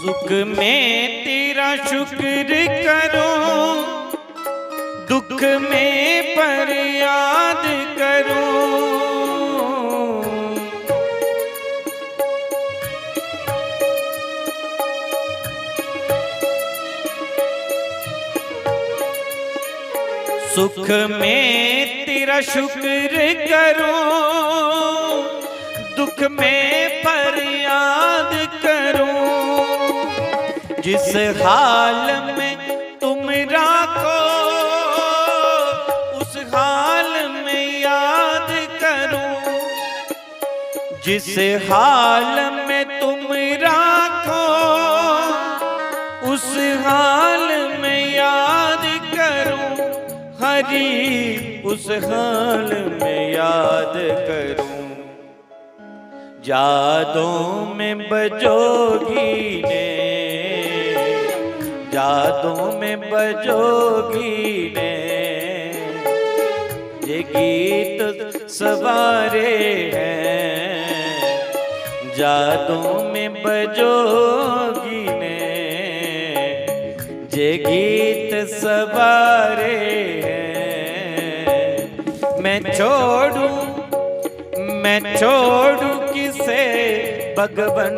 सुख में तेरा शुक्र करूं, दुख में फरियाद करूं। सुख में तेरा शुक्र करूं, दुख में फरियाद करूं। जिस हाल में तुम राखो, उस हाल में याद करूं। जिस हाल में तुम राखो, उस हाल में याद करूं। हरी, उस हाल में याद करूं। यादों में बजोगी ने, यादों में बजोगी ने, ये गीत सवारे हैं। यादों में बजोगी ने, ये गीत सवारे हैं। मैं छोड़ूं, मैं छोड़ूं किसे भगवन,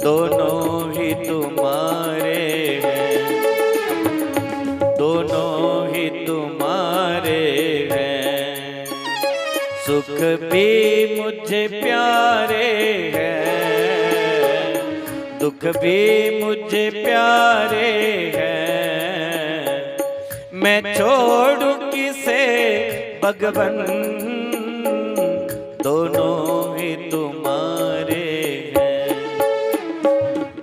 दोनों ही तुम्हारे हैं, दोनों ही तुम्हारे हैं। सुख भी मुझे प्यारे हैं, दुख भी मुझे प्यारे हैं। मैं छोड़ूं किसे भगवन, दोनों ही तुम्हारे हैं,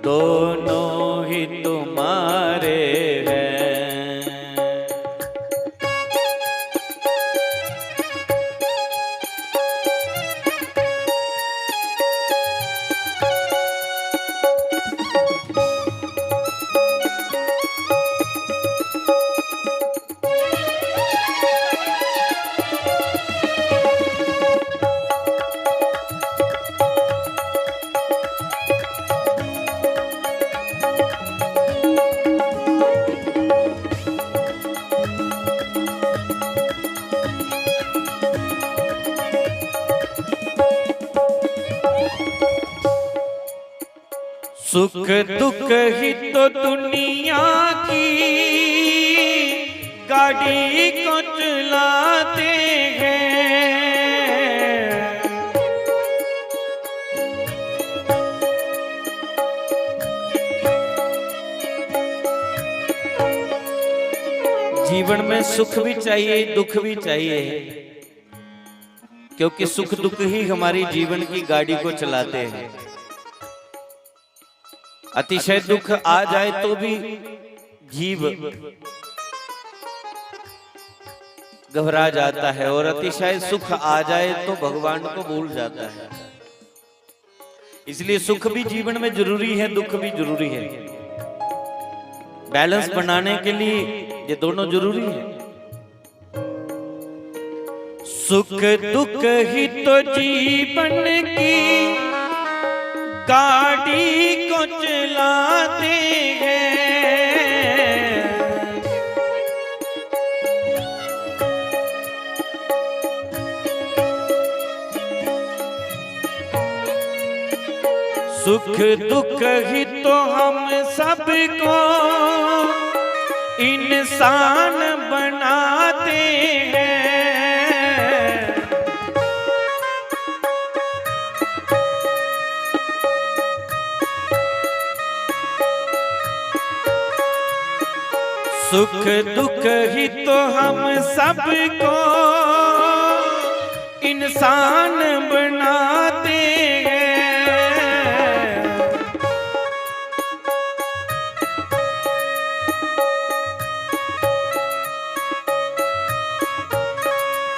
दोनों ही तुम्हारे हैं। सुख दुख ही तो दुनिया की गाड़ी को चलाते हैं। जीवन में सुख भी चाहिए, दुख भी चाहिए, क्योंकि सुख दुख ही हमारी जीवन की गाड़ी को चलाते हैं। अतिशय दुख आ जाए तो भी जीव घबरा जाता है और अतिशय सुख आ जाए तो भगवान को भूल जाता है। इसलिए सुख भी जीवन में जरूरी है, दुख भी जरूरी है। बैलेंस बनाने के लिए ये दोनों जरूरी है। सुख दुख ही तो जीवन की गाड़ी को चलाते हैं। सुख दुख ही तो हम सबको इंसान बनाते हैं। सुख दुख ही तो हम सबको इंसान बनाते हैं।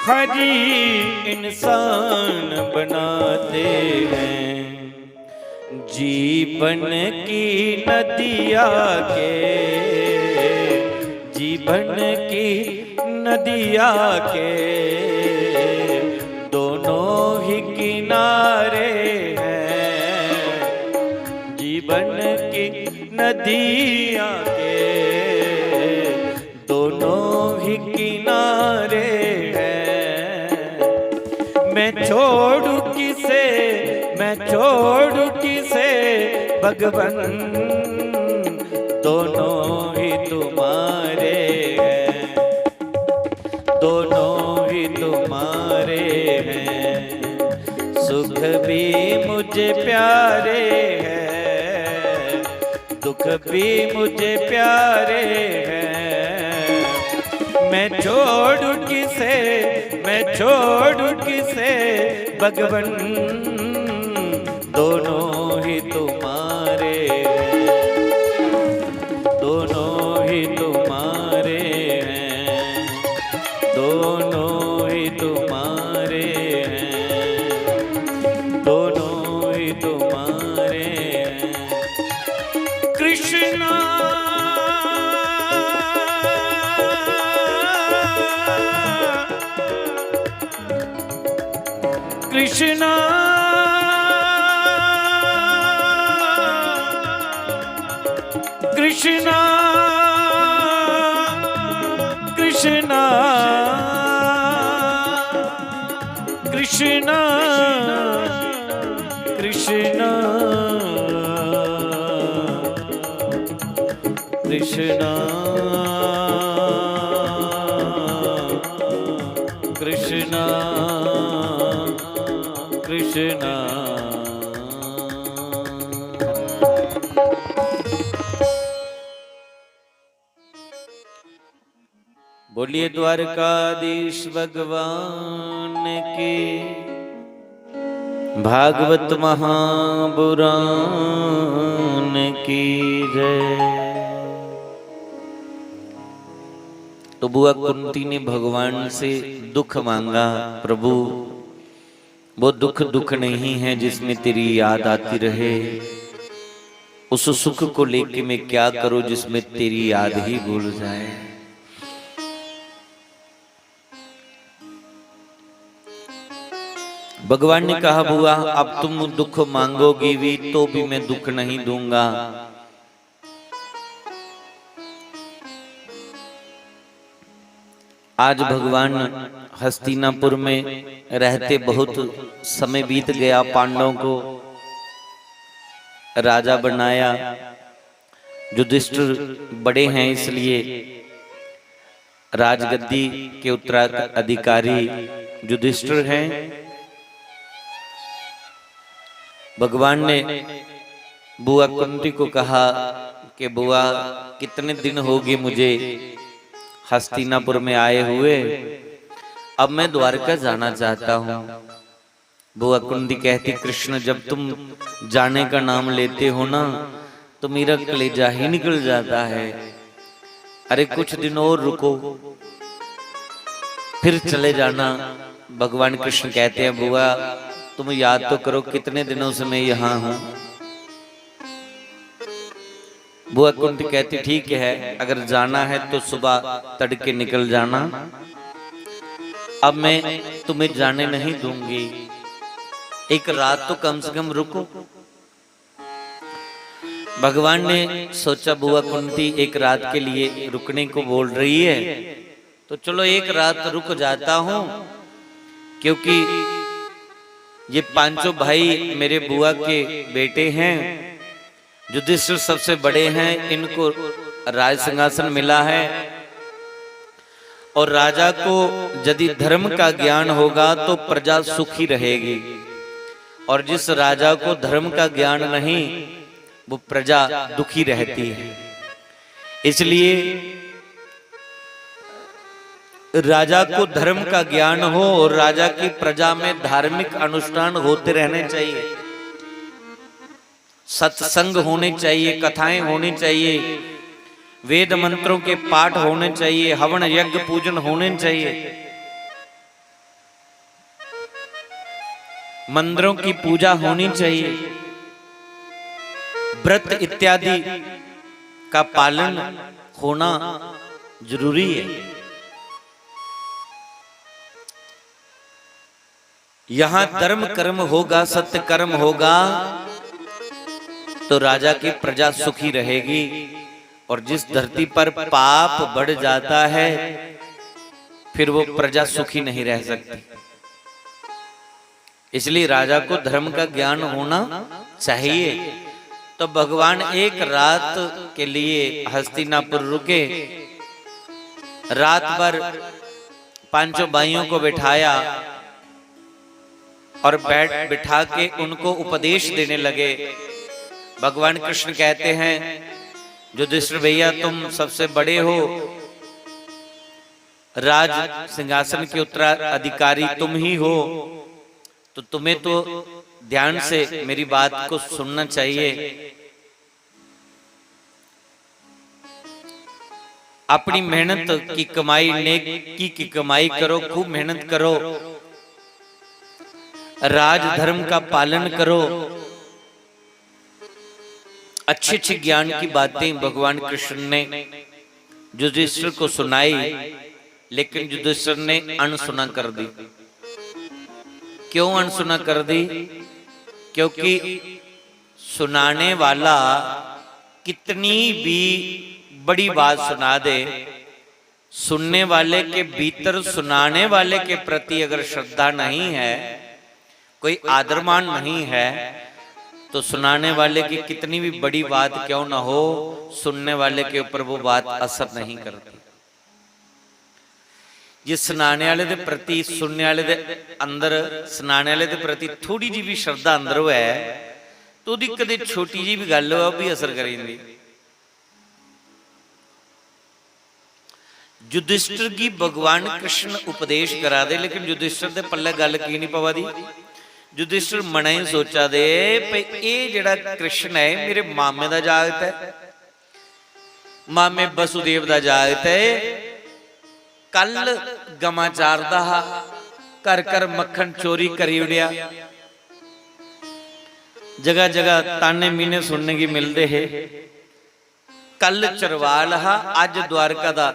हरी इंसान बनाते हैं। जीवन की नदिया के, जीवन की नदिया के दोनों ही किनारे हैं। जीवन नदियां के दोनों ही किनारे हैं। मैं छोड़ू किसे, मैं छोड़ू किसे भगवन, दोनों ही तुम्हारे हैं, दोनों ही तुम्हारे हैं। सुख भी मुझे प्यारे हैं, दुख भी मुझे प्यारे हैं। मैं छोड़ू किसे, मैं छोड़ू किसे भगवन, दोनों ही तुम्हारे हैं, दोनों ही तुम्हारे हैं, दोनों ही तुम्हारे हैं, दोनों ही तुम्हारे हैं। कृष्णा, कृष्णा, कृष्णा, कृष्णा, कृष्णा, कृष्णा, कृष्णा, कृष्णा, कृष्णा। बोलिए द्वारकाधीश भगवान की, भागवत महापुराण की जय। तो बुआ कुंती ने भगवान से दुख मांगा, प्रभु, वो दुख दुख नहीं है जिसमें तेरी याद आती रहे। उस सुख को लेके मैं क्या करूं जिसमें तेरी याद ही भूल जाए। भगवान ने कहा, बुआ, अब तुम दुख मांगोगी भी तो भी मैं दुख नहीं दूंगा। आज भगवान हस्तिनापुर में रहते बहुत समय बीत गया, पांडवों को राजा बनाया। युधिष्ठिर बड़े हैं, इसलिए राजगद्दी के उत्तराधिकारी युधिष्ठिर हैं। भगवान ने बुआ कुंती को कहा कि बुआ, कितने दिन हो गए मुझे हस्तिनापुर में आए हुए, अब मैं द्वारका जाना चाहता हूँ। बुआ कुंती कहती, कृष्ण, जब तुम जाने का नाम लेते हो ना, तो मेरा कलेजा ही निकल जाता है। अरे, कुछ दिन और रुको, फिर चले जाना। भगवान कृष्ण कहते हैं, बुआ, तुम याद तो करो, कितने दिनों से मैं यहाँ हूँ। बुआ कुंती कहती, ठीक है, अगर जाना है तो सुबह तड़के निकल जाना, अब मैं तुम्हें जाने नहीं दूंगी, एक रात तो कम से कम रुको। भगवान ने सोचा, बुआ कुंती एक रात के लिए रुकने को बोल रही है, तो चलो एक रात रुक जाता हूँ, क्योंकि ये पांचों भाई मेरे बुआ के बेटे हैं। युधिष्ठिर सबसे बड़े हैं, इनको राज सिंहासन मिला है। और राजा को यदि धर्म का ज्ञान होगा तो प्रजा सुखी रहेगी, और जिस राजा को धर्म का ज्ञान नहीं, वो प्रजा दुखी रहती है। इसलिए राजा को धर्म का ज्ञान हो और राजा की प्रजा में धार्मिक अनुष्ठान होते रहने चाहिए, सत्संग होने चाहिए, कथाएं होनी चाहिए, वेद मंत्रों के पाठ होने चाहिए, हवन यज्ञ पूजन होने चाहिए, मंदिरों की पूजा होनी चाहिए, व्रत इत्यादि का पालन होना जरूरी है। यहाँ धर्म कर्म होगा, सत्य कर्म होगा, तो राजा की प्रजा सुखी रहेगी। और जिस धरती पर पाप बढ़ जाता है, फिर वो प्रजा सुखी नहीं रह सकती। इसलिए राजा को धर्म का ज्ञान होना चाहिए। तो भगवान एक रात के लिए हस्तिनापुर रुके। रात भर पांचों भाइयों को बिठाया और बैठ बिठा के उनको उपदेश देने लगे। भगवान कृष्ण कहते हैं, युधिष्ठिर भैया, तुम सबसे बड़े हो, राज सिंहासन के उत्तराधिकारी तुम ही हो, तो तुम्हें तो ध्यान से मेरी बात को सुनना चाहिए। अपनी मेहनत की कमाई, नेकी की कमाई करो, खूब मेहनत करो, राजधर्म का पालन करो। अच्छे अच्छे ज्ञान की बातें भगवान कृष्ण ने युधिष्ठिर को सुनाई, लेकिन युधिष्ठिर ने अनसुना कर दी। क्यों अनसुना कर दी? क्योंकि सुनाने वाला कितनी भी बड़ी बात सुना दे, सुनने वाले के भीतर सुनाने वाले के प्रति अगर श्रद्धा नहीं है, कोई आदरमान नहीं है, तो सुनाने वाले की कितनी भी बड़ी बात क्यों ना हो, सुनने वाले के ऊपर वो बात असर नहीं करती। जे सुनाने वाले दे प्रति, सुनने वाले दे अंदर, सुनाने वाले दे प्रति थोड़ी जी भी श्रद्धा अंदर होऐ, तो ओह्दी कदे छोटी जी भी गल्ल होऐ, ओह् भी असर करी जंदी। युधिष्ठिर गी भगवान कृष्ण उपदेश करा दे, लेकिन युधिष्ठिर दे पल्ले गल्ल की नहीं पवा दी? युधिष्ठिर मनै च सोचा दे भई एह् जेह्ड़ा कृष्ण ऐ, एह् मेरे मामे दा जागत ऐ, मामे वसुदेव दा जागत ऐ। कल गमां चारदा हा, घर घर मक्खन चोरी करी ओड़ेआ, जगह जगह ताने मीने सुनने गी मिलदे हे। कल चरवाल हा, अज्ज द्वारका दा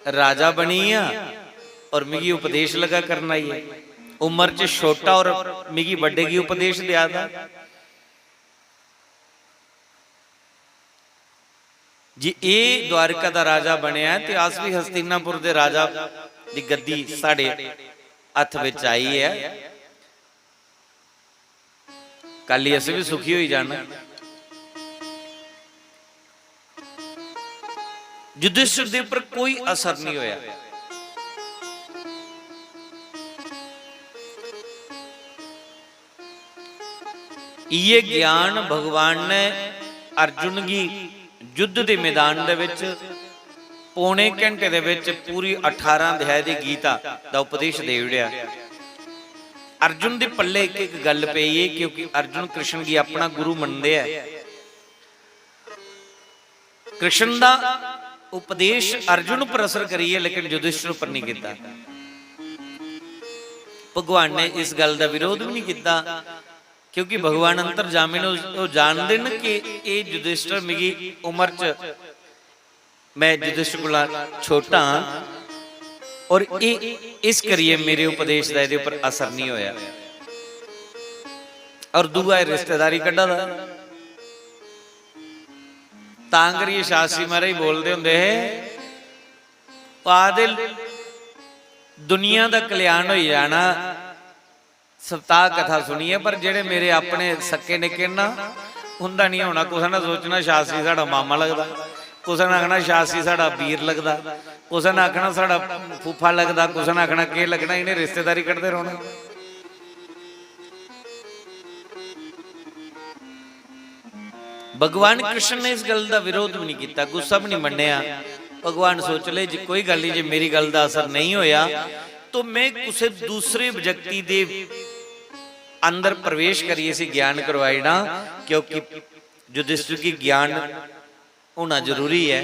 राजा बनी गेआ और मिगी उपदेश लगा करना, ये उम्र च छोटा और मिगी बड्डे गी उपदेश देआ दा। जे एह् द्वारका दा राजा बनेआ ते अस बी हस्तिनापुर दे राजा दी गद्दी साढ़े हत्थ बिच आई ऐ। कल ही असें बी सुखी होई जाना। युधिष्ठिर दे उप्पर कोई असर नहीं होया। इये ज्ञान भगवान ने अर्जुन गी युद्ध दे मैदान दे विच पौने घंटे दे विच पूरी अठारह अध्याय दी गीता दा उपदेश दे ओड़ेआ। अर्जुन दे पल्ले इक इक गल्ल पेई है, क्योंकि अर्जुन कृष्ण गी अपना गुरु मनदे ऐ। कृष्ण दा उपदेश अर्जुन पर असर करियै, लेकिन युधिष्ठिर पर नहीं कीता। भगवान ने इस गल्ल दा विरोध भी नहीं कीता, क्योंकि भगवान अंतर्जामी ने ओह् जानदे न कि एह् युधिष्ठिर मिगी उम्र च, मैं युधिष्ठिर कोला छोटा हां और एह् इस करियै मेरे उपदेश दा एह्दे उप्पर असर नहीं होया। और दूआ एह् रिश्तेदारी कड्ढा दा। तां करियै शास्त्री महाराज बोलदे होंदे हे, "पादल दुनिया दा कल्याण होई जाना सप्ताह कथा सुनियै, पर जेह्ड़े मेरे अपने सक्के निक्के ना, उं'दा निं होना।" कुसै ने सोचना शास्त्री साढ़ा मामा लगदा, कुसै ने आखना शास्त्री साढ़ा बीर लगदा, कुसै ने आखना साढ़ा फूफा लगदा, कुसै ने आखना केह् लगना, इ'नें रिश्तेदारी कड्ढदे रौह्ना। भगवान कृष्ण ने इस गल्ल दा विरोध भी नहीं किया, गुस्सा भी नहीं मन्नेआ। भगवान सोच ले, "जे कोई गल्ल नहीं, जे मेरी गल्ल दा असर नहीं होया, तो मैं कुसे दूसरे व्यक्ति दे अंदर प्रवेश करियै इसी ज्ञान करवाई ना, क्योंकि युधिष्ठिर गी ज्ञान होना जरूरी है।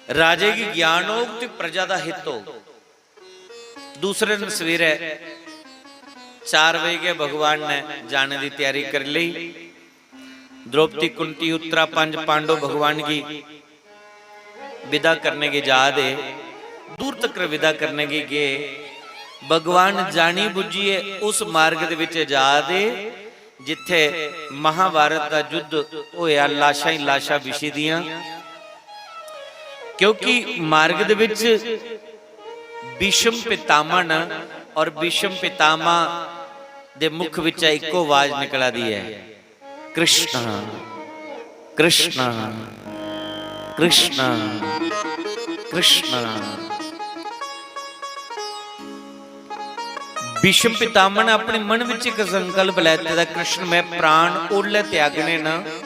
राजे गी ज्ञान होग ते प्रजा दा हित होग।" दूसरे दिन सवेरे चार बजे गै भगवान ने जाने दी त्यारी करी लेई। द्रौपदी, कुंती, उत्तरा, पंज पांडव भगवान गी विदा करने गी जा दे, दूर तक विदा करने गी गे। भगवान जानी बुज्झियै उस मार्ग दे विच जा दे जित्थे महाभारत दा युद्ध होया, लाशां ही लाशां बिछी दियां, क्योंकि मार्ग दे विच भीष्म पितामह न और भीष्म पितामह दे मुख विचा इक्को आवाज निकला दी है, कृष्ण, कृष्ण, कृष्ण, कृष्ण। भीष्म पितामह ने अपने मन विच इक संकल्प लैते दा, कृष्ण, मैं प्राण ओल्लै त्यागने न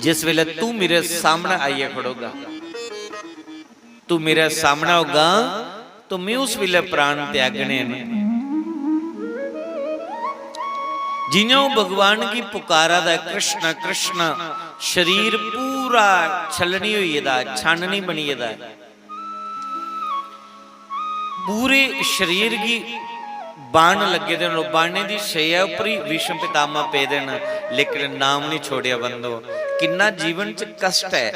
जिस वेले तू मेरे सामने आइए खड़ोगा। तू मेरे सामने होगा तो मैं उस वेले प्राण त्यागने न। जियां ओह भगवान गी पुकारा दा ऐ, कृष्ण, कृष्ण, शरीर पूरा छलनी होई गेदा ऐ, छाननी बनी गेदा ऐ। पूरे शरीर गी बाण लग्गे दे न, बाणें दी छेया उप्पर ही भीष्म पितामह पेदे न, लेकिन नाम नहीं छोड़ेआ बंदो। किन्ना जीवन च कष्ट ऐ,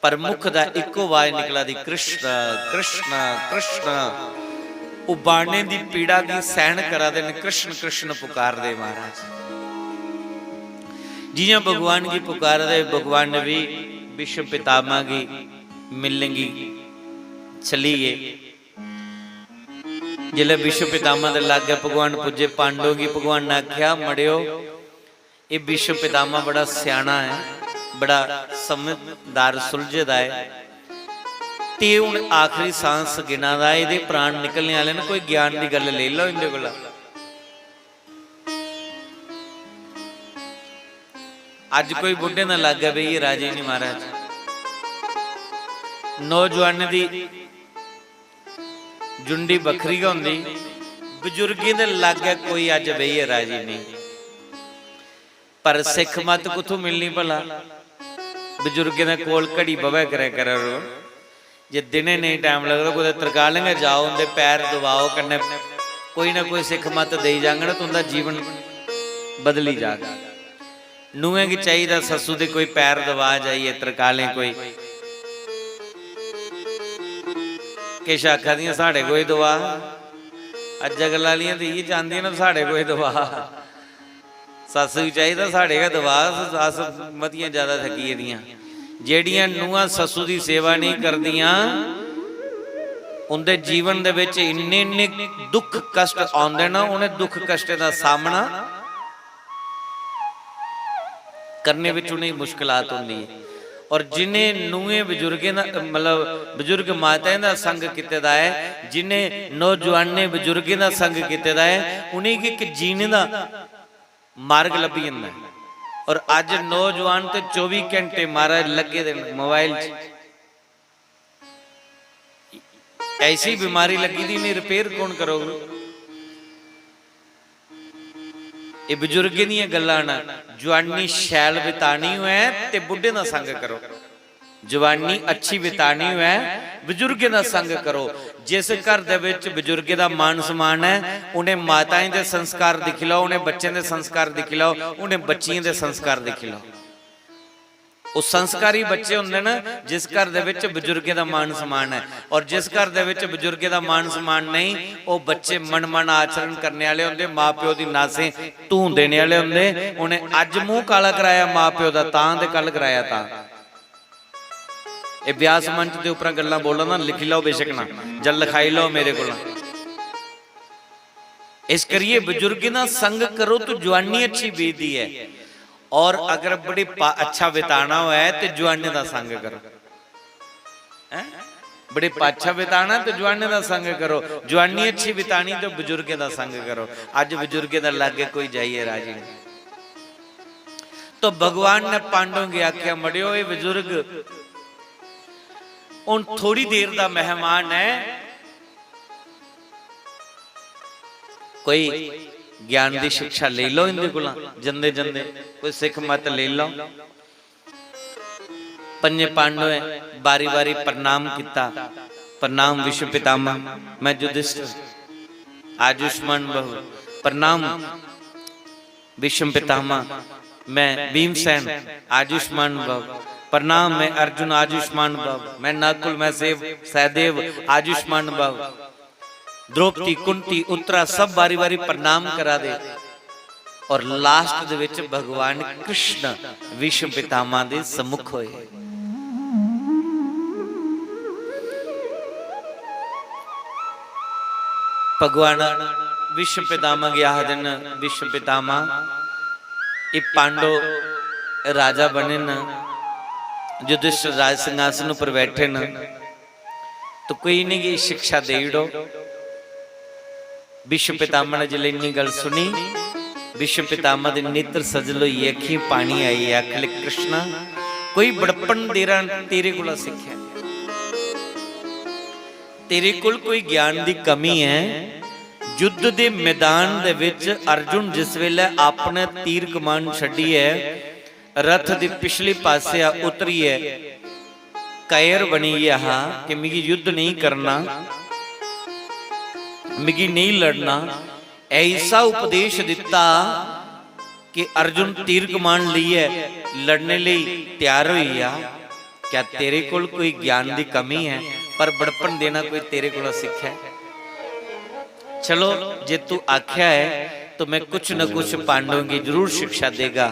पर मुख दा इक्को आवाज निकला दी, कृष्ण, कृष्ण, कृष्ण। ओह बाणें दी पीड़ा गी सहन करा दे न, कृष्ण, कृष्ण पुकार दे महाराज। जियां भगवान गी पुकार दे, भगवान ने भी भीष्म पितामह गी मिलने गी चली गे। जिसलै भीष्म पितामह दे लागै भगवान पुज्जे, पांडवों गी भगवान ने आख्या, "मड़ेओ, एह भीष्म पितामह बड़ा स्याना ऐ, बड़ा समझदार सुलझे दा ऐ, ते हुन आखिरी सांस गिना दा ऐ, एहदे प्राण निकलने आह्ले न, कोई ज्ञान दी गल्ल लेई लैओ इंदे कोला।" अज्ज कोई बुड्ढें दा लागै बेहियै राजी निं महाराज। नौजुआनें दी झुंडी बक्खरी गै होंदी, बजुर्गें दे लागै कोई अज्ज बेहियै राजी नेईं। पर सिक्ख मत कुत्थूं मिलनी भला? बजुर्गें दे कोल घड़ी बवै करै करै रो। जे दिनें नेईं टैम लगदा, कुतै तरकालें गै जाओ, उं'दे पैर दबाओ, कन्नै कोई ना कोई सिक्ख मत देई जाङन, तुं'दा जीवन बदली जाग। नूहें गी चाहिदा सस्सू दे कोई पैर दबा जाइयै, तरकालें कोई किश आखा दियां, "साढ़े कोई दबा।" अज्जै कल्लै आह्लियां ते इ'यै चांह्दियां न, "साढ़े कोई दबा।" सस्स गी चाहिदा साढ़े गै दबा, अस, अस मतियां ज्यादा थकी गेदियां। जेह्ड़ियां नूहां सस्सू दी सेवा नेईं करदियां, उं'दे जीवन दे बिच इन्ने, इन्ने दुख कष्ट औंदे न, उ'नें दुख कष्टें दा सामना करने बिच उ'नेंगी मुश्कलात होंदी ऐ। और जिनें नूहें बजुर्गें दा, मतलब, बजुर्ग माताएं दा संग कीते दा ऐ, जिनें नौजुआनें बजुर्गें दा संग कीते दा ऐ, उ'नेंगी इक जीने दा मार्ग लब्भी जंदा ऐ। और अज्ज नौजुआन ते चौबी घैंटे महाराज लग्गे दे न मोबाइल च। ऐसी बमारी लग्गी दी, इ'नें रिपेयर कौन करोग? एह् बजुर्गें दियां गल्लां न। जुआनी शैल बितानी होऐ ते बुड्ढें दा संग करो। जवानी अच्छी बितानी होऐ, बजुर्गें दा संग करो। जिस घर दे विच बजुर्गें दा मान सम्मान ऐ, उ'नें माताएं दे संस्कार दिक्खी लैओ, उ'नें बच्चें दे संस्कार दिक्खी लैओ, उ'नें बच्चियें दे संस्कार दिक्खी लैओ। ओह् संस्कारी बच्चे होंदे न जिस घर दे विच बजुर्गें दा मान सम्मान ऐ, और जिस घर दे विच बजुर्गें दा मान सम्मान नेईं, ओह् बच्चे मनमाना आचरण करने आह्ले होंदे, मां प्यो दी नासें धूं देने आह्ले होंदे। उ'नें अज्ज मूंह काला कराया मां प्यो दा, तां ते कल कराया तां। एह् व्यास मंच दे उप्परा गल्लां बोला ना, लिखी लैओ बेशक ना, जां लखाई लैओ मेरे कोला। इस करियै बजुर्गें दा संग करो तो जुआनी अच्छी बीतदी ऐ, और अगर बड़े पा-, अच्छा बिताना होऐ ते जुआनें दा संग करो। हैं? बड़े पाछा बिताना ते जुआनें दा संग करो, जुआनी अच्छी बितानी ते बुजुर्गें दा संग करो। अज्ज बुजुर्गें दा लागे कोई जाइयै राजी नहीं। तो भगवान ने पांडवों गी आख्या, "मड़ियो, ये बुजुर्ग हुन थोड़ी देर दा मेहमान है, कोई ज्ञान दी शिक्षा लेई लैओ इंदे कोला, जंदे जंदे कोई सिक्ख मत लेई लैओ।" पंजे पांडवें बारी बारी प्रणाम किता। प्रणाम विश्व पितामह, मैं युधिष्ठिर, आयुष्मान भव। प्रणाम विश्व पितामह, मैं भीमसेन, आयुष्मान भव। प्रणाम, मैं अर्जुन, आयुष्मान भव। मैं नकुल, मैं सेव, सहदेव, आयुष्मान भव। द्रौपदी, कुंती, उत्तरा सब बारी बारी प्रणाम करा दे। और लास्ट दे विच भगवान कृष्ण भीष्म पितामह दे सम्मुख होए। भगवान भीष्म पितामह गी आखदे न, "भीष्म पितामह, एह् पांडव राजा बने न, युधिष्ठिर राज सिंहासन उप्पर बैठे न, तो कोई इ'नेंगी शिक्षा देई ओड़ो।" भीष्म पितामह ने जिसलै इन्नी गल्ल सुनी, भीष्म पितामह दे नेत्र सजल होइयै, अक्खीं पानी आई गेआ। आखन लगे, "कृष्णा, कोई बड़पन तेरा, तेरे कोला सिक्खेआ, तेरे कोल कोई ज्ञान दी कमी है।" युद्ध दे मैदान दे विच अर्जुन जिस वेले अपने तीर कमान छड्डियै रथ दे पिछले पासेआ उतरियै कायर बनी गेआ हा कि मिगी युद्ध नेईं करना, मिगी नेईं लड़ना, ऐसा उपदेश दित्ता कि अर्जुन तीर कमान लेइयै लड़ने लेई त्यार होई गेआ। क्या तेरे कोल कोई ज्ञान दी कमी है, पर बड़पन देना कोई तेरे कोला सिक्खेआ है? चलो, जे तू आख्या है, तो मैं कुछ न कुछ पांडवों की जरूर शिक्षा देगा।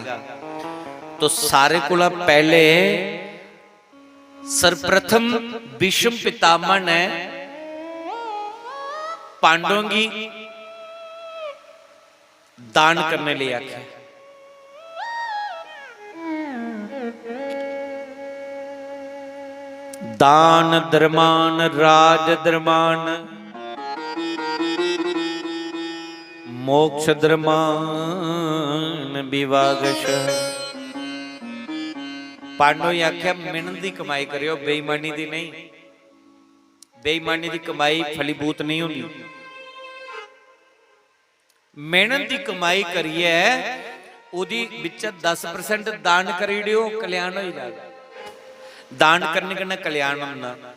तो सारे कोला पहले सर्वप्रथम भीष्म पितामह ने पांडवों की दान करने लिए आख्या। दान धर्मान राज धर्मान मोक्ष धर्मान विवागश। पांडवों ने आख्या, मेहनत दी कमाई करियो, बेईमानी दी नहीं। बेईमानी दी कमाई फलीभूत नहीं होंदी। मेहनत दी कमाई करियै ओह्दी बिच्चा दस परसेंट दान करी ओड़ेओ, कल्याण होई जाग। दान करने कन्नै कल्याण होंदा।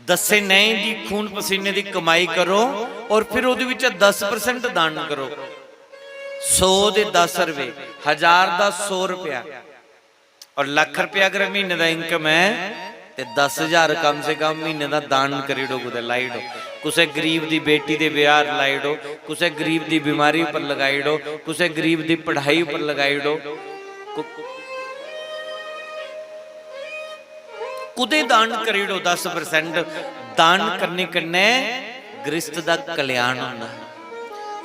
दस्से नेईं दी खून पसीने दी कमाई करो और फिर ओह्दे बिच्चा दस परसेंट दान करो। सौ दे दस रपेऽ, हजार दा सौ रपेआ। और लक्ख रपेआ अगर म्हीने दा इनकम ऐ, ते दस हजार कम से कम म्हीने दा दान करी ओड़ो, कुतै लाई ओड़ो, कुसै गरीब दी बेटी दे ब्याह लाई ओड़ो, कुसै गरीब दी बीमारी उप्पर लगाई ओड़ो, कुसै गरीब दी पढ़ाई उप्पर लगाई ओड़ो। कु-, कुतै दान करी ओड़ो दस परसेंट। दान करने कन्नै गृहस्थ दा कल्याण होंदा।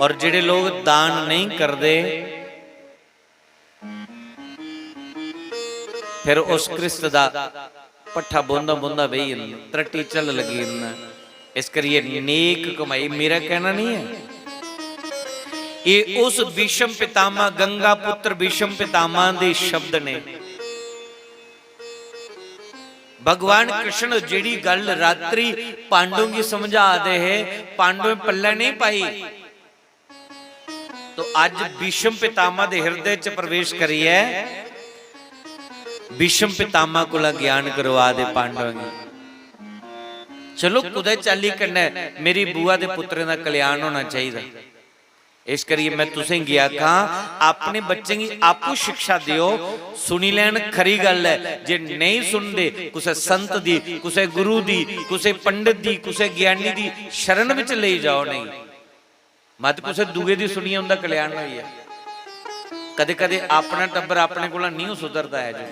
और जेह्ड़े लोग दान नेईं करदे, फिर उस गृहस्थ दा पट्ठा बौंह्दा बौंह्दा बेही जंदा, त्रट्टी झल्ल लग्गी जंदा। इस करियै नेक कमाई, मेरा कहना नहीं है, ये उस भीष्म पितामह, गंगा पुत्र भीष्म पितामह दे शब्द ने। भगवान कृष्ण जेह्ड़ी गल्ल रात्रि पांडवों गी समझा दे हे, पांडवें पल्ले नहीं पाई। तो अज्ज भीष्म पितामह दे हिरदे च प्रवेश करियै भीष्म पितामह कोला ज्ञान करवा दे पांडवें गी। चलो, कुदै चाल्ली कन्नै मेरी बुआ दे पुत्रें दा कल्याण होना चाहिदा। इस करियै मैं तुसें गी आखां, अपने बच्चें गी आपूं शिक्षा देओ। सुनी लैन, खरी गल्ल ऐ। जे नेईं सुनदे, कुसै संत दी, कुसै गुरु दी, कुसै पंडित दी, कुसै ज्ञानी दी शरण बिच लेई जाओ। नहीं, मत कुसै दूए दी सुनियै उं'दा कल्याण होई जा। कदें-कदें अपना टब्बर अपने कोला नेईं सुधरदा ऐ जी।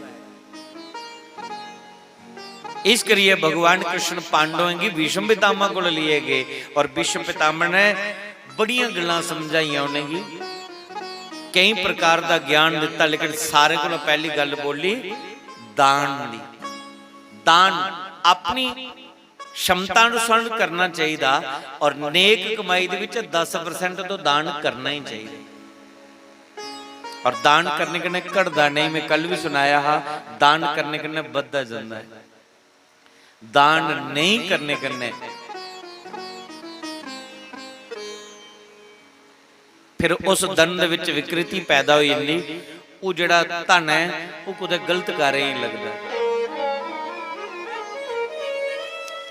इस करियै भगवान कृष्ण पांडवें गी भीष्म पितामह कोल लेइयै गे और भीष्म पितामह ने बड़ियां गल्लां समझाइयां उ'नेंगी, केई प्रकार दा ज्ञान दित्ता, लेकिन सारे कोला पैह्ली गल्ल बोली दान दी। दान अपनी क्षमता अनुसार करना चाहिदा और नेक कमाई दे विच दस परसेंट तो दान करना ही चाहिदा। और दान करने कन्नै घटदा नहीं, मैं कल भी सुनाया हा, दान करने कन्नै बधदा जंदा है। दान नहीं करने कन्नै फिर उस धन दे विच विकृति पैदा होई जंदी। ओह् जेह्ड़ा धन ऐ, ओह् कुतै गलत कार्य गी लगदा।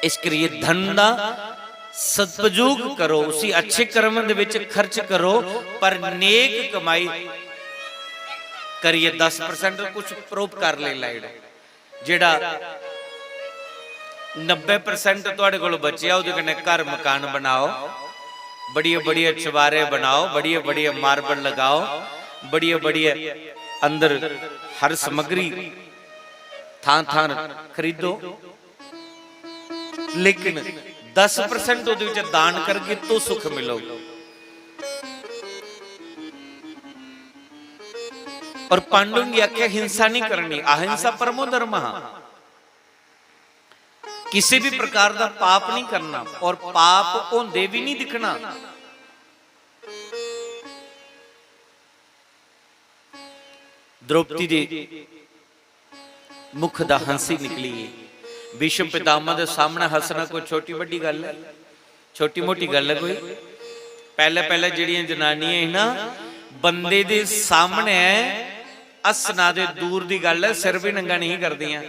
इस करियै धन दा सदुपयोग करो, उसी अच्छे कर्म दे विच खर्च करो, पर नेक कमाई करियै दस परसेंट कुछ परोपकार लेई लाई ओड़ो। जेह्ड़ा नब्बै परसेंट तुआढ़े कोल बचेआ, ओह्दे कन्नै घर मकान बनाओ। बड़िए बड़िए चबारे बनाओ, बड़िए बड़िए मार्बल लगाओ, बड़िए बड़िए अंदर हर समग्री थां थां खरीदो, लेकिन दस परसेंट ਉਹਦੇ ਵਿੱਚ ਦਾਨ ਕਰਕੇ तो सुख मिलोगा। और पांडु ने आख्या हिंसा नहीं करनी, अहिंसा परमो धर्म। किसी भी प्रकार का पाप नहीं करना और पाप होंदे भी नहीं दिखना। द्रौपदी दे मुख दा हंसी निकली। भीष्म पितामह दे सामने हंसना कोई छोटी बड़ी गल है? छोटी मोटी गल है कोई? पहले पहले जेड़ियां जनानियां ही ना, बंदे दे सामने हंसना दे दूर दी गल है, सिर भी नंगा नहीं करदियां।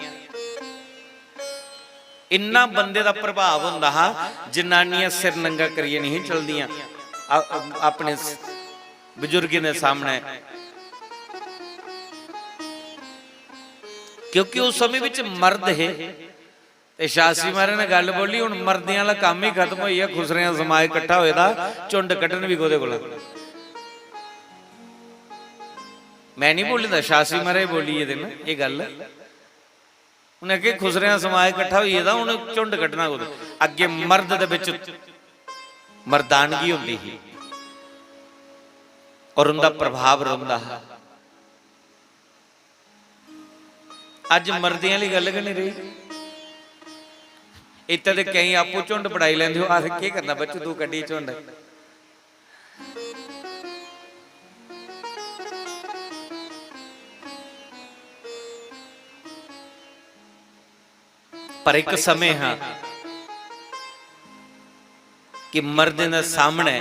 इन्ना बंदे दा प्रभाव होंदा हा, जनानियां सिर नंगा करियै नहीं चलदियां अ-, अ-, अपने स-, बुजुर्गें दे सामने, क्योंकि उस समय विच मर्द हे। ते शास्त्री महाराज ने गल बोली, "हुण मर्दें आह्ला कम्म ही खत्म होई गेआ, खुसरेआं समाज कट्ठा होए दा, झुंड कड्ढन बी कोह्दे कोला?" मैं नहीं बोली दा, शास्त्री महाराज बोली गेदे न एह् गल्ल। उ'नें आखेआ, "खुसरेआं समाज कट्ठा होई गेदा, हुण झुंड कड्ढना कुत्थै?" अग्गें मर्द दे बिच मर्दानगी होंदी ही और उं'दा प्रभाव रौंह्दा हा। अज्ज मर्दें आह्ली गल्ल गै निं रेही। इत्थै ते केईं आपूं झुंड बड़ाई लैंदे, "ओह् आखदे, केह् करना बच्चू, तूं कड्ढी झुंड।" पर इक समें हा कि मर्दें दे सामने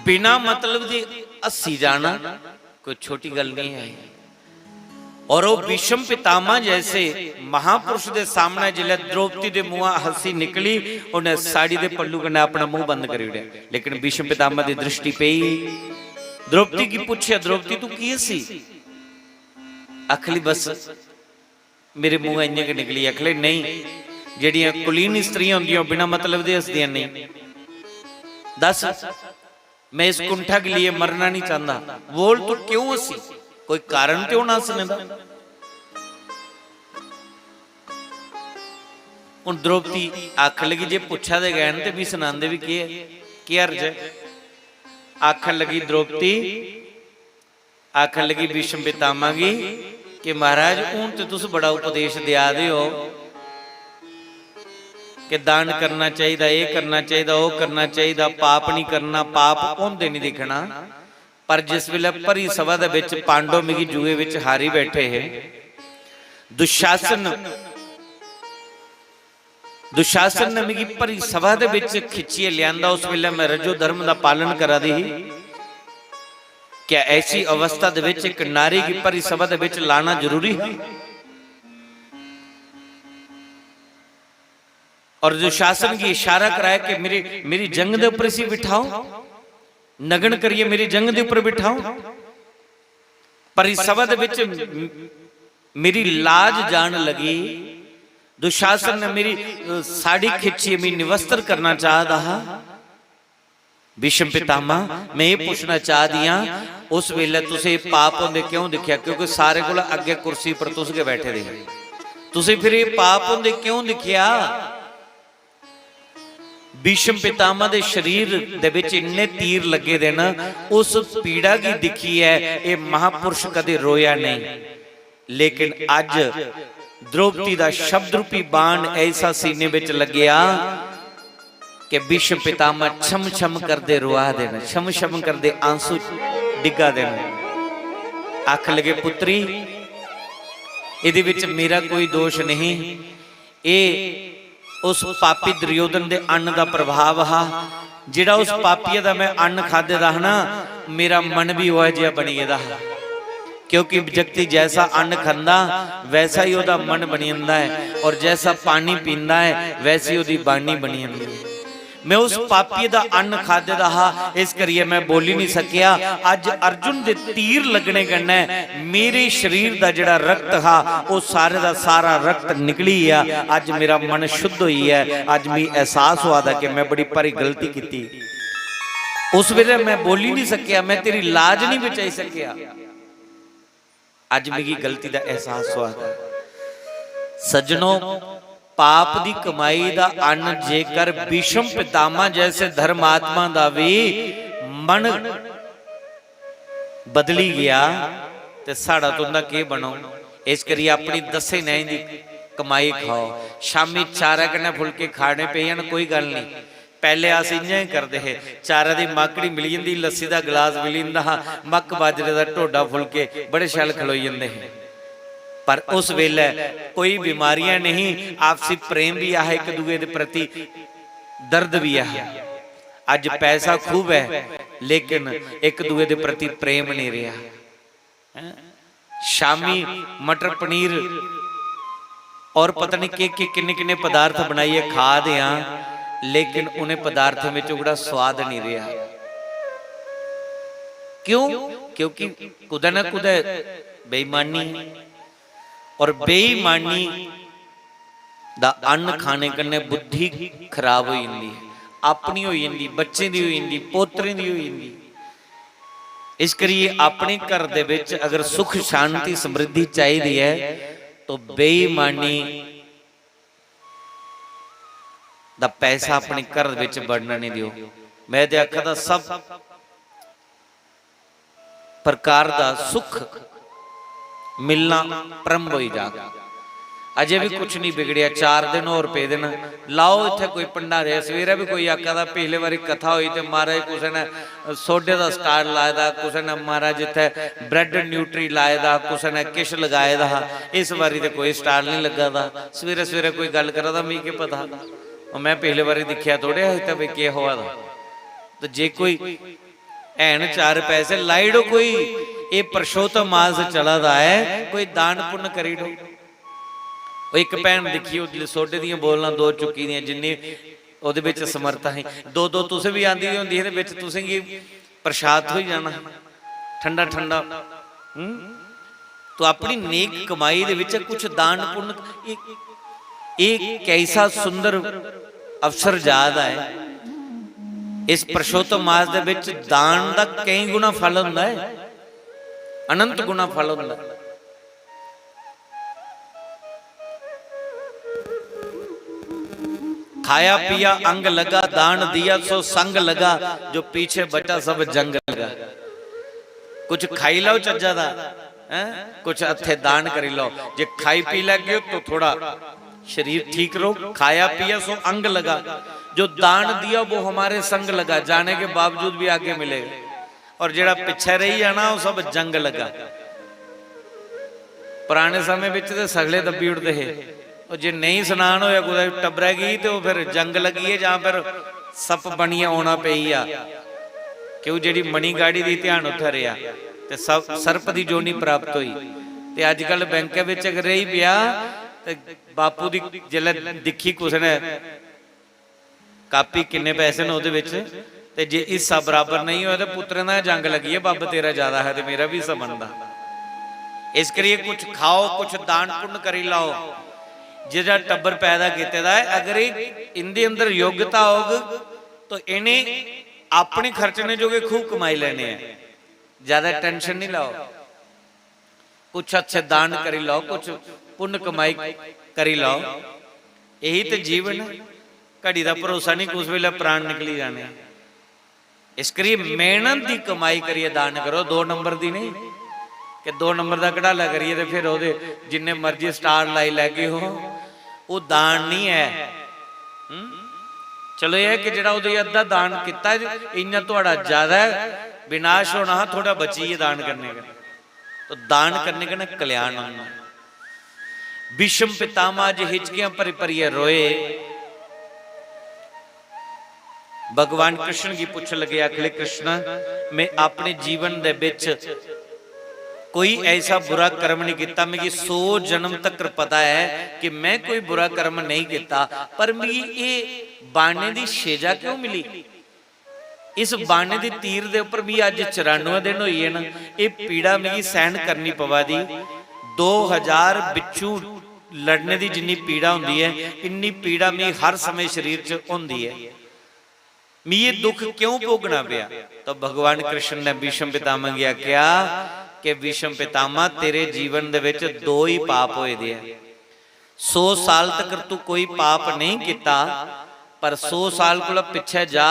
बिना मतलब दी हस्सी जाना कोई छोटी गल नहीं है। और वो भीष्म पितामह जैसे महापुरुष दे सामने जिसलै द्रौपदी दे मुंहा हस्सी निकली, उन्हें साड़ी दे पल्लू कन्नै अपना मुंह बंद करी ओड़ेआ। लेकिन भीष्म पितामह दी दृष्टि पेई, द्रौपदी गी पुच्छेआ, "द्रौपदी, तू की हस्सी?" आखली, "बस मेरे मुंह इ'यां गै निकली।" आखले, "नहीं, जेह्ड़ियां कुलीन स्त्रियां होंदियां, ओह् बिना मतलब दे हसदियां नहीं। दस, मैं इस कुंठा के लिए मरना नहीं चाहता।" "बोल, तू क्यों हंसी? कोई कारण ते होना हंसने दा।" हुन द्रौपदी आखन लगी, "जे पुच्छा दे गै न ते मी सनांदे बी केह् ऐ? केह् हर्ज ऐ?" आखन लगी द्रौपदी, आखन लगी भीष्म पितामह गी कि, "महाराज, हून ते तुस बड़ा उपदेश देआ दे ओ कि दान करना चाहिदा, एह् करना चाहिदा, ओह् करना चाहिदा, पाप निं करना, पाप होंदे निं दिक्खना।" पर जिस बेल्लै भरी सभा दे बिच पांडव मिगी जुए बिच हारी बैठे हे, दुशासन दुशासन ने मिगी भरी सभा दे विच खिच्चियै लिआंदा, उस वेले मैं रजो धर्म दा पालन करा दी ही। क्या ऐसी अवस्था दे विच इक नारी गी भरी सभा दे विच लाना जरूरी है? और दुशासन गी इशारा कराया कि मेरी, मेरी जंग दे ऊपर इसी बिठाओ, नग्न करियै मेरी जंग दे ऊपर बिठाओ। भरी सभा दे विच मेरी लाज जान लगी। दुशासन ने मेरी, अ, साड़ी खिच्ची, मैं निवस्त्र करना चाहदा हा। भीष्म पितामह, मैं ये पूछना चाहदी हां, उस वेले तुसें पाप होंदे क्यों दिखेया? क्योंकि सारे कोला अग्गे कुर्सी पर तुस गै बैठे दे हे। तुसें फिर ये पाप होंदे क्यों दिखेया? भीष्म पितामह दे शरीर दे विच इन्ने तीर लगे दे न, उस पीड़ा गी दिक्खियै एह् महापुरुष कदे रोया नहीं। लेकिन अज्ज द्रौपदी दा शब्द रूपी बाण ऐसा सीने विच लग्या कि भीष्म पितामह छम छम करदे रोआ दे न, छम छम करदे आंसू डिग्गा दे न। आख लगे, "पुत्री, इदे विच मेरा कोई दोष नहीं, एह् उस पापी दुर्योधन दे अन्न दा प्रभाव हा। जेह्ड़ा उस पापिये दा मैं अन्न खाद्धे दा हा ना, मेरा मन भी ओह् जेहा बनी गेदा हा।" क्योंकि व्यक्ति जैसा अन्न खंदा, वैसा ही ओह्दा मन बनी जंदा है, और जैसा पानी पींदा है, वैसी ओह्दी बाणी बनी जंदी है। मैं उस पापिये दा अन्न खादे दा हा, इस करियै मैं बोली नहीं सकेआ। अज्ज अर्जुन दे तीर लगने कन्नै मेरे शरीर दा जेह्ड़ा रक्त हा, ओह् सारे दा सारा रक्त निकली गेआ। अज्ज मेरा मन शुद्ध होई गेआ। अज्ज मी एहसास होआ दा कि मैं बड़ी भारी गलती कीती। उस वेले मैं बोली नहीं सकेआ, मैं तेरी लाज नहीं बचाई सकेआ। अज्ज मिगी गलती दा एहसास होआ दा। सज्जनो, पाप दी कमाई दा अन्न जेकर भीष्म पितामह जैसे धर्मात्मा दा भी मन बदली गया, ते साढ़ा तुंदा केह् बनोग? इस करियै अपनी दस्सें नैं दी कमाई खाओ। शामी चारै कन्नै फुलके खाने पेई जान, कोई गल्ल नहीं। पैह्ले अस इ'यां गै करदे हे, चारै दी माकड़ी मिली जंदी, लस्सी दा गलास मिली जंदा हा, मक्क बाजरे दा ढोडा फुलके बड़े शैल खलोई जंदे हे। पर उस वेलै कोई बमारियां नहीं, आपसी प्रेम भी ऐ हा, इक दूए दे प्रति दर्द भी ऐ हा। अज्ज पैसा खूब ऐ, लेकिन इक दूए दे प्रति प्रेम नहीं रेहा। हैं? शामी मटर पनीर और पता नहीं के के किन्ने किन्ने पदार्थ बनाइयै खा दे हां, लेकिन उन्हें पदार्थों में ओकड़ा स्वाद नहीं रहा। क्यों? क्योंकि कुदै ना कुदै बेईमानी, और बेईमानी दा अन्न खाने कन्नै बुद्धि खराब होई जंदी ऐ, अपनी होई जंदी, बच्चें दी होई जंदी, पोतरें दी होई जंदी। इस करियै अपने घर दे विच अगर सुख, शांति, समृद्धि चाहिदी ऐ, तो बेईमानी दा पैसा अपने घर विच बड़न नहीं दियो। मैं ते आखा दा, सब प्रकार दा सुख मिलना प्रारंभ होई जाग। अजे भी कुछ नहीं बिगड़िया, चार दिन होर पेदे न। लाओ इत्थै कोई भंडारे, सवेरै भी कोई आखा दा, पिछले बारी कथा होई ते महाराज कुसै ने सोडे दा stall लाए दा, कुसै ने महाराज इत्थै bread nutri लाए दा, कुसै ने किश लगाए दा हा। इस बारी ते कोई stall नहीं लग्गा दा। सवेरै सवेरै कोई गल्ल करा दा, मिगी केह् पता। ओह् मैं पिछले बारी दिक्खेआ थोड़े हा इत्थै भी केह् होआ दा। ते जे कोई हैन चार पैसे, लाई ओड़ो कोई, एह् पुरुषोत्तम मास चला दा ऐ, कोई दान पुन्न करी ओड़ो। ओह् इक भैन दिक्खी, ओह् जिसलै सोडे दियां बोतलां दो चुक्की दियां, जिन्नी ओह्दे बिच समर्थ ही, दो दो तुसें बी आंदी दी होंदी ही ते बिच तुसें गी प्रसाद थ्होई जाना ठंडा ठंडा। हूं? तो अपनी नेक कमाई दे विच कुछ दान पुण्य, एह्, एह् कैसा सुंदर अवसर जा दा ऐ। इस पुरुषोत्तम मास दे विच दान दा केई गुणा फल हुंदा ऐ, अनंत गुणा फल हुंदा ऐ। खाया पिया अंग लगा, दान दिया सो संग लगा, जो पीछे बचा सब जंग लगा। कुछ खाई लैओ चज्जा दा, हैं? कुछ हत्थे दान करी लैओ। जे खाई पी लैगे तो थोड़ा शरीर ठीक रहो। खाया पिया सो अंग लगा, जो दान दिया वो हमारे संग लगा, जाने के बावजूद भी आगे मिलेगा। और जेड़ा पिछे रही जाना, वो सब जंग लगा। पुराने समय विच ते सगले दब्बी उठदे हे। और जे नेईं सनान होया कुतै टब्बरै गी, ते ओह् फिर जंग लग्गी ऐ जां फिर सप्प बनियै औना पेई गेआ। क्यों, जेह्ड़ी मणि गाड़ी दी, ध्यान उत्थै रेहा ते सप-, सर्प दी जोनी प्राप्त होई। ते अजकल बैंकै बिच अगर रेही पेआ ते बापू दी जिसलै दिक्खी कुसै ने कापी, किन्ने पैसे न ओह्दे बिच, ते जे हिस्सा बराबर नेईं होए ते पुत्तरें दा जंग लग्गी ऐ, "बब्ब तेरा ज्यादा है ते मेरा भी हिस्सा बनदा।" इस करियै कुछ खाओ, कुछ दान पुण्य करी लैओ। जेह्ड़ा टब्बर पैदा कीते दा ऐ, अगर एह्, इं'दे अंदर योग्यता होग तो इ'नें अपने खर्चने जोगे खूब कमाई लैने ऐ। ज्यादा tension नहीं लैओ। कुछ अच्छे दान करी लैओ, कुछ पुण्य कमाई करी लैओ। यही ते जीवन ऐ। घड़ी दा भरोसा नहीं, कुस वेले प्राण निकली जाने। इस करियै मेहनत दी कमाई करियै दान करो, दो नंबर दी नहीं, कि दो नंबर दा कढ़ाला करियै ते फिर ओह्दे जिन्ने मर्जी stall लाई लैगे हो, ओह् दान नहीं ऐ। हम्म? चलो, एह् ऐ कि जेह्ड़ा ओह्दे अद्धा दान कीता, इ'यां थुआढ़ा ज्यादा विनाश होना हा, थोह्ड़ा बचियै दान करने कन्नै। तो दान करने कन्नै कल्याण होंदा। भीष्म पितामह अज हिचकियां भरी भरियै रोए। भगवान कृष्ण गी पुच्छन लगे, आखले, "कृष्ण, मैं अपने जीवन दे बिच कोई ऐसा बुरा कर्म नहीं किता। मिगी सौ जन्म तक पता है कि मैं कोई बुरा कर्म नहीं किता, पर मिगी ये बाणे दी सजा क्यों मिली? इस बाणे दे तीर दे उप्पर मिगी अज्ज चरानुए दिन होई गे न। ये पीड़ा मिगी सहन करनी पवा दी। दो हजार बिच्छू लड़ने दी जिन्नी पीड़ा होंदी है, इन्नी पीड़ा मिगी हर समय शरीर च होंदी है। मिगी ये दुख क्यों भोगना पेआ? तो भगवान कृष्ण ने भीष्म पितामह गी आख्या कि भीष्म पितामह, तेरे जीवन दे विच दो ही पाप होए दे हैं। सौ साल तक तू कोई पाप नहीं किता, पर सौ साल कोला पिछे जा,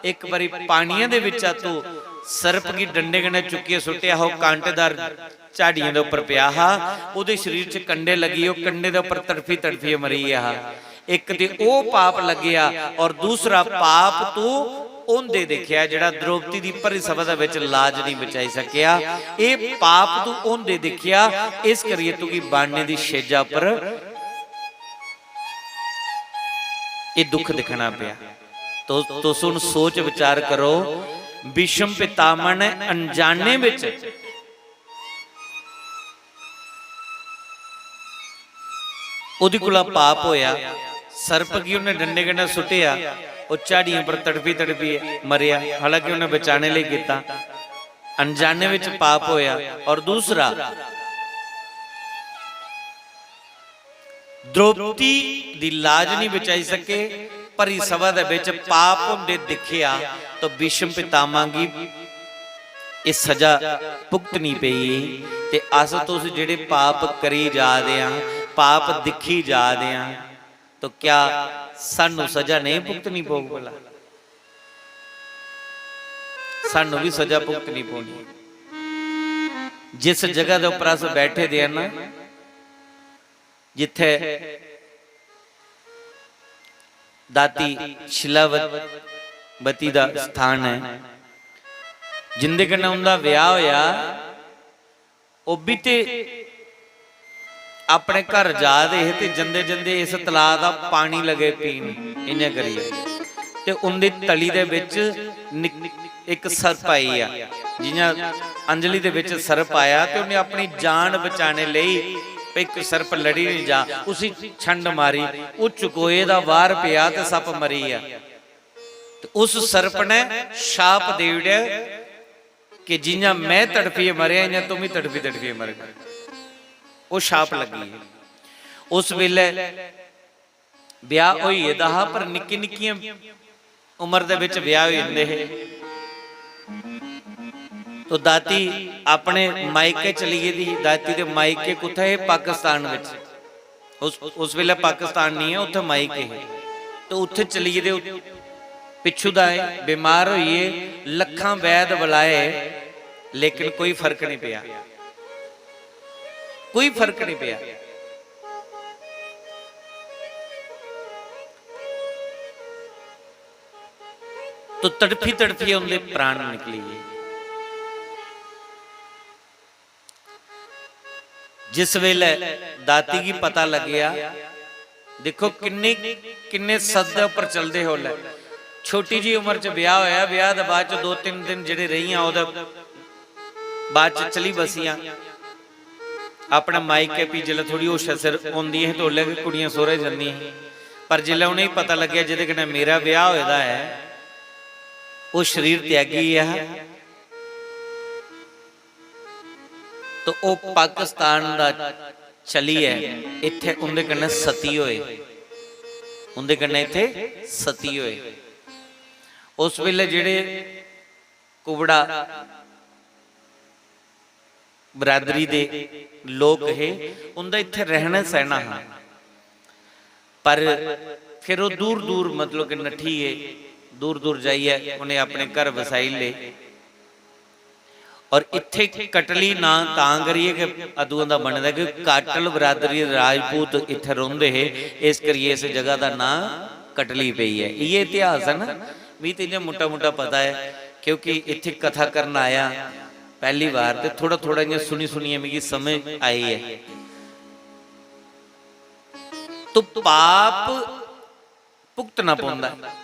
एक बारी पानिया दे विचा तू सर्प गी डंडे कन्नै चुक्कियै सुट्टेआ हो, कांटेदार झाड़ियें दे उप्पर पिया हा, ओहदे शरीर च कंडे लगी, ओह कंडे दे उप्पर तड़फी तड़फियै मरी गेआ हा। एक ते ओह पाप लग्गेआ और दूसरा पाप तू होंदे दिक्खेआ, जेहड़ा द्रौपदी दी भरी सभा दे विच लाज नहीं बचाई सकेआ। एह पाप तू होंदे दिक्खेआ, इस करियै तुगी बाणने दी सेजा पर एह दुख दिक्खना पेआ। तो तुस हुन सोच विचार करो, भीष्म पितामह ने अनजाने विच ओहदे कोला पाप होया, सर्प गी उन्हें डंडे कन्नै सुट्टेआ, ओह झाड़ियें पर तड़फी तड़फी मरेआ, हालांकि उन्हें बचाने लेई कीता। अनजाने विच पाप होया। और दूसरा, द्रौपदी दी लाज नहीं बचाई सके, भरी सभा दे विच पाप होंदे दिक्खेआ, तो भीष्म पितामह गी एह सजा भुगतनी पेई। ते अस तुस जेहड़े पाप करी जा दे आं, पाप दिक्खी जा दे आं, तो क्या सानू सजा नहीं भुगतनी पौग भला? सानू भी सजा भुगतनी पौनी। जिस जगह दे उपर अस बैठे दे आं ना, जिथे दाती शिलावती दा स्थान है, जिंदे कन्नै उंदा ब्याह होया, ओह भी ते अपने घर जा दे हे ते जंदे जंदे इस तलाऽ दा पानी लगे पीन, इ'यां करियै। ते उंदी तली दे बिच निक-, इक सर्प आई गेआ, जि'यां अंजलि दे बिच सर्प आया ते उन्हें अपनी जान बचाने लेई भई इक सर्प लड़ी नहीं जा, उसी छंड मारी, ओह चकोए दा बाहर पेआ ते सप्प मरी गेआ। ते उस सर्प ने शाप देई ओड़ेआ कि जि'यां में तड़फियै मरेआ, इ'यां तुम भी तड़फी तड़फियै मरगा। ओह शाप लग्गी गेई। उस बेल्लै ब्याह होई गेदा हा, पर निक्की निक्कियां उम्र दे बिच ब्याह होई जंदे हे। तो दाती अपने मायके चली गेदी ही। दाती दे मायके कुत्थै हे? पाकिस्तान बिच। उस, उस बेल्लै पाकिस्तान नहीं है, उत्थै मायके हे। तो उत्थै चली गेदे, पिच्छू दा एह् बीमार होई गे, लक्खां वैद बुलाए, लेकिन कोई फर्क नहीं पेआ, कोई फर्क नहीं पेआ। तो तड़फी तड़फियै उंदे प्राण निकली गे। जिस वेले दाती गी पता लग्गेआ, दिक्खो किन्ने, किन्ने सत दे उप्पर चलदे हे ओल्लै। छोटी जी उम्र च ब्याह होया, ब्याह दे बाद च दो तिन्न दिन जेह्ड़े रेहियां, ओह्दे बाद च चली बसियां अपने मायके। फ्ही जिसलै थोह्ड़ी होशा सिर होंदियां हियां, ते ओल्लै गै कुड़ियां सौह्रे जंदियां हियां। पर जिसलै उ'नेंगी पता लग्गेआ, जेह्दे कन्नै मेरा ब्याह होए दा ऐ, ओह् शरीर त्यागी गेआ हा, तो ओह् पाकिस्तान दा चलियै इत्थै उं'दे कन्नै सती होए, उं'दे कन्नै इत्थै सती होए। उस बेल्लै जेह्ड़े कुबड़ा बरादरी दे लोक हे, उं'दा इत्थै रहना सहना हा। पर फिर ओह् दूर दूर, मतलब कि नट्ठी गे, दूर दूर जाइयै उ'नें अपने घर बसाई ले। और इत्थै कटली नांऽ तां करियै कि अदुआं दा बने दा कि काटल बरादरी दे राजपूत इत्थै रौंह्दे हे, इस करियै इस जगह दा नांऽ कटली पेई ऐ। इ'यै इतिहास ऐ ना। मी ते इ'यां मुट्टा मुट्टा पता ऐ, क्योंकि इत्थै कथा करन आया पैह्ली बार, ते थोह्ड़ा थोह्ड़ा इ'यां सुनी सुनियै मिगी समझ आई ऐ। तो पाप भुगतना पौंदा ऐ।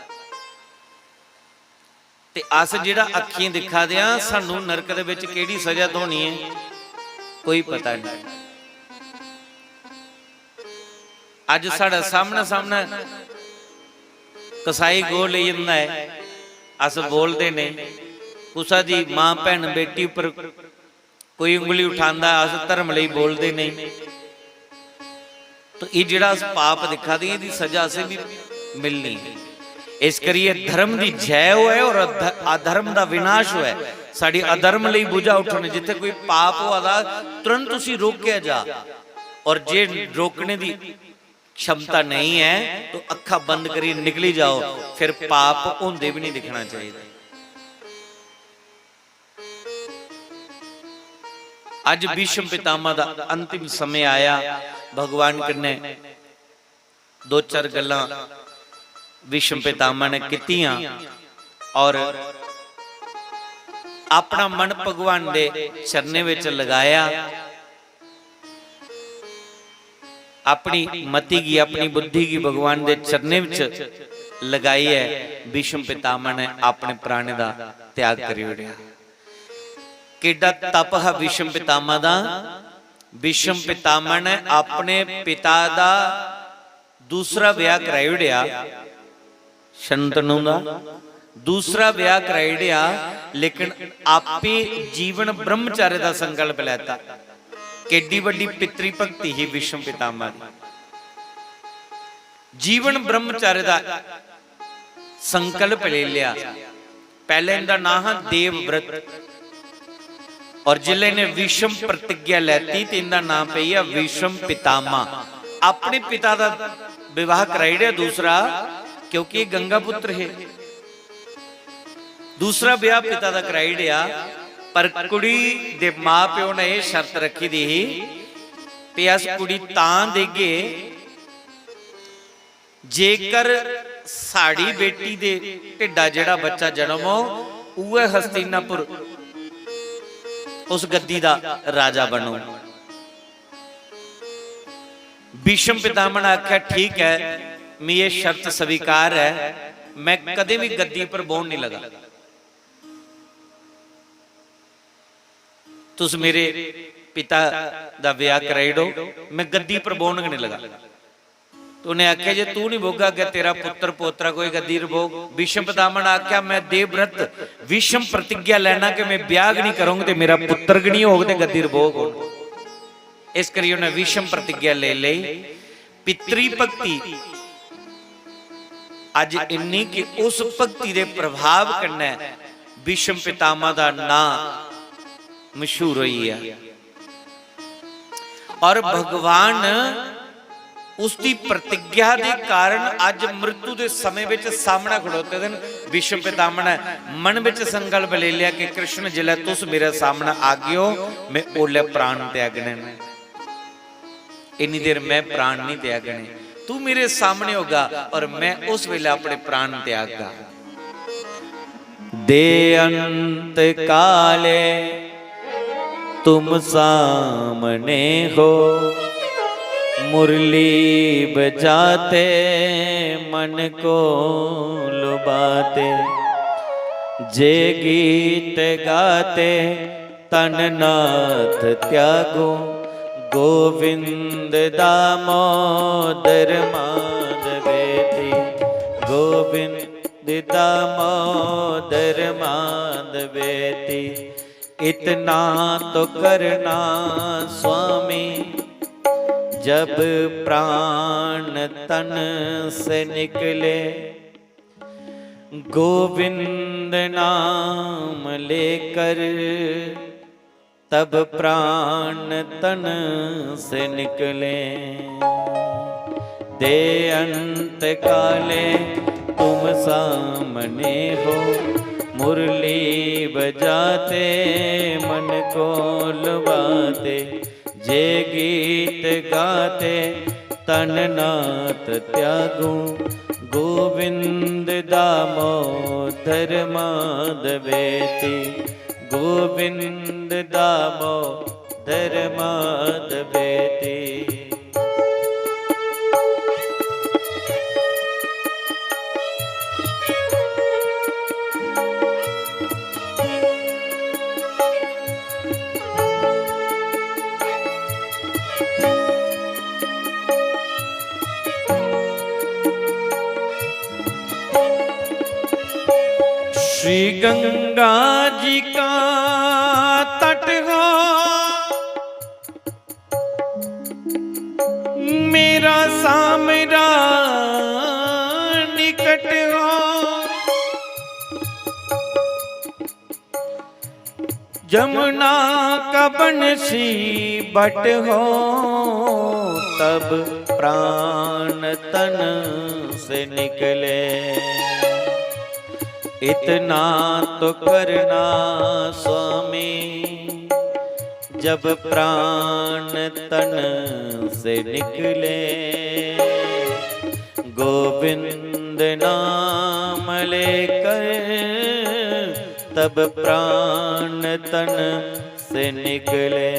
ते अस जेह्ड़ा अक्खीं दिक्खा दे आं, सानू नरक दे बिच केह्ड़ी सजा थ्होनी ऐ, कोई पता नहीं। अज्ज साढ़ा सामनै सामनै कसाई गौ लेई जंदा ऐ, अस बोलदे नेईं। कुसै दी मां, भैन, बेटी उप्पर कोई उंगली उठांदा, अस धर्म लेई बोलदे नेईं। तो एह् जेह्ड़ा अस पाप दिक्खा दे, एह्दी सजा असें बी मिलनी ऐ। इस करियै धर्म दी जय होऐ और अध-, अधर्म दा विनाश होऐ। साढ़ी अधर्म लेई बुझा उठन। जित्थै कोई पाप होआ दा, तुरंत उसी रोकेआ जा। और जे रोकने दी क्षमता नहीं है, तो अक्खां बंद करियै निकली जाओ, फिर पाप होंदे भी नहीं दिक्खना चाहिए। अज्ज भीष्म पितामह दा अंतिम समय आया। भगवान कन्नै दो चार गल्लां भीष्म पितामह ने कीतियां और अपना मन भगवान दे चरणें विच लगाया। अपनी मति गी, अपनी बुद्धि गी भगवान दे चरणें विच लगाइयै भीष्म पितामह ने अपने प्राणें दा त्याग करी ओड़ेआ। केड्डा तप हा भीष्म पितामह दा। भीष्म पितामह ने अपने पिता दा दूसरा ब्याह कराई ओड़ेआ, शंतनु दा दूसरा ब्याह कराई ओड़ेआ, लेकिन आपे जीवन ब्रह्मचार्य दा संकल्प लैता। केड्डी बड्डी पितृभक्ति ही भीष्म पितामह दी। जीवन ब्रह्मचार्य दा संकल्प ले लिया। पैह्ले इंदा नां हा देवव्रत, और जिसलै इ'नें विषम प्रतिज्ञा लैती ते इंदा नां पेई गेआ विषम पितामह। अपने पिता दा विवाह कराई ओड़ेआ दूसरा, क्योंकि एह् गंगा पुत्र हे। दूसरा ब्याह पिता दा कराई ओड़ेआ, पर कुड़ी दे मां प्यो ने एह् शर्त रक्खी दी ही कि अस कुड़ी तां देगे जेकर साढ़ी बेटी दे ढिड्डा जेह्ड़ा बच्चा जन्म हो, उ'ऐ हस्तिनापुर उस गद्दी दा राजा बनो। भीष्म पितामह ने आखेआ, "ठीक ऐ, मी एह् शर्त स्वीकार ऐ, मैं कदें भी गद्दी पर बौह्न नहीं लगा। तुस मेरे पिता दा ब्याह कराई ओड़ो, मैं गद्दी पर बौह्न गै नहीं लगा।" तो उन्हें आखेआ, "जे तू नहीं बौह्गा, अग्गें तेरा पुत्र पोतरा कोई गद्दी पर बौह्ग।" भीष्म पितामह ने आखेआ, "मैं देवव्रत विषम प्रतिज्ञा लैना कि मैं ब्याह गै नहीं करूंग ते मेरा पुत्र गै नहीं होग ते गद्दी पर बौह्ग कौन?" इस करियै उन्हें विषम प्रतिज्ञा ले लेई। पितृभक्ति अज्ज इन्नी कि उस भक्ति दे प्रभाव कन्नै भीष्म पितामह दा नां मशहूर होई गेआ। और भगवान उसदी प्रतिज्ञा दे कारण अज्ज मृत्यु दे समय विच सामने खड़ोते दे न। भीष्म पितामह ने मन विच संकल्प ले लिया कि कृष्ण, जिसलै तुस मेरे सामने आगेओ, मैं ओल्लै प्राण त्यागने न। इन्नी देर मैं प्राण नहीं त्यागने, तू मेरे सामने होगा और मैं उस वेले अपने प्राण त्यागगा। दे अंत काले तुम सामने हो, मुरली बजाते मन को लुभाते, जे गीत गाते तन नाथ त्यागो। गोविंद दामोदर माधवेति, गोविंद दामोदर माधवेति, इतना तो करना स्वामी, जब प्राण तन से निकले। गोविंद नाम लेकर तब प्राण तन से निकले। दे अंत काले तुम सामने हो, मुरली बजाते मन को लुभाते, जे गीत गाते तन नाथ त्यागू। गोविंद दामोदर माधवेति, गोविंद दामोदर माधवेति। श्री गंगा जी का तट हो, मेरा सामरा निकट हो। जमुना का बंसी बट हो, तब प्राण तन से निकले। इतना तो करना स्वामी, जब प्राण तन से निकले। गोविंद नाम लेकर तब प्राण तन से निकले।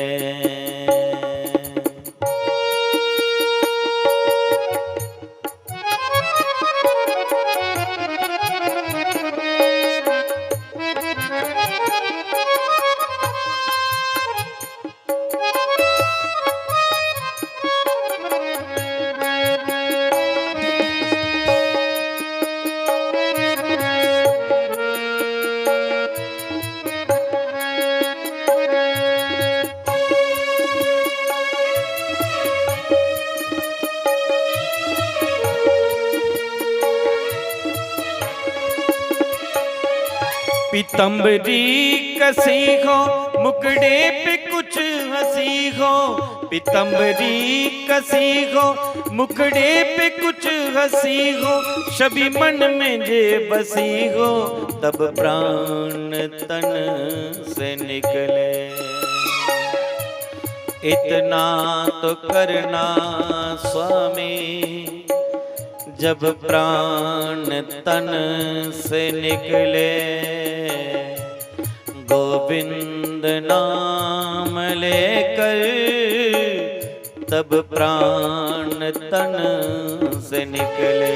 पीतम्बरी कसी हो, मुखड़े पे कुछ हंसी हो। पीतम्बरी कसी हो, मुखड़े पे कुछ हंसी हो। सभी मन में जे बसी हो, तब प्राण तन से निकले। इतना तो करना स्वामी, जब प्राण तन से निकले। गोविंद नाम लेकर तब प्राण तन से निकले।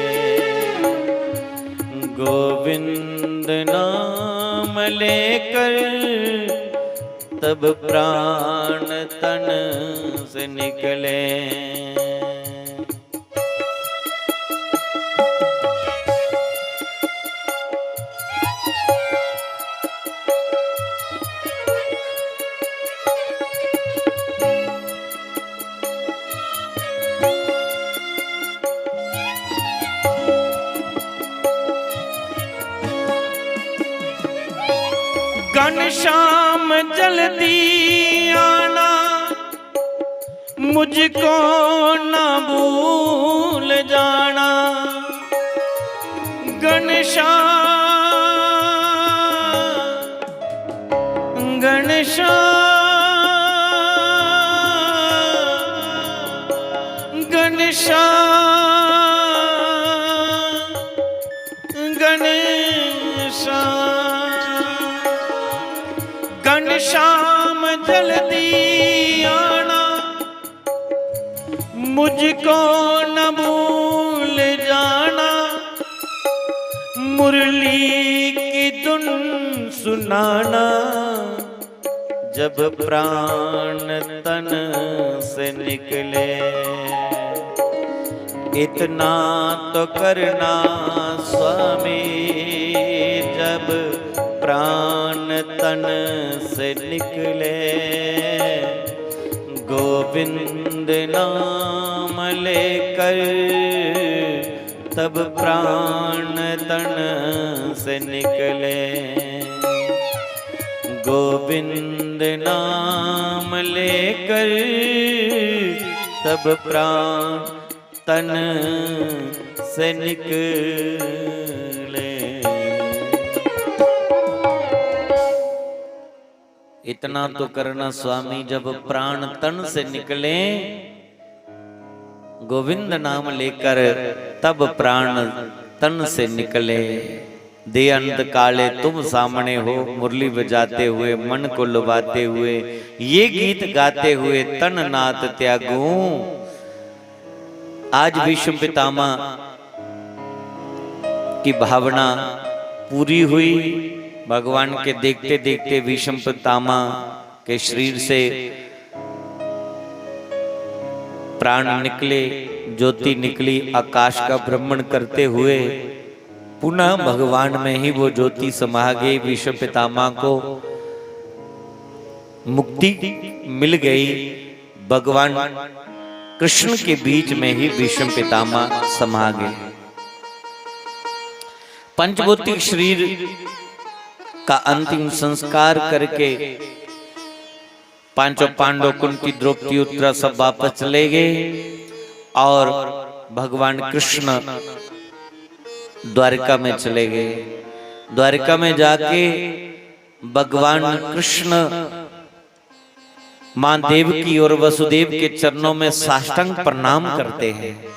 गोविंद नाम लेकर तब प्राण तन से निकले। घनश्याम जल्दी आना, मुझको ना भूल जाना। घनश्याम, घनश्याम, घनश्याम, घनश्याम, घनश्याम जल्दी आना, मुझको न भूल जाना, मुरली की धुन सुनाना। जब प्राण तन से निकले, इतना तो करना स्वामी, जब प्राण तन से निकले। गोविंद नाम लेकर तब प्राण तन से निकले। गोविंद नाम लेकर तब प्राण तन से निकले। इतना तो करना स्वामी, जब प्राण तन से निकले। गोविंद नाम लेकर तब प्राण तन से निकले। दे अंत काले तुम सामने हो, मुरली बजाते हुए, मन को लुभाते हुए, ये गीत गाते हुए तन नाथ त्यागूं। आज भीष्म पितामह की भावना पूरी हुई। भगवान के देखते देखते भीष्म पितामह के शरीर से प्राण निकले, ज्योति निकली, आकाश का भ्रमण करते हुए पुनः भगवान में ही वो ज्योति समा गई। भीष्म पितामह को मुक्ति मिल गई, भगवान कृष्ण के बीच में ही भीष्म पितामह समा गए। पंचभौतिक शरीर का अंतिम संस्कार करके पांचों पांडव, कुंती, द्रौपदी, उत्तरा सब वापस चले गए और भगवान कृष्ण द्वारिका में चले गए। द्वारिका में जाके भगवान कृष्ण मां देवकी और वसुदेव के चरणों में साष्टांग प्रणाम करते हैं।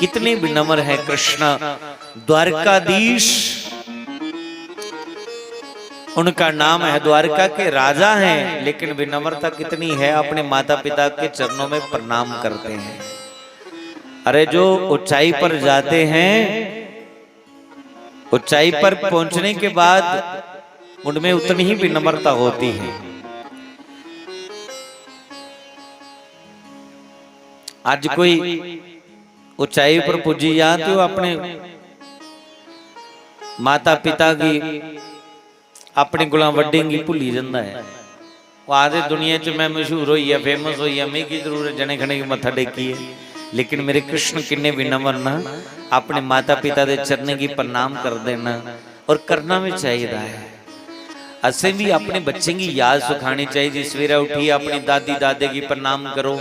कितने विनम्र हैं कृष्ण, द्वारकाधीश उनका नाम है, द्वारका के राजा हैं, लेकिन विनम्रता कितनी है, अपने माता पिता के चरणों में प्रणाम करते हैं। अरे, जो ऊंचाई पर जाते हैं, ऊंचाई पर पहुंचने के बाद उनमें उतनी ही विनम्रता होती है। आज कोई ऊंचाई पर पुज्जी जा तो अपने माता पिता की, अपने कोला वड्डें गी भुल्ली जंदा है। ओह् आखदे, "दुनिया च मैं मशहूर होई गेआ, famous होई गेआ, मिगी की जरूरत जने खने गी मत्था टेकिए।" लेकिन मेरे कृष्ण किन्ने विनम्र न, अपने माता पिता दे चरणें गी प्रणाम करदे न, और करना भी चाहिदा है। असें भी अपने बच्चें गी याद सखानी चाहिदी, सवेरै उट्ठियै अपनी दादी दादे गी प्रणाम करो,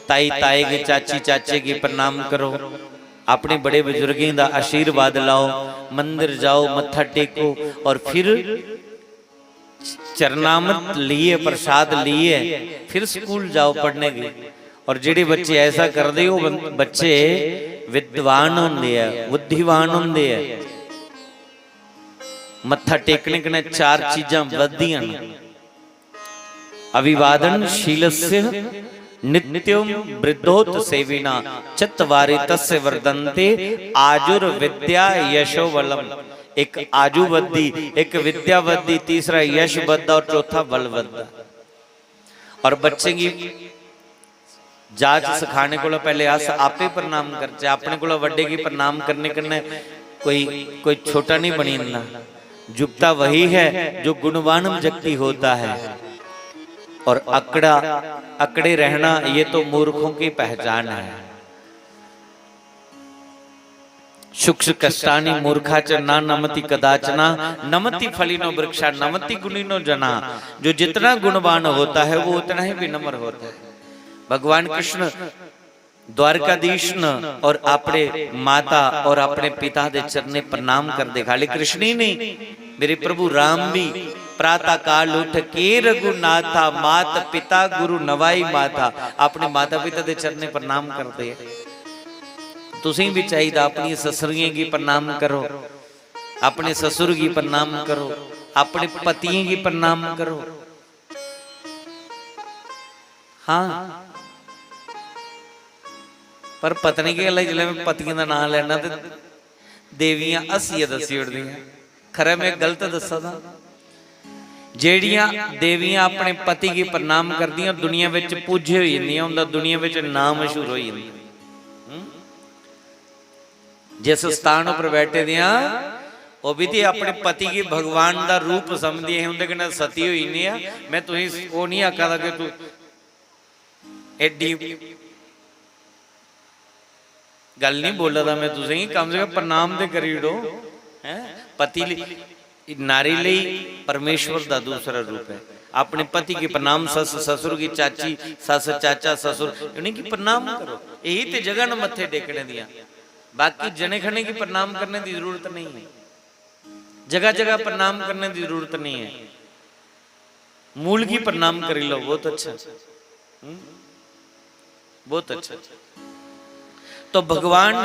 ताई ताए गी, चाची चाचे गी प्रणाम करो, अपने बड़े बुजुर्गें दा आशीर्वाद लाओ, मंदिर जाओ, मत्था टेको और फिर चरणामृत लिए, प्रसाद लिए, फिर स्कूल जाओ पढ़ने गी। और जेह्ड़े बच्चे ऐसा करदे, ओह् बन-, बच्चे विद्वान होंदे ऐ, बुद्धिमान होंदे ऐ। मत्था टेकने कन्नै चार चीजां बधदियां न। अभिवादन शीलस्य नित्यं वृद्धोत्सेविना चत्वारि तस्य वर्धन्ते आयुर्विद्या यशो बलम। एक आयु वृद्धि, एक विद्या वृद्धि, तीसरा यश वृद्धि और चौथा बल वृद्धि। और बच्चें गी जाच सखाने कोला पैह्ले अस आपे प्रणाम करचै। अपने कोला बड्डे गी प्रणाम करने कन्नै कोई, कोई छोटा नहीं बनी जंदा। झुकता वही है जो गुणवान व्यक्ति होता है, और अकड़ा, अकड़े रहना, ये तो मूर्खों की पहचान है। शुक्ष कष्टानि मूर्खा च न नमति कदाचना, नमति फलिनो वृक्षा, नमति गुणिनो जना। जो जितना गुणवान होता है, वो उतना ही विनम्र होता है। भगवान कृष्ण द्वारकाधीश न और अपने माता और अपने पिता दे चरणे प्रणाम करदे। खाली कृष्ण ही नहीं, मेरे प्रभु राम भी प्रातः काल उठ के रघुनाथा, मात पिता गुरु नवाई माथा, अपने माता पिता दे चरणे प्रणाम करदे। तुसें भी चाहिदा अपनी ससुरियें गी प्रणाम करो, अपने ससुर गी प्रणाम करो, अपने पतियें गी प्रणाम करो। हाँ, पर पत्नी के गल्ला जिसलै मैं पतियें दा नांऽ लैना ते देवियां हस्सियै दस्सी ओड़दियां। खरै मैं गलत दस्सा दा? जेह्ड़ियां देवियां अपने पति गी प्रणाम करदियां, दुनिया बिच पूजे होई जंदियां, उं'दा दुनिया बिच नांऽ मशहूर होई जंदा। हम्म? जिस स्थान उप्पर बैठे दियां, ओह् भी ते अपने पति गी भगवान दा रूप समझदियां हियां, उं'दे कन्नै सती होई जंदियां। मैं तुसेंगी ओह् निं आखा दा कि तू एड्डी गल्ल निं बोला दा मैं तुसेंगी, कम से कम प्रणाम ते करी ओड़ो, हैं? पति लेई, नारी लेई परमेश्वर दा दूसरा रूप है। अपने पति गी प्रणाम, सस ससुर गी चाची, सस चाचा ससुर, इ'नेंगी प्रणाम करो। यही ते जगह न मत्थे टेकने दियां। बाकी जने खने गी प्रणाम करने दी जरूरत नहीं है, जगह जगह प्रणाम करने दी जरूरत नहीं है। मूल गी प्रणाम करी लो, बहुत अच्छा। हम्म? बहुत अच्छा। तो भगवान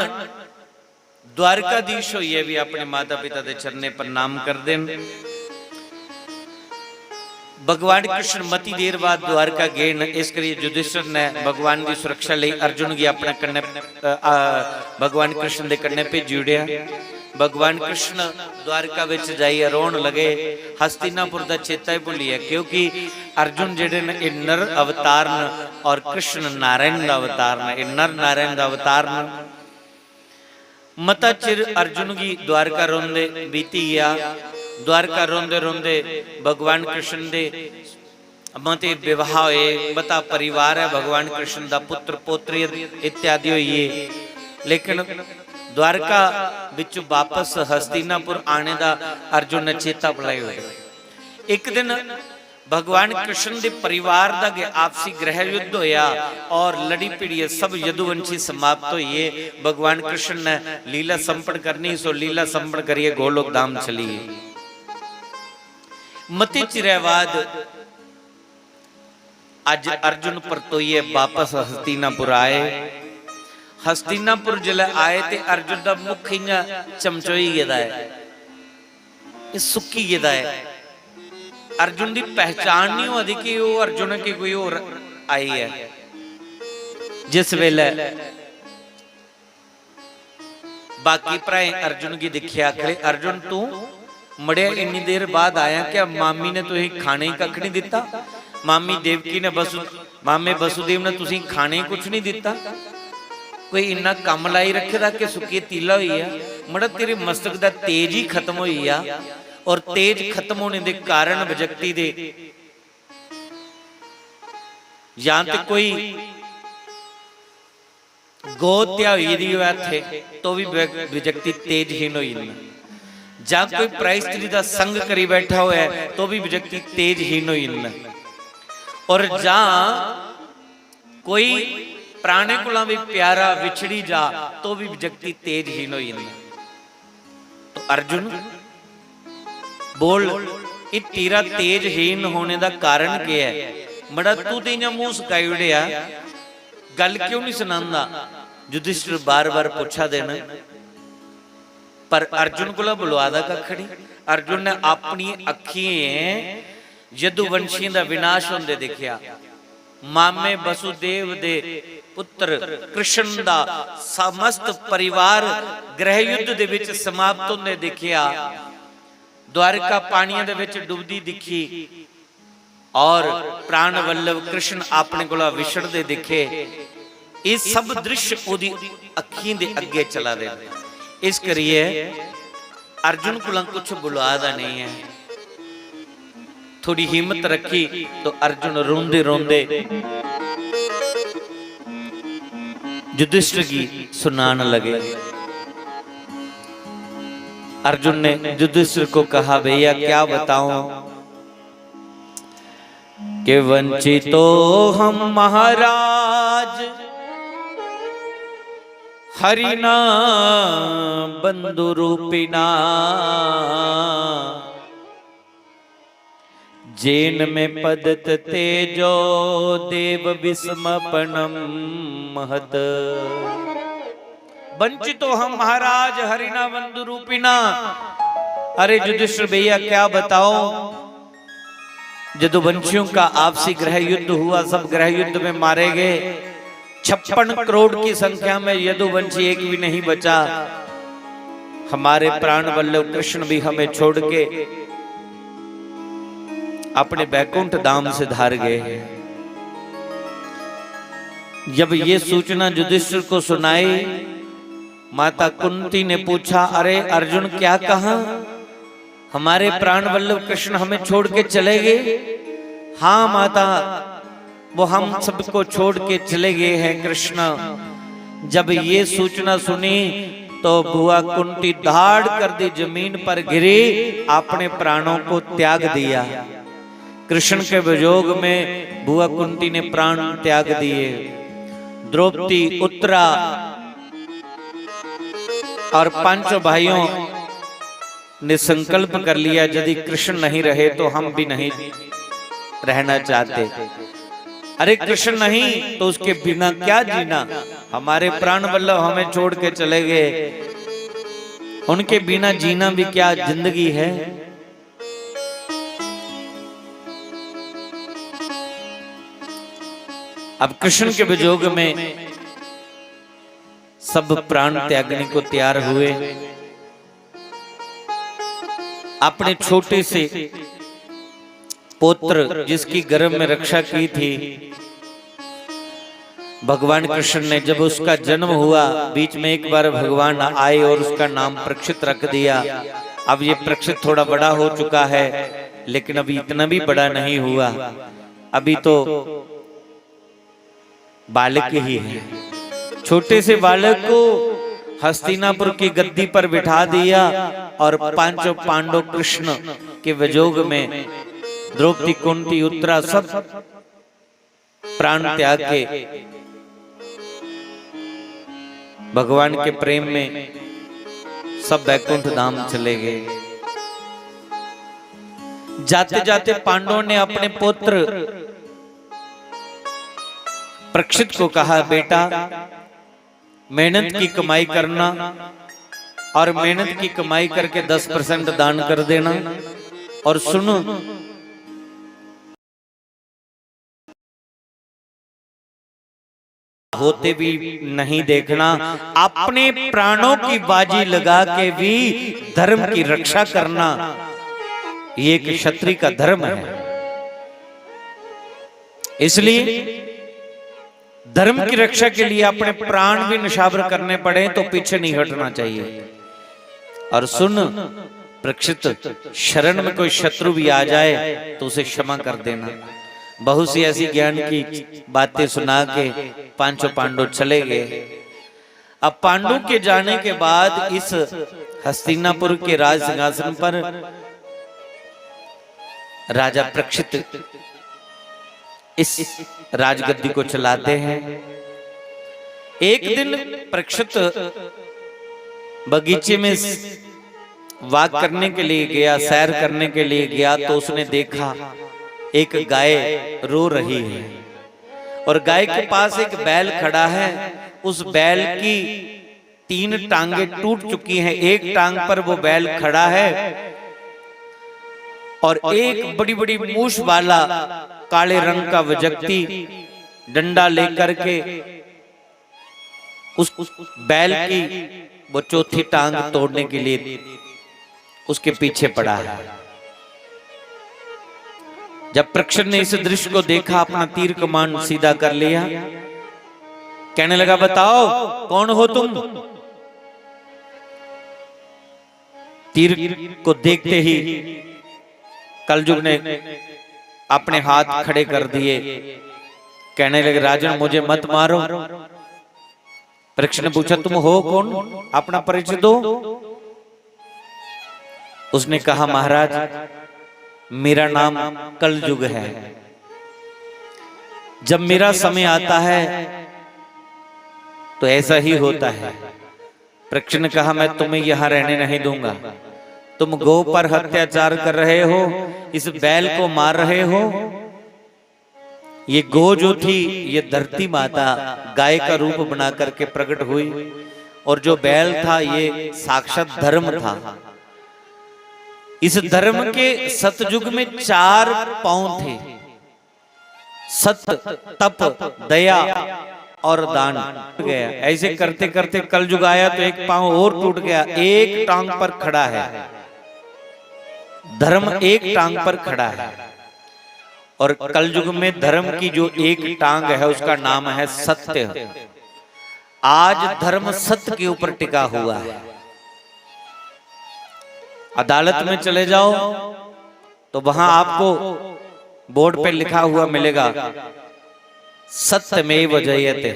द्वारकाधीश होइयै भी अपने माता पिता दे चरणे प्रणाम करदे न। भगवान कृष्ण मती देर बाद द्वारका गए न, इस करियै युधिष्ठिर ने भगवान दी सुरक्षा लेई अर्जुन गी अपने कन्नै, अ, अ, भगवान कृष्ण दे कन्नै भेजी ओड़ेआ। भगवान कृष्ण द्वारका विच जाइयै रोहन लगे, हस्तिनापुर दा चेता ही भुल्ली गेआ, क्योंकि अर्जुन जेह्ड़े न, एह् नर अवतार न और कृष्ण नारायण दा अवतार न, एह् नर नारायण दा अवतार न। मता चिर अर्जुन गी द्वारका रौंदे बीती गया। द्वारका रौंदे रौंदे भगवान कृष्ण दे मते विवाह होए, मता परिवार है भगवान कृष्ण दा, पुत्र पोत्री इत्यादि होइए। लेकिन द्वारका बिच वापस हस्तिनापुर आने दा अर्जुन ने चेता भुलाई ओड़े। एक दिन भगवान कृष्ण दे परिवार दा गै आपसी गृह युद्ध होया और लड़ी भिड़ियै सब यदुवंशी समाप्त होइए। भगवान कृष्ण ने लीला संपन्न करनी, सो लीला संपन्न करियै गोलोक धाम चली गे। मते चिरै बाद अज अर्जुन परतोइयै वापस हस्तिनापुर आए। हस्तिनापुर जिसलै आए ते अर्जुन दा मुख इ'यां चमचोई गेदा ऐ, एह् सुक्की गेदा ऐ। अर्जुन दी पहचान नहीं होआ दी कि ओह् अर्जुन ऐ कि कोई होर आई ऐ। जिस बेल्लै बाकी भ्राएं अर्जुन गी दिक्खेआ, आखदे, "अर्जुन, तूं मड़ेआ इन्नी देर बाद आया, क्या मामी ने तुसें खाने गी कक्ख नहीं दित्ता? मामी देवकी ने वसु मामे वसुदेव ने तुसें खाने गी कुछ नहीं दित्ता? कोई इन्ना कम्म लाई रखे दा कि सुक्कियै तीला होई गेआ? मड़ा, तेरे मस्तक दा तेज ही खत्म होई गेआ।" और तेज खत्म होने दे कारण विजक्ति दे, जां ते कोई गौ हत्या होई दी होऐ इत्थै, तो भी विजक-, विजक्ति तेजहीन होई जंदी। जां कोई प्राय स्त्री दा संग करी बैठा होऐ, तो भी विजक्ति तेजहीन होई जंदी। और जां कोई प्राणे कोला भी प्यारा विछड़ी जा, तो भी विजक्ति तेजहीन होई जंदी। तो अर्जुन, बोल, ये तेरा तेजहीन होने दा कारण केह् ऐ? मड़ा, तू ते इ'यां मूंह सकाई ओड़ेआ, गल्ल क्यों नहीं सनांदा? युधिष्ठिर बार-बार पुच्छा दे न, पर अर्जुन कोला बुलवा दा कक्ख नहीं। अर्जुन ने अपनी अक्खियें यदुवंशियें दा विनाश होंदे दिक्खेआ। मामे वसुदेव दे पुत्र कृष्ण दा समस्त परिवार गृह युद्ध दे विच समाप्त होंदे दिक्खेआ। द्वारिका पानियां दे विच डुबदी दिक्खी और प्राण वल्लभ कृष्ण अपने कोला विछड़दे दिक्खे। एह् सब दृश्य ओह्दी अक्खीं दे अग्गे चला दे न। इस करियै अर्जुन कोला कुछ बुलवा दा नहीं है। थोड़ी हिम्मत रखी तो अर्जुन रोंदे रोंदे युधिष्ठिर की सुनान लगे। अर्जुन ने युधिष्ठिर को कहा, "भैया, क्या बताऊं कि वंचितो हम महाराज हरिना बंधु रूपिना।" जेन में पदत तेजो देव विस्मपणम महत। वंचितो हम महाराज हरिना बंधु रूपिना। अरे युधिष्ठिर भैया, क्या बताओ, यदुवंशियों का आपसी गृह युद्ध हुआ, सब गृह युद्ध में मारे गए। छप्पन करोड़ की संख्या में यदुवंशी एक भी नहीं बचा। हमारे प्राण वल्लभ कृष्ण भी हमें छोड़ के अपने बैकुंठ धाम सिधार गए हैं। जब ये सूचना युधिष्ठिर को सुनाई, माता कुंती ने पूछा, "अरे अर्जुन, क्या कहा? हमारे प्राण वल्लभ कृष्ण हमें छोड़ के चले गए?" "हाँ माता, वो हम सबको छोड़ के चले गए हैं कृष्ण।" जब ये सूचना सुनी तो बुआ कुंती धाड़ कर दी जमीन पर गिरी, अपने प्राणों को त्याग दिया। कृष्ण के वियोग में बुआ कुंती ने प्राण त्याग दिए। द्रौपदी, उत्तरा और पांचों भाइयों ने संकल्प कर लिया, यदि कृष्ण नहीं रहे तो हम भी नहीं रहना चाहते। अरे कृष्ण नहीं तो उसके बिना क्या जीना? हमारे प्राण वल्लभ हमें छोड़ के चले गए, उनके बिना जीना भी क्या जिंदगी है? अब कृष्ण के वियोग में सब प्राण त्यागने को तैयार हुए। अपने छोटे से पुत्र जिसकी गर्भ में रक्षा की थी, भगवान कृष्ण ने, जब उसका जन्म हुआ, बीच में एक बार भगवान आए और उसका नाम परीक्षित रख दिया। अब ये परीक्षित थोड़ा बड़ा हो चुका है, लेकिन अभी इतना भी बड़ा नहीं हुआ, अभी तो बालक ही है। छोटे से बालक को हस्तिनापुर की गद्दी पर बिठा दिया और पांचों पांडव कृष्ण के विजोग में, द्रौपदी, कुंती, उत्तरा, सब प्राण त्याग के भगवान के प्रेम में सब बैकुंठ धाम चले गए। जाते जाते पांडवों ने अपने पुत्र परीक्षित को कहा, बेटा, मेहनत की कमाई करना और मेहनत की कमाई करके दस परसेंट दान कर देना। और सुनो, होते भी नहीं देखना, अपने प्राणों की बाजी लगा के भी धर्म की रक्षा करना, ये एक क्षत्रिय का धर्म है। इसलिए धर्म की रक्षा के लिए अपने प्राण भी निछावर करने पड़े तो पीछे नहीं हटना चाहिए। और सुन परीक्षित, शरण में कोई शत्रु भी आ जाए तो उसे क्षमा कर देना। बहुत सी ऐसी ज्ञान की बातें सुना के पांचों पांडव चले गए। अब पांडु के जाने के बाद इस हस्तिनापुर के राज सिंहासन पर राजा परीक्षित इस राजगद्दी को चलाते हैं। एक दिन परीक्षित बगीचे में वॉक करने के लिए गया, सैर करने के लिए गया, तो उसने देखा एक गाय रो रही है और गाय के पास एक बैल खड़ा है। उस बैल की तीन टांगें टूट चुकी हैं, एक टांग पर वो बैल खड़ा है और एक बड़ी बड़ी मूछ वाला काले रंग का व्यक्ति डंडा लेकर के उस बैल की वो चौथी टांग तोड़ने के लिए उसके पीछे पड़ा है। जब परीक्षित ने इस दृश्य को देखा, अपना तीर कमान सीधा कर लिया, कहने लगा, बताओ, कौन हो तुम? तीर को देखते ही कलजुग ने अपने हाथ खड़े कर दिए, कहने लगे, राजन, मुझे मत मारो। परीक्षित ने पूछा, तुम हो कौन, अपना परिचय दो। उसने कहा, महाराज, मेरा नाम कलजुग है। जब मेरा समय आता है तो ऐसा ही होता है। परीक्षित ने कहा, मैं तुम्हें यहां रहने नहीं दूंगा। तुम गो पर अत्याचार कर रहे हो, इस बैल को मार रहे हो। ये गो जो थी, ये धरती माता गाय का रूप बना करके प्रकट हुई और जो बैल था, ये साक्षात धर्म था। इस धर्म के सतयुग में चार पांव थे, सत्य, तप, दया और दान। टूट गया। ऐसे करते करते कलयुग आया तो एक पांव और टूट गया, एक टांग पर खड़ा है। धर्म एक टांग पर खड़ा है और कलयुग में धर्म की जो एक टांग है, उसका नाम है सत्य। आज धर्म सत्य के ऊपर टिका हुआ है। अदालत में चले जाओ तो वहां आपको बोर्ड पे लिखा हुआ मिलेगा, सत्यमेव जयते,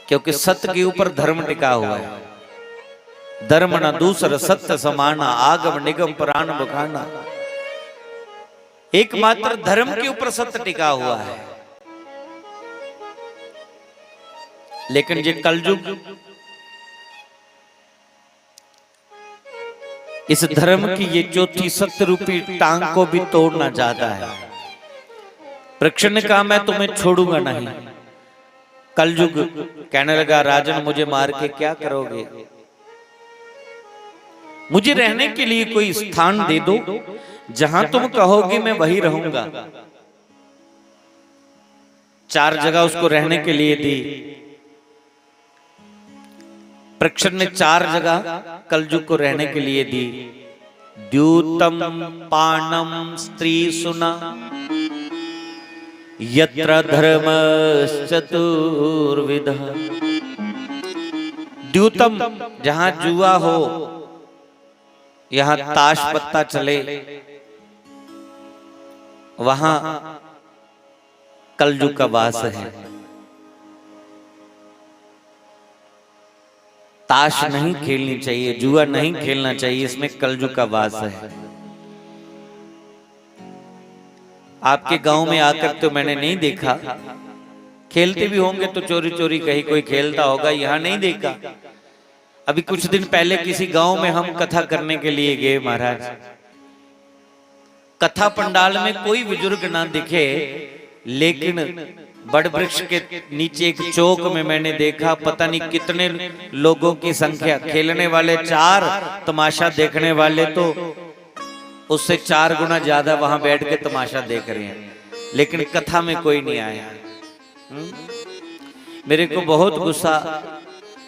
क्योंकि सत्य के ऊपर धर्म टिका हुआ है। धर्म न दूसर सत्य समाना, आगम निगम प्राण बखाना। एकमात्र धर्म के ऊपर सत्य टिका हुआ है। लेकिन ये कलयुग इस धर्म की ये चौथी सत्य रूपी टांग को भी तोड़ना चाहता है। परीक्षित ने कहा, मैं तुम्हें छोड़ूंगा नहीं। कलयुग कहने लगा, राजन, मुझे मार के क्या करोगे? मुझे रहने के लिए कोई स्थान दे दो, जहां तुम कहोगे मैं वही रहूंगा। चार जगह उसको रहने के लिए दी। परीक्षित ने चार जगह कलयुग को रहने के लिए दी। द्यूतम पानम स्त्री सुना, यत्र धर्मश्चतुर्विधः। द्यूतम, जहां जुआ हो, यहां ताश पत्ता चले, वहां कलजुग का वास है। ताश नहीं खेलनी चाहिए, जुआ नहीं खेलना चाहिए, इसमें कलजुग का वास है। आपके गांव में आकर तो मैंने नहीं देखा, खेलते भी होंगे तो चोरी चोरी कहीं कोई खेलता होगा, यहां नहीं देखा। अभी कुछ दिन पहले किसी गांव में हम कथा करने के लिए गए महाराज। कथा पंडाल में कोई बुजुर्ग ना दिखे, लेकिन बड़ वृक्ष के नीचे एक चौक में मैंने देखा, पता नहीं कितने लोगों की संख्या, खेलने वाले चार, तमाशा देखने वाले तो उससे चार गुना ज्यादा वहां बैठ के तमाशा देख रहे हैं, लेकिन कथा में कोई नहीं आया। हम्म? मेरे को बहुत गुस्सा,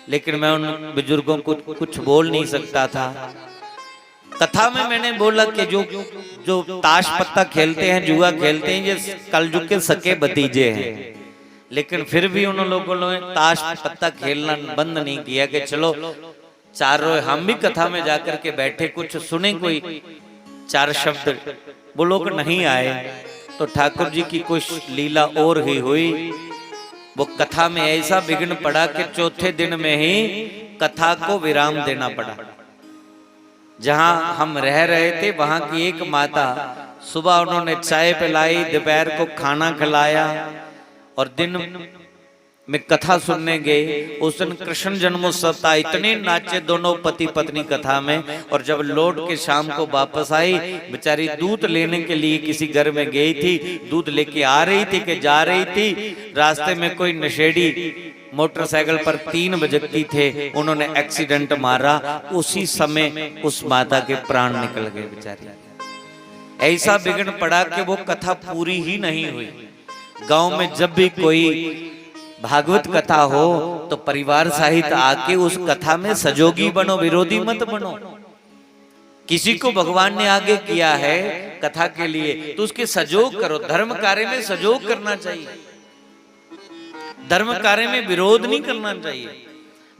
लेकिन मैं उन बुजुर्गों को कुछ बोल नहीं सकता था। कथा में मैंने बोला कि जो जो ताश पत्ता खेलते हैं, जुआ खेलते हैं, ये कलजुग के सके भतीजे हैं। लेकिन फिर भी उन लोगों ने ताश पत्ता खेलना बंद नहीं किया कि चलो चारों हम भी कथा में जाकर के बैठे, कुछ सुने, कोई चार शब्द। वो लोग नहीं आए तो ठाकुर जी की कुछ लीला और ही हुई। वो कथा में ऐसा विघ्न पड़ा कि चौथे दिन में ही कथा को विराम देना पड़ा। जहां हम रह रहे थे, वहां की एक माता, सुबह उन्होंने चाय पिलाई, दोपहर को खाना खिलाया और दिन में कथा सुनने गए। उस दिन कृष्ण जन्मोत्सव था, इतने नाचे दोनों पति पत्नी कथा में। और जब लौट के शाम को वापस आई, बेचारी दूध लेने के लिए किसी घर में गई थी, दूध लेके आ रही थी कि जा रही थी, रास्ते में कोई नशेड़ी मोटरसाइकिल पर तीन व्यक्ति थे, उन्होंने एक्सीडेंट मारा, उसी समय उस माता के प्राण निकल गए बेचारी। ऐसा विघ्न पड़ा कि वो कथा पूरी ही नहीं हुई। गांव में जब भी कोई भागवत कथा हो तो परिवार सहित आके उस कथा में सहयोगी बनो, विरोधी मत बनो। किसी को भगवान ने आगे किया है कथा के लिए तो उसके सहयोग करो। धर्म कार्य में सहयोग करना चाहिए, धर्म कार्य में विरोध नहीं करना चाहिए।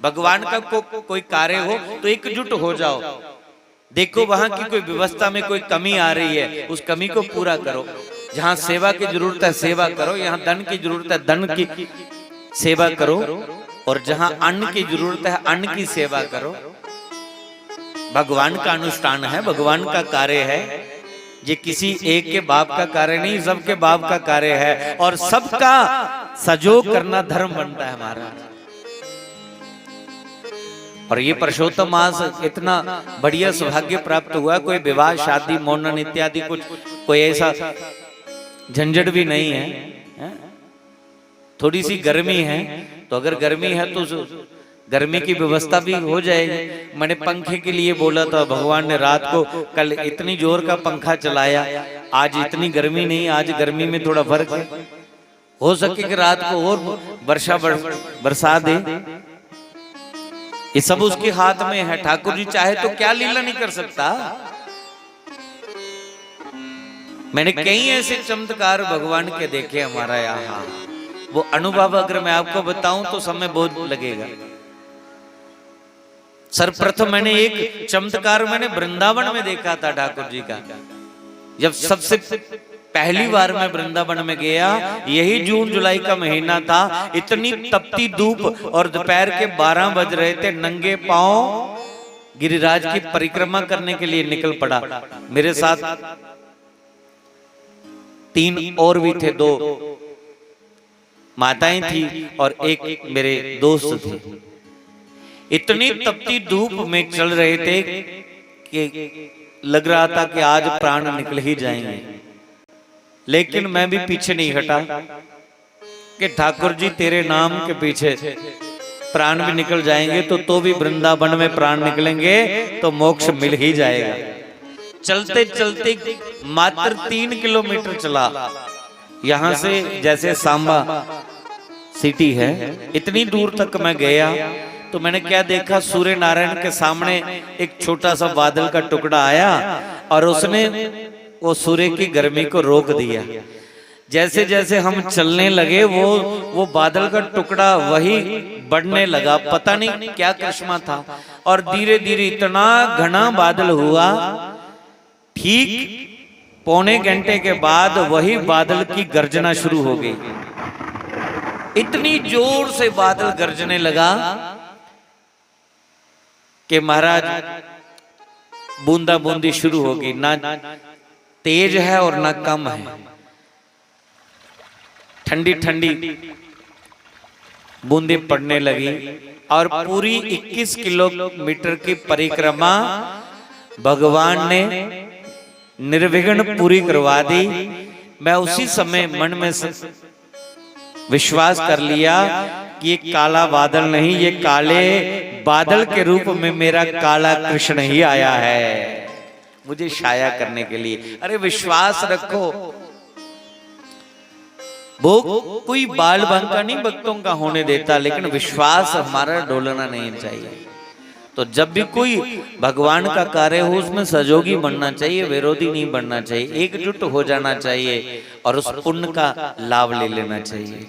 भगवान का को, कोई कार्य हो तो एकजुट हो जाओ। देखो वहां की कोई व्यवस्था में कोई कमी आ रही है, उस कमी को पूरा करो। जहां सेवा की जरूरत है सेवा करो, यहां धन की जरूरत है धन की सेवा करो, और जहां अन्न की जरूरत है अन्न की सेवा करो। भगवान का अनुष्ठान है, भगवान का कार्य है। ये किसी एक के बाप का कार्य नहीं, सबके बाप का कार्य है और सबका सहयोग करना धर्म बनता है महाराज। और ये पुरुषोत्तम मास इतना बढ़िया सौभाग्य प्राप्त हुआ, कोई विवाह शादी मोनन इत्यादि कुछ कोई ऐसा झंझट भी नहीं है, है? थोड़ी सी गर्मी है, तो अगर गर्मी है तो गर्मी की व्यवस्था भी हो जाएगी। मैंने पंखे के लिए बोला था, भगवान ने रात को कल इतनी जोर का पंखा चलाया, आज इतनी गर्मी नहीं, आज गर्मी में थोड़ा फर्क है। हो सके कि रात को और वर्षा बर, बरसा दे। ये सब उसके हाथ में है। ठाकुर जी चाहे तो क्या लीला नहीं कर सकता। मैंने कई ऐसे चमत्कार भगवान के देखे हमारा यहाँ। वो अनुभव अगर मैं आपको बताऊं तो समय बहुत लगेगा। सर्वप्रथम मैंने एक चमत्कार मैंने वृंदावन में देखा था ठाकुर जी का। जब सबसे पहली बार मैं वृंदावन में गया, यही जून जुलाई का महीना था, इतनी तपती धूप और दोपहर के बारह बज रहे थे, नंगे पांव गिरिराज की परिक्रमा करने के लिए निकल पड़ा। मेरे साथ तीन और भी थे, दो माताएं थी और एक मेरे दोस्त थे। इतनी तपती धूप में चल रहे थे कि लग रहा था कि आज प्राण निकल ही जाएंगे, लेकिन मैं भी पीछे नहीं हटा कि ठाकुर जी तेरे नाम के पीछे प्राण भी निकल जाएंगे तो तो भी वृंदावन में प्राण निकलेंगे तो मोक्ष मिल ही जाएगा। चलते चलते मात्र तीन किलोमीटर चला, यहाँ से जैसे सांबा सिटी है, इतनी दूर तक मैं गया तो मैंने क्या देखा, सूर्य नारायण के सामने एक छोटा सा बादल का टुकड़ा आया और उसने वो सूर्य की गर्मी को रोक दिया। जैसे जैसे हम चलने लगे, वो वो बादल का टुकड़ा वही बढ़ने लगा। पता नहीं क्या करिश्मा था, और धीरे धीरे इतना घना बादल हुआ। ठीक पौने घंटे के बाद वही बादल की गर्जना शुरू हो गई। इतनी जोर से बादल गरजने लगा कि महाराज, बूंदा बूंदी शुरू होगी, ना तेज है और ना कम है। ठंडी ठंडी बूंदी पड़ने लगी और पूरी इक्कीस किलोमीटर की परिक्रमा भगवान ने निर्विघ्न पूरी करवा दी। मैं उसी समय मन में स- विश्वास कर लिया कि ये काला बादल नहीं, ये काले बादल के रूप में मेरा काला कृष्ण ही आया है मुझे छाया करने के लिए। अरे, विश्वास रखो। वो कोई बाल बांका नहीं भक्तों का होने देता, लेकिन विश्वास हमारा डोलना नहीं चाहिए। तो जब भी कोई भगवान का कार्य हो, उसमें सहयोगी बनना चाहिए, विरोधी नहीं बनना चाहिए, एकजुट हो जाना चाहिए और उस पुण्य का लाभ ले लेना चाहिए।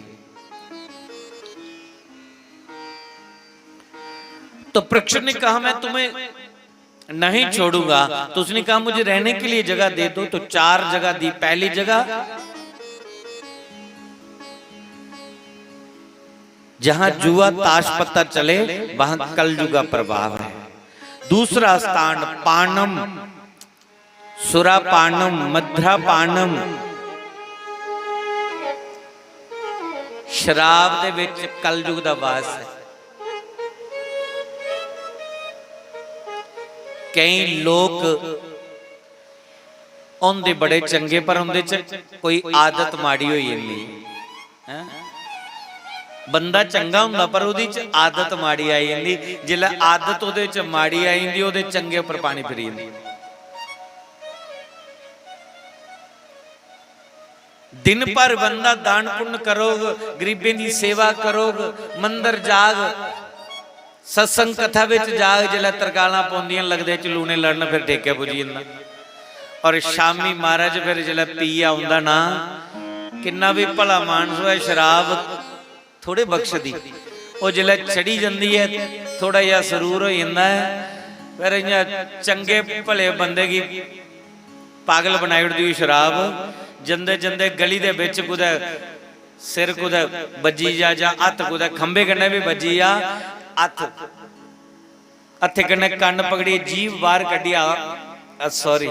तो परीक्षित ने कहा, मैं तुम्हें नहीं छोड़ूंगा। तो उसने कहा, मुझे रहने के लिए जगह दे दो। तो चार जगह दी। पहली जगह, जहां जुआ ताश पत्ता चले, वहां कलयुग का प्रभाव है। दूसरा स्थान पानम, सुरापानम, मद्रापानम, शराब ਦੇ ਵਿੱਚ ਕਲਯੁਗ ਦਾ ਵਾਸ ਹੈ। ਕਈ ਲੋਕ ਆਉਂਦੇ ਬੜੇ ਚੰਗੇ, ਪਰ ਉਹਦੇ ਚ ਕੋਈ ਆਦਤ ਮਾੜੀ ਹੋਈ ਜਾਂਦੀ ਹੈ। ਬੰਦਾ ਚੰਗਾ ਹੁੰਦਾ, ਪਰ ਉਹਦੀ ਚ ਆਦਤ ਮਾੜੀ ਆਈ ਜਾਂਦੀ। ਜਿੱਲੇ ਆਦਤ ਉਹਦੇ ਚ ਮਾੜੀ ਆਈ ਜਾਂਦੀ, ਉਹਦੇ ਚੰਗੇ ਉੱਪਰ ਪਾਣੀ ਫਿਰੀ ਜਾਂਦਾ। दिन भर बंदा दान पुण्य करोग, गरीबें की सेवा करोग, मंदिर जाग, सत्संग कथा विच जाग, जिसलै तरकालां पौंदियां, लगदे चलूने लड़न, फिर ठेके पुज्जी जंदा। और शामी महाराज फिर जिसलै पी औंदा ना, किन्ना भी भला मानस होऐ, शराब थोड़े बख्शदी। ओह् जिसलै चढ़ी जंदी ऐ, थोड़ा जेहा सरूर होई जंदा ऐ, फिर इ'यां चंगे भले बंदे गी पागल बनाई ओड़दी ओह् शराब। जंदे जंदे गली दे बिच कुतै सिर कुतै बज्जी जा, जां हत्थ कुतै खंभे कन्नै बी बज्जी जा, हत्थ, हत्थे कन्नै कन्न पकड़ियै जीभ बाहर कड्ढियै, आ, सॉरी,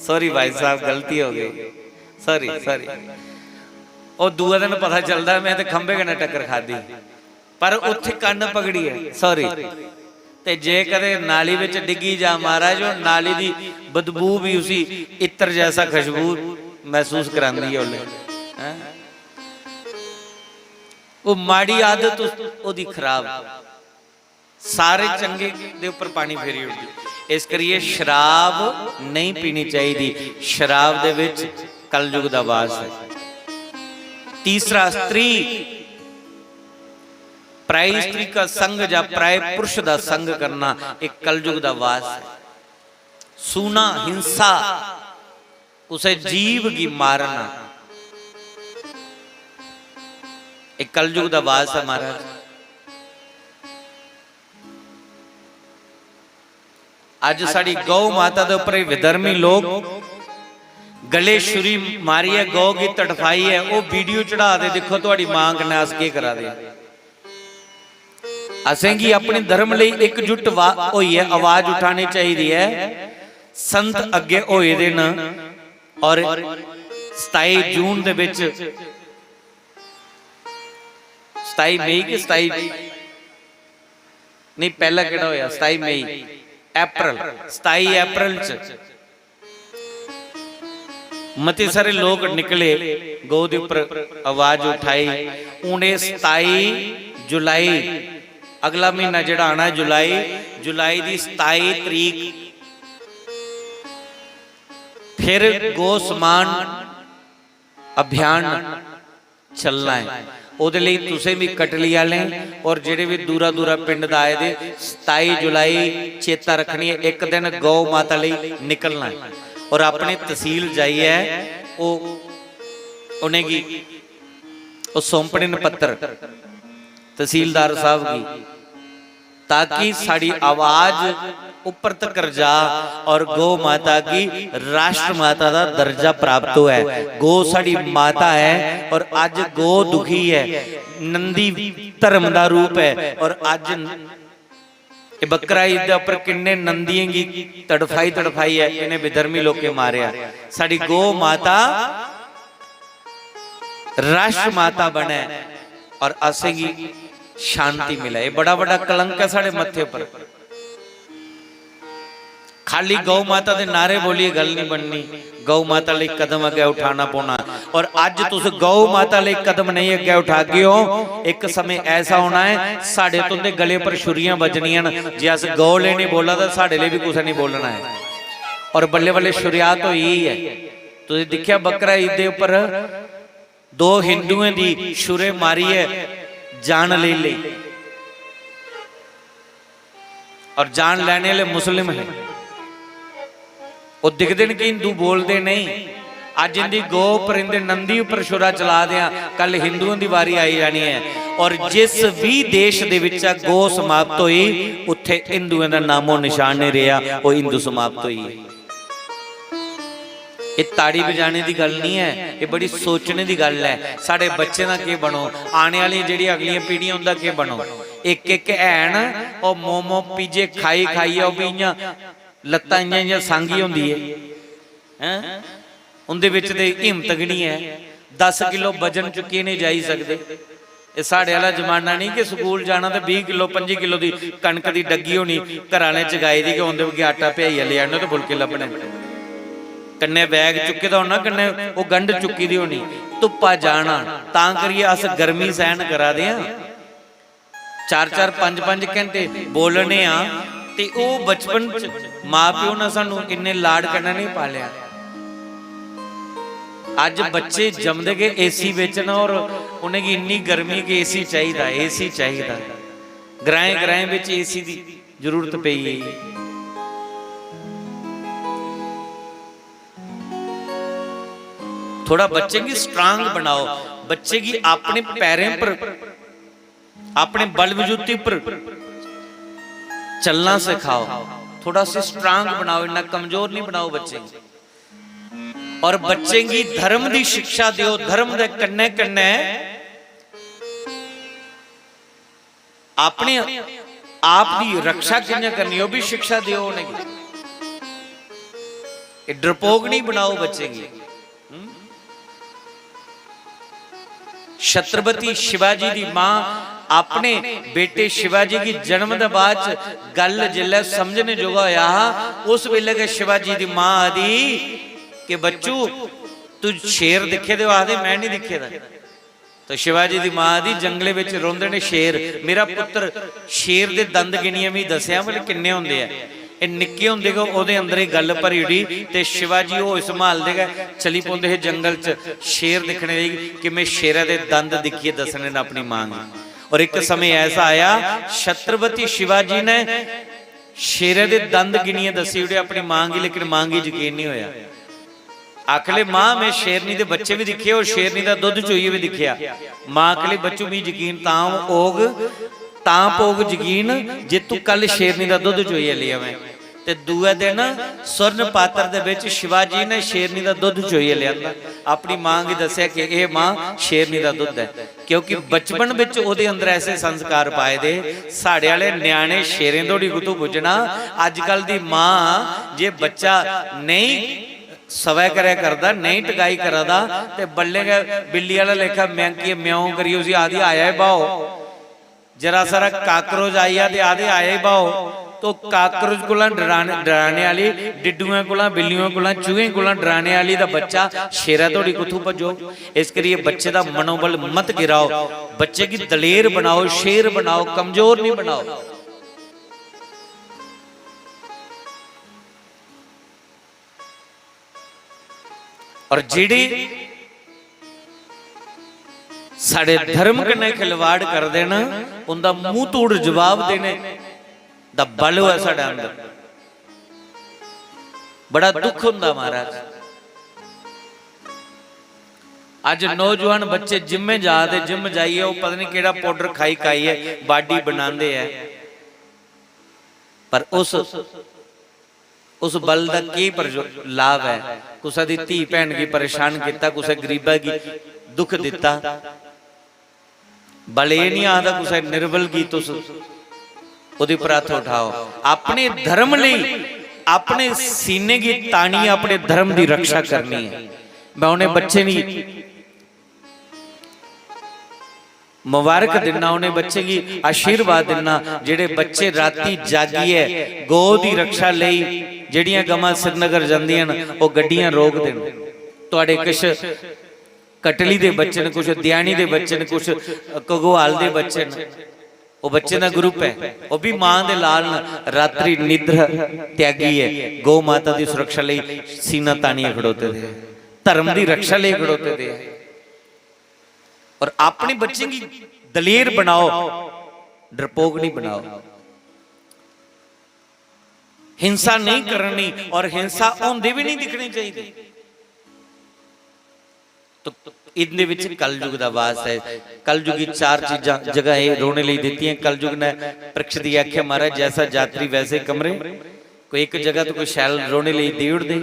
सॉरी भाई साहब, गलती हो गई, सॉरी, सॉरी। ओह् दूए दिन पता चलदा, मैं ते खंभे कन्नै टक्कर खादी, पर उत्थे कन्न पकड़ियै, सॉरी। ते जे कदे नाली विच डिग्गी जा महाराज, ओह् नाली दी बदबू भी उसी इत्र जैसा खुशबू महसूस करांदी है उसलै। हैं? ओह् माड़ी आदत उस, ओह्दी खराब, सारे चंगे दे उप्पर पानी फेरी उठदी। इस करियै शराब नहीं पीनी चाहिदी। शराब दे विच कलयुग दा वास है। तीसरा, स्त्री, पराई स्त्री का संग या पराए पुरुष दा संग करना, एक कलयुग दा वास है। सूना, हिंसा, कुसै जीव गी मारना, एक कलयुग दा वास है महाराज। अज साड़ी गौ माता दे उपर विधर्मी लोग गले छुरी मारियै गौ गी तड़फाई है, ओह वीडियो चढ़ा दे, दिक्खो तुहाड़ी मां कन्नै अस केह करा दे। असेंगी अपने धर्म लेई इकजुट वा-, होइयै आवाज उठानी चाहिदी है। संत अग्गे होए दे न और सताई जून दे विच, सताई मई के सताई, नहीं, पहला केड़ा होया? सताई मई, अप्रैल, सताई अप्रैल च मते सारे लोग निकले, गौ दे उपर आवाज उठाई। हून एह सताई जुलाई, अगला महीना जेड़ा आना जुलाई, जुलाई दी सताई तरीक, फिर गौ सम्मान अभियान चलना है। ओहदे लेई तुसें भी कटली आह्लें और जेह्ड़े भी दूरा दूरा पिंड दा आए दे, सताई जुलाई चेता रक्खनी है, इक दिन गौ माता लेई निकलना है और अपनी तसील जाइयै ओह् उ'नेंगी ओह् सौंपने न पत्तर तहसीलदार साहब गी, ताकि साढ़ी आवाज उप्पर तकर जा और गौ माता गी राष्ट्र माता दा दर्जा प्राप्त होऐ। गौ साढ़ी माता ऐ और अज्ज गौ दुखी ऐ, नंदी धर्म दा रूप ऐ और अज्ज एह् बकरा ईद दे उप्पर किन्ने नंदियें गी तड़फाई तड़फाइयै इ'नें विधर्मी लोकें मारेआ। साढ़ी गौ माता राष्ट्र माता बने और असेंगी शांति मिले। एह् बड़ा बड़ा कलंक ऐ साढ़े मत्थे उप्पर। खाली गौ माता दे नारे बोलियै गल्ल नहीं बननी, गौ माता लेई कदम अग्गै उठाना पौना। और अज्ज तुस गौ माता लेई कदम नहीं अग्गै उठागे हो, एक समय ऐसा होना है साढ़े तुंदे गले पर छुरियां बजनियां न। जे अस गौ लेई नहीं बोला तां साढ़े लेई भी कुसै नहीं बोलना है। और बल्ले बल्ले शुरुआत होई ही है। तुसें दिक्खेआ बकरा ईद दे उप्पर दो हिंदुएं दी छुरे मारियै जान लेई लेई और जान लैने आह्ले मुस्लिम हे। ओह् दिखदे न कि हिंदू बोलदे नहीं। अज्ज इंदी गौ उप्पर, इंदे नंदी उप्पर छुरा चला दे आ, कल हिंदुओं दी बारी आई जानी है। और जिस भी देश दे विच गौ समाप्त होई, उत्थे हिंदुएं दा नामो निशान नहीं रेहा, ओह् हिंदू समाप्त होई। एह् ताड़ी बजाने दी गल्ल नहीं है, एह् बड़ी सोचने दी गल्ल है। साढ़े बच्चें दा केह् बनो, आने आह्लियां जेह्ड़ियां अगलियां पीढ़ियां उं'दा केह् बनो। इक इक हैन, ओह् मोमो पीजे खाई खाइयै ओह् बी इ'यां लत्तां इ'यां इ'यां सांगी होंदी ऐ, हैं? उं'दे बिच ते हिम्मत गै निं ऐ, दस किलो वजन चुक्कियै निं जाई सकदे। एह् साढ़े आह्ला जमाना निं कि स्कूल जाना ते बीह् किलो, पंजी किलो दी कनक दी डग्गी होनी, घरा आह्लें चगाई दी गै, औंदे बेल्लै आटा प्याइयै लेई आह्नो ते फुलके लब्भने। कन्नै बैग चुक्के दा होना, कन्नै ओह् गंढ चुक्की दी होनी, धुप्पा जाना, तां करियै अस गर्मी सैह्न करा दे आं। चार चार पंज पंज घैंटे बोलने आं ते ओह् बचपन च मां प्यो ने सानू इन्ने लाड कन्नै नहीं पालेआ। अज्ज बच्चे जमदे गै एसी बिच न और उ'नेंगी इन्नी गर्मी कि एसी चाहिदा, एसी चाहिदा। ग्राएं ग्राएं बिच एसी दी जरूरत पेई गेई। थोड़ा बच्चे गी स्ट्रांग बनाओ, बच्चे गी अपने पैरें पर, अपने बल बजूती पर चलना सिखाओ, थोड़ा उसी स्ट्रांग बनाओ, इन्ना कमजोर नहीं बनाओ बच्चे गी। और बच्चे गी धर्म दी शिक्षा दियो, धर्म दे कन्ने कन्ने अपने आप दी रक्षा कि'यां करनी, ओह् भी शिक्षा दियो उ'नेंगी। एह् डरपोक नहीं बनाओ बच्चे गी। हम्म? छत्रपति शिवाजी दी मां अपने बेटे शिवाजी गी जन्म दे बाद च गल्ल जिसलै समझने जोगा होया हा, उस बेल्लै गै शिवाजी दी मां आखदी कि बच्चू, तू शेर दिक्खे दे? ओह् आखदे, मैं नहीं दिक्खे दा। तो शिवाजी दी मां दी, जंगले विच रौंदे ने शेर, मेरा पुत्र शेर दे दंद गिनियै मी दस्सेआ, भला किन्ने होंदे ऐ। एह् निक्के होंदे गै ओह्दे अंदर एह् गल्ल भरी ओड़ी ते शिवाजी होश संभालदे गै चली पौंदे हे जंगल च शेर दिक्खने लेई कि में शेरै दे दंद दिक्खियै दस्सने न अपनी मां गी। और इक समय ऐसा आया, छत्रपति शिवाजी ने शेरै दे दंद गिनियै दस्सी ओड़े, अपनी मां गी, लेकिन मां गी यकीन नहीं होया। आखले, "मां, में शेरनी दे बच्चे भी दिक्खे और शेरनी दा दुद्ध चोइयै भी दिक्खेआ।" मां आखले, "बच्चू, मी यकीन तां होग, तां पौग यकीन जे तू कल शेरनी दा दुद्ध चोइयै लेई आवें।" ते दूए दिन स्वर्ण पात्र दे विच शिवाजी ने शेरनी दा दुद्ध चोइयै लेआंदा, अपनी मां गी दस्सेआ कि एह् मां शेरनी दा दुद्ध ऐ, क्योंकि बचपन विच ओह्दे अंदर ऐसे संस्कार पाए दे। साढ़े आह्ले ञ्याणे शेरें धोड़ी कुत्थू पुज्जना? अजकल दी मां जे बच्चा नेईं सवै करै करदा, नेईं टकाई करा दा, ते बल्लें गै बिल्ली आह्ला लेखा मैंकियै म्याऊं करियै उसी आखदी, "आया ऐ बाहो।" जरा सारा काकरोच आई जा ते आखदे, "आया ऐ बाहो।" तो काकरोच कोला डराने, डराने आह्ली, डिड्डुएं कोला, बिल्लियें कोला, चूहें कोला डराने आह्ली दा बच्चा शेरै धोड़ी कुत्थू भज्जो? इस करियै बच्चे दा मनोबल मत गिराओ, बच्चे गी दलेर बनाओ, शेर बनाओ, कमजोर नहीं बनाओ। और जेह्ड़े साढ़े धर्म कन्नै खिलवाड़ करदे न, उंदा मूंह तोड़ जवाब देने दा बल होऐ साढ़े अंदर। बड़ा दुख होंदा महाराज। अज्ज नौजवान बच्चे जिम्मे जा दे, जिम जाइयै ओह् पता नहीं केह्ड़ा पाउडर खाई खाइयै बाडी बनांदे ऐ। पर उस, उस बल दा केह् प्रयो-, लाभ ऐ? कुसै दी धी भैन गी परेशान कीता, कुसै गरीबा गी दुख दित्ता। बल एह् निं आखदा कुसै निर्बल गी तुस ओह्दे पर हत्थ उठाओ। अपने धर्म लेई अपने सीने गी तानियै अपने धर्म दी रक्षा करनी ऐ। मैं उ'नें बच्चें गी मुबारक दिन्ना, उ'नें बच्चें गी आशीर्वाद दिन्ना, जेह्ड़े बच्चे रातीं जागियै गौ दी रक्षा लेई जेह्ड़ियां गवां श्रीनगर जंदियां न, ओह् गड्डियां रोकदे न। तुआढ़े किश कटली दे बच्चे न, कुछ देआनी दे बच्चे न, कुछ घगवाल दे बच्चे न। ओह् बच्चें दा ग्रुप ऐ, ओह् बी मां दे लाल न। रात्रि निद्र त्यागियै गौ माता दी सुरक्षा लेई सीना तानियै खड़ोते दे, धर्म दी रक्षा लेई खड़ोते दे। और अपने बच्चें गी दलेर बनाओ, डरपोक नहीं बनाओ। हिंसा नहीं करनी और हिंसा होंदे भी नहीं दिखनी चाहिए। तो इन्दे विच कलयुग दा वास है। कलयुगी चार चीजां, जगह एह् रोने लेई दित्तियां। कलयुग ने परीक्षित गी आखेआ, "महाराज, जैसा जात्री वैसे कमरे।" कोई इक जगह तो कोई शैल रोने लेई देई ओड़दे।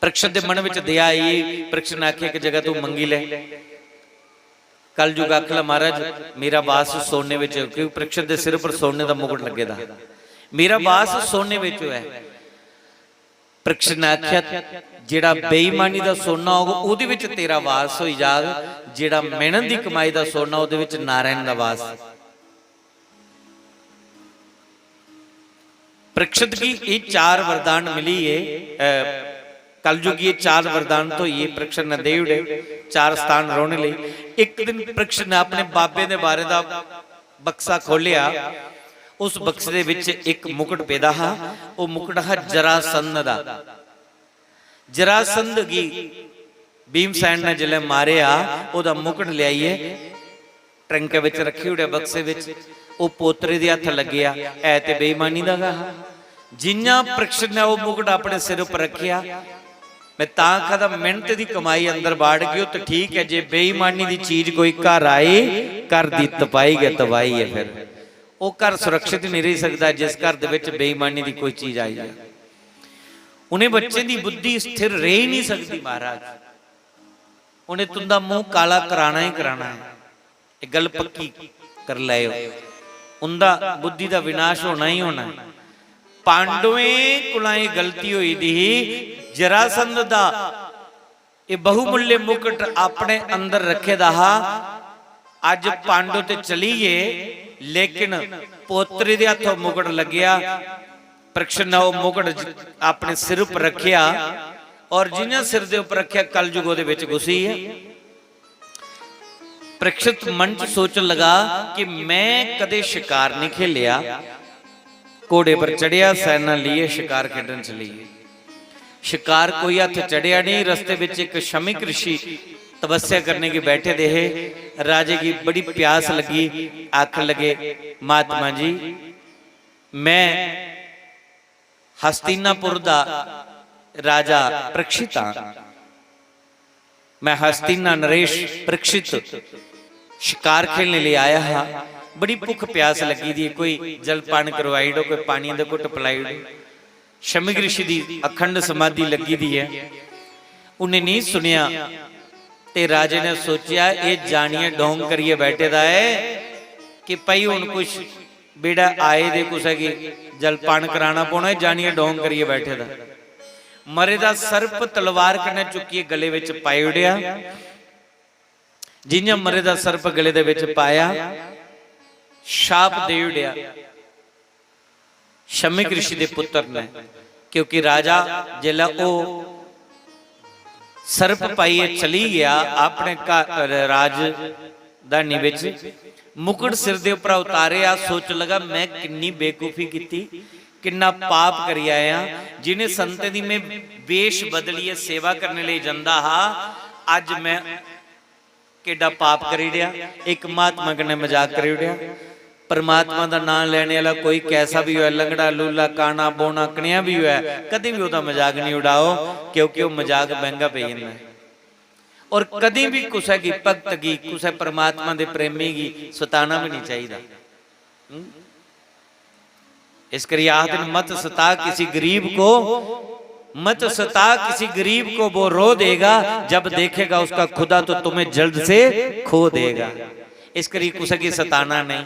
परीक्षित दे मन विच दया आई, परीक्षित ने आखेआ, "इक जगह तू मंगी ले।" कलयुग आखला, "महाराज, मेरा वास सोने विच," क्योंकि परीक्षित दे सिर पर सोने दा मुकुट लग्गे दा, "मेरा वास सोने विच है।" परीक्षित ने आखेआ, "जेह्ड़ा बेईमानी दा सोना होग, ओह्दे विच तेरा वास होई जाग, जेह्ड़ा मेहनत दी कमाई दा सोना, ओह्दे विच नारायण दा वास।" परीक्षित गी एह् चार वरदान मिलियै, अ, कलयुग गी एह् चार वरदान थ्होइयै परीक्षित ने देई ओड़े, चार स्थान रौह्ने लेई। इक दिन परीक्षित ने अपने बाबे दे बारे दा बक्सा खोलेआ, उस बक्से दे विच इक मुकुट पेदा हा। ओह् मुकुट हा जरासंध दा। जरासंध गी भीमसेन ने जिसलै मारेआ, ओह्दा मुकुट लेआइयै ट्रंकै विच रक्खी ओड़ेआ, बक्से विच। ओह् पोतरे दे हत्थ लग्गेआ, है ते बेईमानी दा गै हा। जियां परीक्षित ने ओह् मुकुट अपने सिर उप्पर रक्खेआ, मैं तां आखा दा, मेहनत दी कमाई अंदर बाड़गे ओ ते ठीक ऐ, जे बेईमानी दी चीज कोई घर आई, घर दी तबाही गै तबाही ऐ। फिर ओह् घर सुरक्षित नहीं रेही सकदा जिस घर दे विच बेईमानी दी कोई चीज आई जाए। उ'नें बच्चें दी बुद्धि स्थिर रेही नहीं सकदी महाराज। उ'नें तुं'दा मूंह काला कराना ही कराना ऐ। एह् गल्ल पक्की करी लैओ, उं'दा बुद्धि दा विनाश होना ही होना ऐ। पांडवें कोला एह् गलती होई दी ही, जरासंध दा एह् बहुमूल्य मुकुट अपने अंदर रखे दा हा। अज्ज पांडव ते चली गे, लेकिन पोतरे दे हत्थों मुकुट लग्गेआ। परीक्षित ने ओह् मुकुट ज-, अपने सिर उप्पर रखेआ और जियां सिर दे उप्पर रखेआ, कलयुग ओह्दे बिच घुसी गेआ। परीक्षित मन च सोचन लगा कि मैं कदे शिकार नहीं खेलिया, घोड़े पर चढ़ेआ, सैना लेइयै शिकार खेडन चली गे। शिकार कोई हत्थ चढ़ेआ नहीं। रस्ते विच इक शमिक ऋषि तपस्या करने गी बैठे दे हे। राजे गी बड़ी प्यास लगी, आखन लगे, "महात्मा जी, मैं हस्तिनापुर दा राजा परीक्षित हां।" मैं हस्तिना नरेश परीक्षित शिकार खेलने लेई आया हा। बड़ी भुख प्यास लग्गी दी ऐ, कोई जलपान करवाई ओड़ो, कोई पानी दा घुट्ट पलाई ओड़ो। शमिक ऋषि दी अखंड समाधि लग्गी दी ऐ, उन्हें नहीं सुनिया। ते राजे ने सोचेआ, "एह् जानियै ढोंग करियै बैठे दा ऐ कि भाई हुन कुछ बेड़ा आए दे कुसै गी जलपान कराना पौना, एह् जानियै ढोंग करियै बैठे दा।" मरे दा सर्प तलवार कन्नै चुक्कियै गले विच पाई ओड़ेआ। जि'यां मरे दा सर्प गले दे विच पाया, शाप दे ओड़ेआ शमिक ऋषि दे पुत्र ने, क्योंकि राजा जिसलै ओह् सर्प पाइयै चली गया अपने घर, राजधानी विच, मुकुट सिर दे उपरा उतारेआ, सोच लगा, "मैं किन्नी बेवकूफी कीती, किन्ना पाप करी आया।" जिन्हें संतें दी मैं वेश बदलियै सेवा करने लेई जंदा हा, अज्ज मैं केड्डा पाप करी ओड़ेआ, इक महात्मा कन्नै मजाक करी ओड़ेआ। परमात्मा दा नांऽ लैने आह्ला कोई कैसा बी होऐ, लंगड़ा, लूला, काना, बोना, कनेहा बी होऐ, कदें बी ओह्दा मजाक निं उड़ाओ, क्योंकि ओह् मजाक मैंह्गा पेई जंदा ऐ। और कदें भी कुसै गी, भक्त गी, कुसै परमात्मा दे प्रेमी गी सताना भी नहीं चाहिदा। हम्म? इस करियै आखदे न, "मत सता किसी गरीब को, मत सता किसी गरीब को, वो रो देगा, जब देखेगा उसका खुदा तो तुम्हें जल्द से खो देगा।" इस करियै कुसै गी सताना नहीं।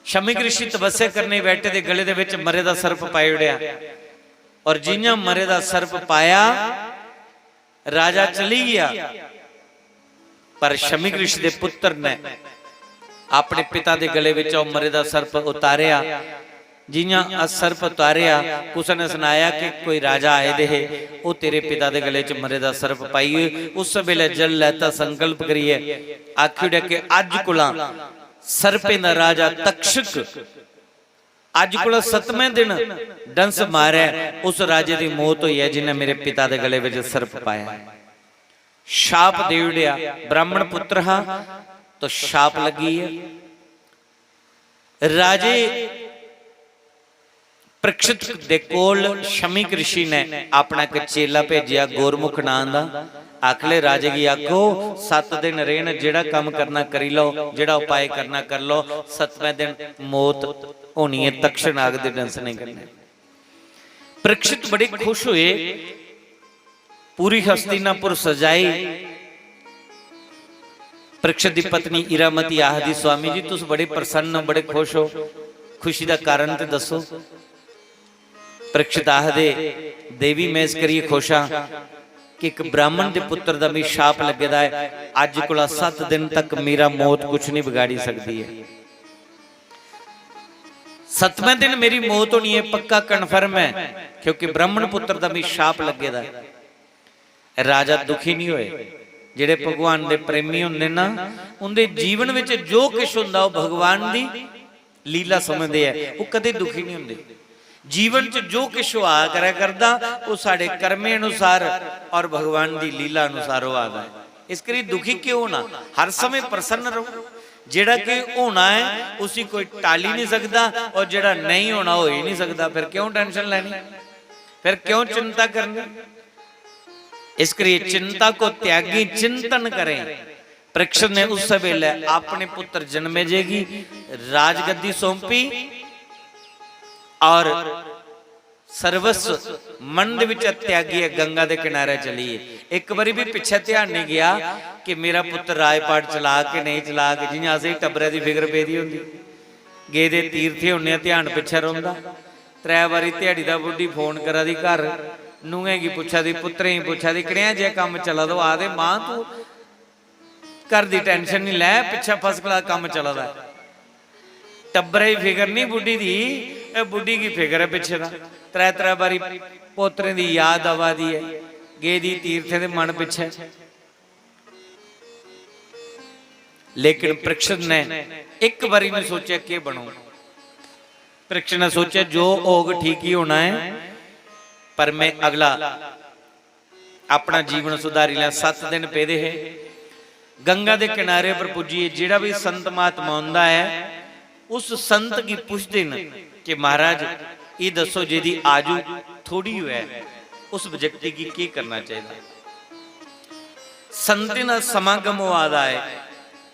शमीक ऋषि तपस्या करने बैठे दे गले दे विच मरे दा सर्प पाई ओड़ेआ, और जियां मरे दा सर्प पाया, राजा चली गया, पर शमीक ऋषि दे पुत्र ने अपने पिता दे गले विच ओह मरे दा सर्प उतारेआ। जियां अस सर्प उतारेआ, कुसै ने सनाया कि कोई राजा आए दे हे, ओह तेरे पिता दे गले च मरे दा सर्प पाइयै, उस वेले जल लैता, संकल्प करियै आखी ओड़ेआ कि अज्ज कोला सर्पें दा राजा तक्षक अज्ज कोला सतमें दिन डंस मारै, उस राजे दी मौत होई है जिन्हें मेरे पिता दे गले विच सर्प पाया। शाप दे उड़ेआ, ब्राह्मण पुत्र हा तो शाप लगी है। राजे परीक्षित दे कोल शमीक ऋषि ने अपना एक चेला भेजिया, गोरमुख नां दा। आखले राजे गी आखो, सत्त दिन रेहन, जेड़ा कम्म करना करी लो, जेड़ा उपाय करना कर लो, सतमें दिन मौत होनी है तक्षनाग दे डंसने कन्नै। परीक्षित बड़े खुश हुए। पूरी हस्तिनापुर सजाई। परीक्षित दी पत्नी इरामती आखदी, "स्वामी जी, तुस बड़े प्रसन्न हो, बड़े खुश हो, खुशी दा कारण ते दस्सो।" परीक्षित आखदे, "देवी, मैं इस करियै खुश हां कि इक ब्राह्मण दे पुत्र दा मी शाप लग्गे दा ऐ, अज्ज कोला सत्त दिन तक मेरा मौत कुछ नहीं बिगाड़ी सकदी ऐ। सतमें दिन मेरी मौत होनी है, पक्का कन्फर्म है, क्योंकि ब्राह्मण पुत्र दा मी शाप लग्गे दा ऐ।" राजा दुखी नहीं होए। जेड़े भगवान दे प्रेमी होंदे ना, उंदे जीवन विच जो किश होंदा, ओह भगवान दी लीला समझदे ऐ, ओह कदे दुखी नहीं होंदे। जीवन च जो किश होआ करै करदा, ओह साढ़े कर्मे अनुसार और भगवान दी लीला अनुसार होआ दा है। इस करी दुखी क्यों होना? हर समय प्रसन्न रहो। जेड़ा कि होना है, उसी कोई टाली नहीं सकदा, और जेड़ा नहीं होना, हो ही नहीं सकदा। फिर क्यों टेंशन लेनी? फिर क्यों चिंता करनी? इस करियै चिंता को त्यागी, चिंतन करें। परीक्षित ने उस वेले अपने पुत्र जन्मेजय गी राजगद्दी सौंपी और सर्वस्व मन दे विच त्यागियै गंगा दे किनारे चली गे। इक बारी भी पिच्छे ध्यान नहीं गया कि मेरा पुत्र राजपाट चलाग कि नहीं चलाग, जियां असें टब्बरै दी फिकर पेदी होंदी। गेदे तीर्थे होने, ध्यान पिच्छे रौंह्दा। त्रै बारी ध्याड़ी दा बुड्ढी फोन करा दी घर, नूहें गी पुच्छा दी, पुत्तरें गी पुच्छा दी, "कनेहा जेहा कम्म चला दा?" ओह् आखदे, "मां, तूं घर दी टेंशन निं लै, पिच्छें फर्स्ट क्लास कम्म चला दा ऐ।" टब्बरै गी फिकर निं बुड्ढी दी, एह् बुड्ढी गी फिकर ऐ पिच्छे दा। त्रै त्रै बारी पोतरें दी याद आवा दी ऐ, गेदी तीर्थे दे मन पिच्छे। लेकिन परीक्षित ने इक बारी नहीं सोचेआ केह् बनोग। परीक्षित ने सोचेआ, "जो होग ठीक ही होना है, पर मैं अगला अपना जीवन सुधारी लैं।" सत्त दिन पेदे हे। गंगा दे किनारे पर पुज्जियै जेह्ड़ा भी संत महात्मा औंदा ऐ, उस संत गी पुछदे न कि, "महाराज, एह् दस्सो, जेह्दी आजु थोड़ी होऐ, उस व्यक्ति गी केह् करना चाहिदा?" संतें दा समागम होआ दा ऐ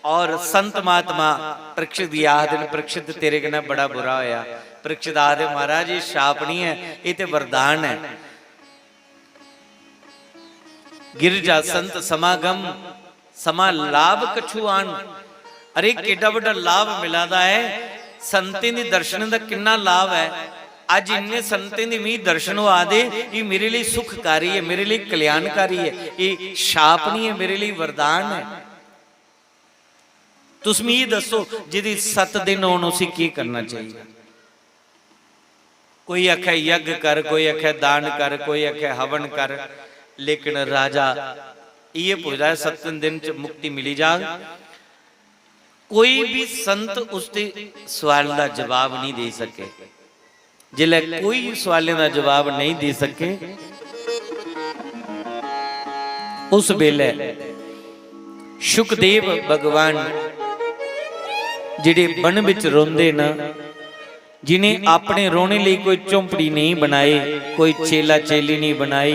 और संत महात्मा परीक्षित गी आखदे न, "परीक्षित, तेरे कन्नै बड़ा बुरा होया।" परीक्षित आखदे, "महाराज, एह् शाप निं ऐ, एह् ते वरदान ऐ।" गिरजा संत समागम, समा लाभ कछु आन। अरे, केड्डा बड्डा लाभ मिला दा ऐ, संतें दे दर्शनें दा किन्ना लाभ ऐ। अज्ज इन्ने संतें दे मिगी दर्शन होआ दे, एह् मेरे लेई सुखकारी ऐ, मेरे लेई कल्याणकारी ऐ, एह् शाप निं ऐ, मेरे लेई वरदान ऐ। तुस मिगी दस्सो, जेह्दी सत्त दिन होन, उसी केह् करना चाहिदा? कोई आखै यज्ञ कर, कोई आखै दान कर, कोई आखै हवन कर, लेकिन राजा इ'यै पुछदा ऐ, सत्त दिन च मुक्ति मिली जाग? कोई भी संत उसदे सवाल दा जवाब नहीं दे सके। जिसलै कोई सवालें दा जवाब नहीं दे सके, उस बेलै शुकदेव भगवान जेह्ड़े वन बिच रौंह्दे न, जिन्हें अपने रौह्ने लेई कोई झोंपड़ी नहीं बनाई, कोई चेला चेली नहीं बनाई,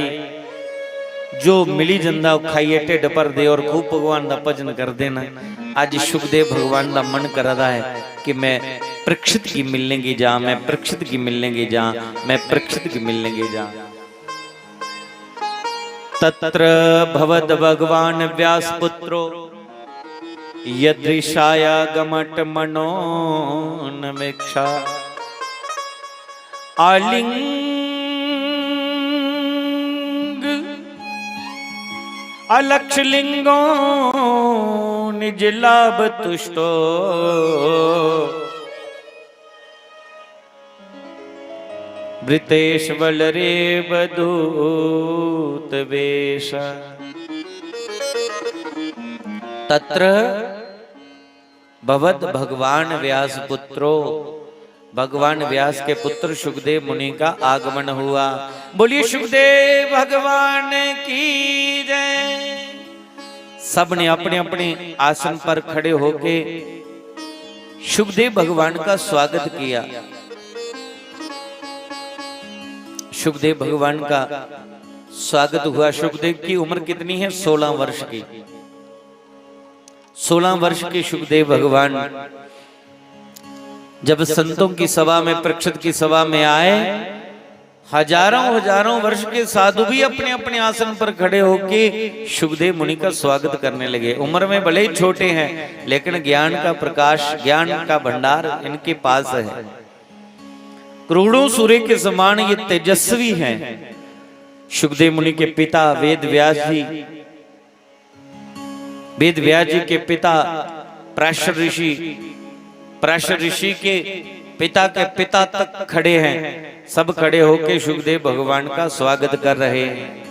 जो मिली जंदा, ओह् खाइयै ढिड्ड भरदे और खूब भगवान दा भजन करदे न। अज्ज सुखदेव भगवान दा मन करा दा है कि मैं परीक्षित गी मिलने गी जां, मैं परीक्षित गी मिलने गी जां, मैं परीक्षित गी मिलने गी जां। तत्र भवद भगवान व्यास पुत्रो यदृशायागमट मनोनमेक्षा। आलिंग अलक्ष लिंगो निज लाभ तुष्टो। वृतेश बल रे बदूत वेश। तत्र भवत भगवान व्यास पुत्रो, भगवान व्यास के पुत्र सुखदेव मुनि का आगमन हुआ। बोलिए सुखदेव भगवान की जय। सबने अपने अपने आसन पर खड़े होके सुखदेव भगवान का स्वागत किया। सुखदेव भगवान का स्वागत हुआ। सुखदेव की उम्र कितनी है? सोलह वर्ष की। सोलह वर्ष के सुखदेव भगवान जब संतों की सभा में, परीक्षित की सभा में आए, हजारों हजारों वर्ष के साधु भी अपने अपने आसन पर खड़े होके सुखदेव मुनि का स्वागत करने लगे। उम्र में भले ही छोटे हैं, लेकिन ज्ञान का प्रकाश, ज्ञान का भंडार इनके पास है। करोड़ों सूर्य के समान ये तेजस्वी हैं। सुखदेव मुनि के पिता वेद व्यास जी, वेद व्यास जी के पिता पराशर ऋषि, पराशर ऋषि के पिता के पिता तक खड़े हैं। सब खड़े होके सुखदेव भगवान का स्वागत कर रहे हैं।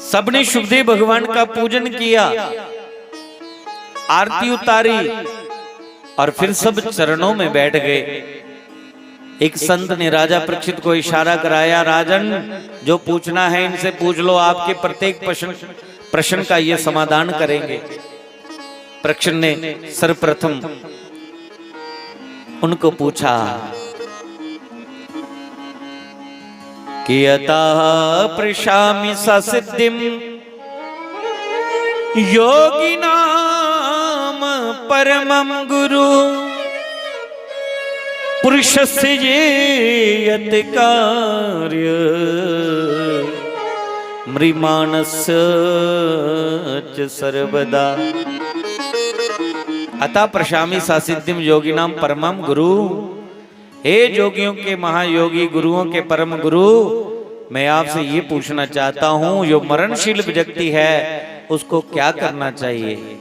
सबने सुखदेव भगवान का पूजन किया, आरती उतारी और फिर सब चरणों में बैठ गए। एक संत ने राजा परीक्षित को इशारा कराया, राजन, जो पूछना है इनसे पूछ लो, आपके प्रत्येक प्रश्न, प्रश्न का ये समाधान करेंगे। परीक्षित ने सर्वप्रथम उनको पूछा कि अतः पृच्छामि सा सिद्धिम योगिनाम परमम गुरु। पुरुषस्य ये यत कार्य मृमाणस्य च सर्वदा। अतः पृच्छामि सा सिद्धिम योगिनाम परमम गुरु। हे जोगियों के महायोगी, गुरुओं के परम गुरु, मैं आपसे ये पूछना चाहता हूँ, जो मरणशील व्यक्ति है उसको क्या करना चाहिए?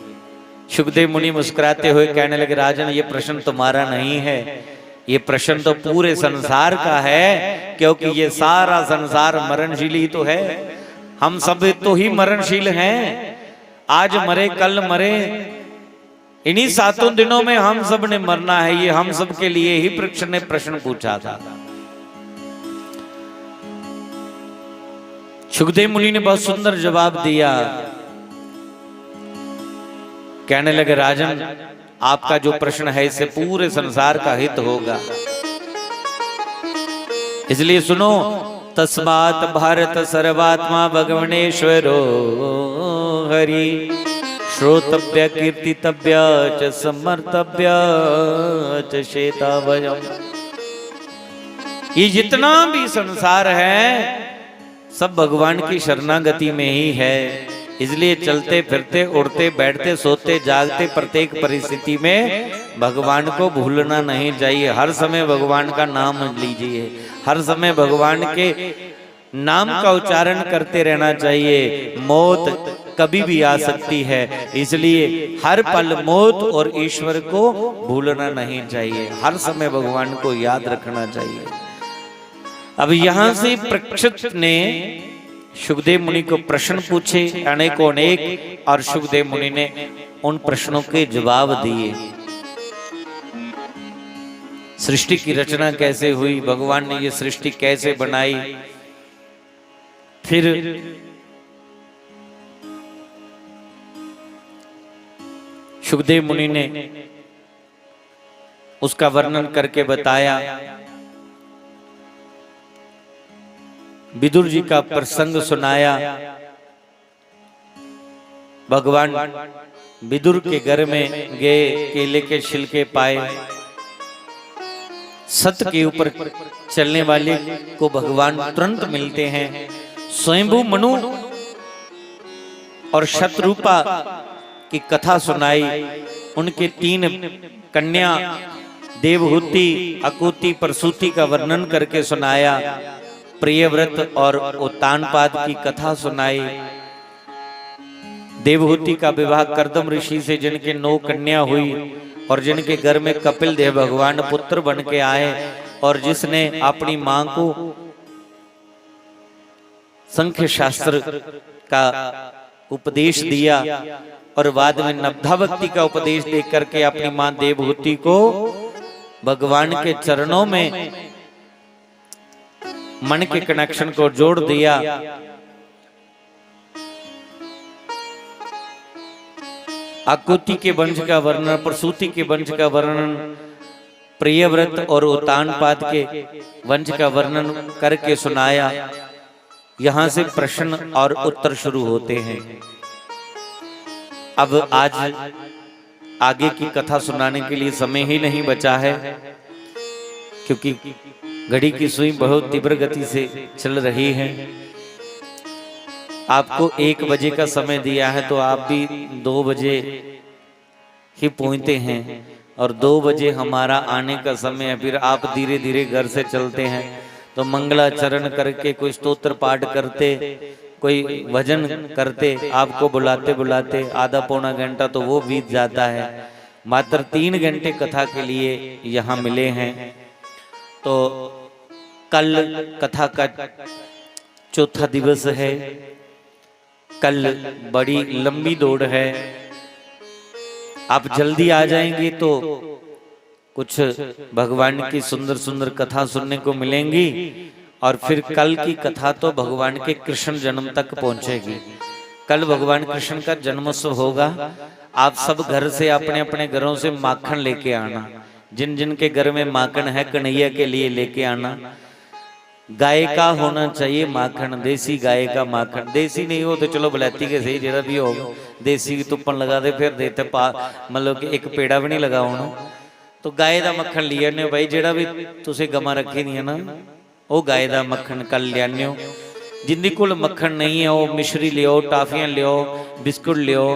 सुखदेव मुनि मुस्कुराते हुए कहने लगे, राजन, ये प्रश्न तुम्हारा नहीं है, ये प्रश्न तो पूरे संसार का है, क्योंकि ये सारा संसार मरणशील ही तो है। हम सब तो ही मरणशील हैं, आज मरे कल मरे। इन्हीं सातों दिनों में हम सब ने मरना है, ये हम सब के लिए ही परीक्षित ने प्रश्न पूछा था। सुखदेव मुनि ने बहुत सुंदर जवाब दिया। कहने लगे, राजन, आपका जो प्रश्न है, इससे पूरे संसार का हित होगा। इसलिए सुनो, तस्मात् भारत सर्वात्मा भगवनेश्वरो हरि। श्रोतव्य कीर्तितव्य च स्मर्तव्य च शेता वयम। ये जितना भी संसार है, सब भगवान की शरणागति में ही है। इसलिए चलते फिरते, उठते बैठते, सोते जागते, प्रत्येक परिस्थिति में भगवान को भूलना नहीं चाहिए। हर समय भगवान का नाम लीजिए, हर समय भगवान के नाम का उच्चारण करते रहना चाहिए। मौत कभी भी आ सकती है, इसलिए हर पल मौत और ईश्वर को भूलना नहीं चाहिए। हर समय भगवान को याद रखना चाहिए। अब यहां से परीक्षित ने सुखदेव मुनि को प्रश्न पूछे, अनेकों अनेक, और सुखदेव मुनि ने उन प्रश्नों के जवाब दिए। सृष्टि की रचना कैसे हुई, भगवान ने ये सृष्टि कैसे बनाई, फिर सुखदेव मुनि ने उसका वर्णन करके बताया। विदुर जी का प्रसंग सुनाया। भगवान विदुर के घर में गए, केले के छिलके पाए। सत के ऊपर चलने वाले को भगवान तुरंत मिलते हैं। स्वयंभू मनु और शतरूपा की कथा सुनाई। उनके तीन कन्या देवहूति, आकुति, प्रसूति का वर्णन करके सुनाया। प्रियव्रत और उत्तानपाद की कथा सुनाई। देवहूति का विवाह कर्दम ऋषि से, जिनके नौ कन्या हुई और जिनके घर में कपिल देव भगवान पुत्र बन के आए और जिसने अपनी मां को संख्य शास्त्र का उपदेश दिया और बाद में नवधा भक्ति का उपदेश दे करके अपनी मां देवहूति को भगवान के चरणों में मन के कनेक्शन को जोड़ दिया। आकुति के वंश का वर्णन, प्रसूति के वंश का वर्णन, प्रियव्रत और उत्तानपाद के वंश का वर्णन करके सुनाया। यहाँ से प्रश्न और उत्तर शुरू होते हैं। अब आज आगे की कथा सुनाने के लिए समय ही नहीं बचा है, क्योंकि घड़ी की सुई बहुत तीव्र गति से चल रही है। आपको एक बजे का समय दिया है, तो आप भी दो बजे ही पहुंचते हैं और दो बजे हमारा आने का समय है। फिर आप धीरे धीरे घर से चलते हैं, तो मंगलाचरण करके, कोई स्तोत्र पाठ करते, कोई भजन करते, आपको बुलाते बुलाते आधा पौना घंटा तो वो बीत जाता है। मात्र तीन घंटे कथा के लिए यहाँ मिले हैं। तो कल कथा का चौथा दिवस है। कल बड़ी लंबी दौड़ है। आप जल्दी आ जाएंगे तो कुछ भगवान की सुंदर सुंदर कथा सुनने को मिलेंगी और फिर कल की कथा तो भगवान के कृष्ण जन्म तक पहुंचेगी। कल भगवान कृष्ण का जन्मोत्सव होगा। आप सब घर से, अपने अपने घरों से माखन लेके आना। जिन जिन के घर में माखन है, कन्हैया के लिए लेके आना। गाय का होना चाहिए माखन, देसी गाय का माखन। देसी नहीं हो तो चलो, बलैती के सही, जेड़ा भी हो, देसी की तुप्पन लगा दे, फिर देते पा, मतलब कि एक पेड़ा भी नहीं लगा होना। तो गाय का मक्खन लिया ने भाई, जेड़ा भी तुसे गमा रखी दियां ना, वो गाय का मक्खन कल लिया। जिंदी कोल मक्खन नहीं है, वो मिश्री लियो, टाफियां लियो, बिस्कुट लियो,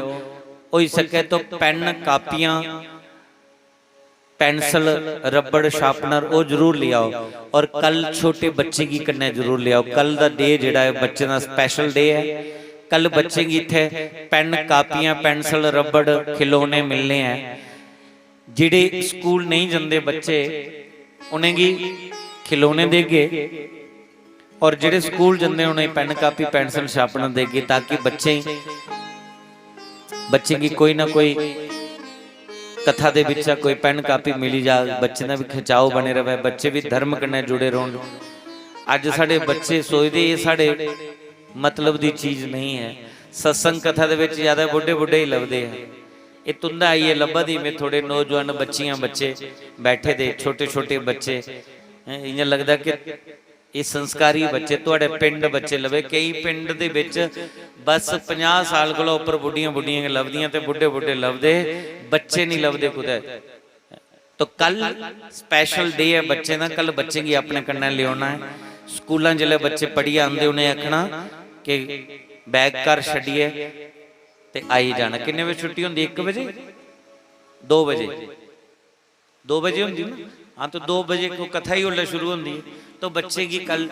हो सके तो पेन, कापियां, पेंसिल, रबड़, शार्पनर, वो जरूर ले आओ। और कल छोटे बच्चे की कन्या जरूर ले आओ। कल का डे जेड़ा है, बच्चे का स्पेशल डे है। कल बच्चे की इत्थे पेन, कापियां, पेंसिल, रबड़, खिलौने मिलने हैं। जेड़े स्कूल नहीं जंदे बच्चे, उनेंगी खिलौने देगे। और जेड़े स्कूल जंदे, उनें पेन, कापी, पेंसिल, शार्पनर देगे, ताकि बच्चे, बच्चे की कोई ना कोई कथा दे बिच्चा कोई पेन, कापी मिली जा, बच्चे दा भी खिंचाव बने रहे, बच्चे भी धर्म कन्नै जुड़े रौहन। अज्ज साढ़े बच्चे सोचदे, एह् साढ़े मतलब दी चीज नहीं है। सत्संग कथा दे बिच ज्यादा बुड्ढे बुड्ढे ही लभदे हैं। एह् तुं'दा आइयै लब्भा दी, में थोड़े नौजवान बच्चियां, बच्चे बैठे दे, छोटे छोटे बच्चे, हैं, इ'यां लगदा कि एह् संस्कारी बच्चे, थुआढ़े पिंड बच्चे लभे। केई पिंड दे बिच बस पंजाह् साल कोला उप्पर बुड्ढियां बुड्ढियां गै लभदियां ते बुड्ढे बुड्ढे लभदे, बच्चे नहीं लभदे कुतै। तो कल स्पेशल डे है बच्चें दा, कल बच्चें गी अपने कन्नै लेओना है। स्कूलां जिसलै बच्चे पढ़ियै आंदे, उ'नें आखना कि बैग घर छड्डियै ते आई जाना। किन्ने बजे छुट्टी होंदी? इक बजे? दो बजे? दो बजे होंदी ना? हाँ, तो दो बजे को कथा ही उसलै शुरू होंदी है। तो बच्चें गी कल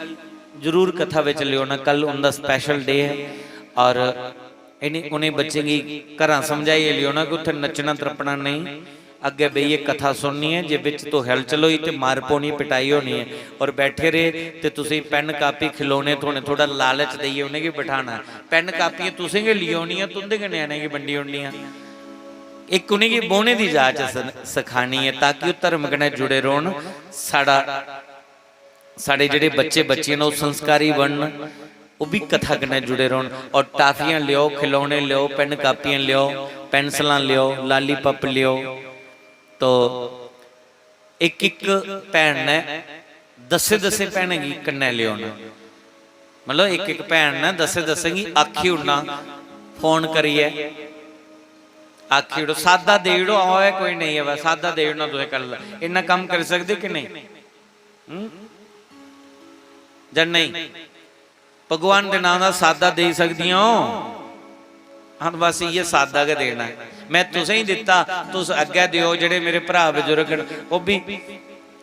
जरूर कथा बिच लेओना, कल उं'दा स्पेशल डे है। और इ'नें, उ'नें बच्चें गी घरां समझाइयै लेओना कि उत्थै नच्चना त्रप्पना नेईं, अग्गें बेहियै कथा सुननी ऐ। जे बिच तो हलचल होई ते मार पौनी, पिटाई होनी ऐ। और बैठे रेह् ते तुसें पेन, कापी, खिलौने थ्होने, थोह्ड़ा लालच देइयै उ'नेंगी बठाना। पेन, कापियां तुसें गै लेई औनियां, तुं'दे गै ञ्याणें गी बंडी ओड़नियां। इक उ'नेंगी बौह्ने दी जाच स-, सखानी ऐ, ताकि ओह् धर्म कन्नै जुड़े रौह्न। साढ़ा, साढ़े जेह्ड़े बच्चे बच्चियां न, ओह् संस्कारी बनन, ओह् बी कथा कन्नै जुड़े रौह्न। और टाफियां लेओ, खिलौने लेओ, पेन, कापियां लेओ, पेंसिलां लेओ, लालीपॉप लेओ। तो इक इक भैन ने दस्सें दस्सें भैनें गी कन्नै लेओना। मतलब इक इक भैन ने दस्से दस्से गी आखी ओड़ना, फोन करियै आखी ओड़ो, सादा देई ओड़ो, आवै कोई नेईं आवै, सादा देई ओड़ना तुसें कल। इन्ना कम्म करी सकदे कि नेईं? हं? जां नेईं? भगवान दे नांऽ दा सादा देई सकदियां ओ? हां, बस इ'यै सादा गै देना ऐ। में तुसें गी दित्ता, तुस अग्गै देओ। जेह्ड़े मेरे भ्राऽ बजुर्ग न, ओह् बी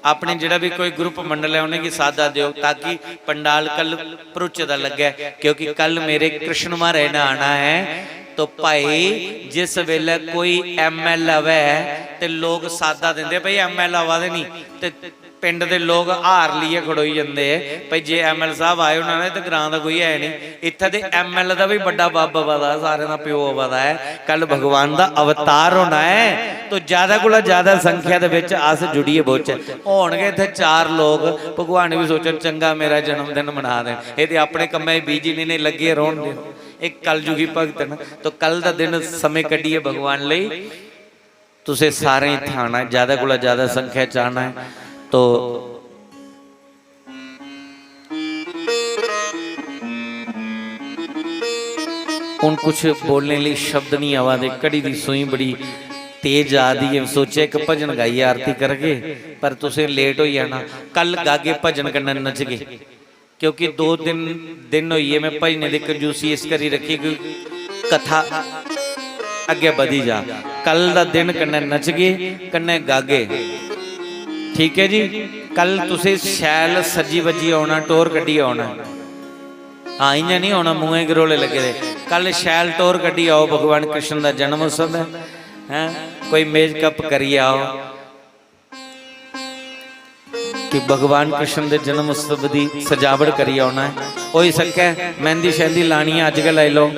अपने, जेह्ड़ा बी कोई ग्रुप मंडल ऐ, उ'नेंगी सादा देओ, ताकि पंडाल कल भरोचे दा लग्गै। क्योंकि कल मेरे कृष्ण म्हाराज ने आना ऐ। तो भाई, जिस बेल्लै कोई एमएल आवै ते लोक सादा दिंदे, "भाई, एमएल आवा दे नी," ते पिंड दे लोक हार लेइयै खड़ोई जंदे, "भाई, जे एमएल साहब आए होना ना, ते ग्रां दा कोई है नहीं।" इत्थै ते एमएल दा बी बड्डा बब्ब आवा दा, सारें दा प्यो आवा दा ऐ। कल भगवान दा अवतार होना ऐ, तो ज्यादा कोला ज्यादा संख्या दे विच अस जुड़ियै बौह्चै। होन गै इत्थै चार लोक, भगवान बी सोचन, "चंगा, मेरा जन्मदिन मना दे, एह् ते अपने कम्मै च बिजी न, इ'नें लग्गे रौह्न देओ।" एह् कलयुगी भगत न। तो कल दा दिन समें कड्ढियै भगवान लेई तुसें सारें इत्थै आना ऐ, ज्यादा कोला ज्यादा संख्या च आना ऐ। तो हुन कुछ बोलने लेई शब्द नहीं आवा दे, घड़ी दी सूई बड़ी तेज जा दी ऐ। सोचेआ इक भजन गाइयै आरती करगे, पर तुसें लेट होई जाना। कल गागे, भजन कन्नै नचगे, क्योंकि दो दिन, दिन होई गे में भजनें दी कंजूसी इस करी रखी कि कथा अग्गें बधी जा। कल दा दिन कन्नै नचगे, कन्नै गागे। ठीक ऐ जी, कल तुसें शैल सज्जी बज्जी औना, टौह्र कड्ढियै औना। हां, इ'यां निं औना, मुंहै गरोले लग्गे दे। कल शैल टौह्र कड्ढी आओ, भगवान कृष्ण दा जन्म उत्सव ऐ, हैं? कोई मेकअप करियै आओ कि भगवान कृष्ण दे जन्म उत्सव दी सजावट करियै औना ऐ। होई सकै मेहंदी शैंदी लानी ऐ, अज्ज गै लाई लैओ।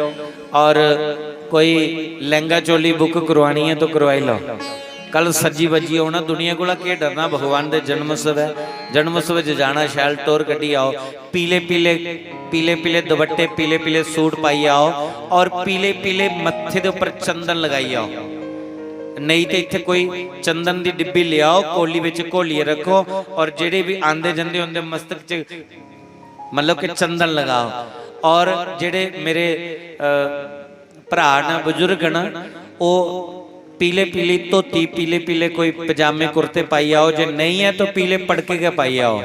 और कोई लैंह्गा चोली बुक करवानी ऐ तो करवाई लैओ। कल सज्जी बज्जी औना, दुनिया कोला केह् डरना, भगवान दे जन्म उत्सव ऐ। जन्म उत्सव च जाना, शैल टौह्र कड्ढी आओ। पीले पीले, पीले पीले दुपट्टे, पीले पीले सूट पाइयै आओ और पीले पीले मत्थे दे उप्पर चंदन लगाई आओ। नेईं ते इत्थै कोई चंदन दी डिब्बी लेआओ, कोली बिच घोलियै रक्खो और जेह्ड़े बी आंदे जंदे उं'दे मस्तक च, मतलब कि, चंदन लगाओ। और जेह्ड़े मेरे, अ, भ्राऽ न, बजुर्ग न, ओह् पीले पीली धोती, पीले पीले कोई पजामे कुर्ते पाई आओ। जे नेईं ऐ तो पीले पड़के गै पाई आओ,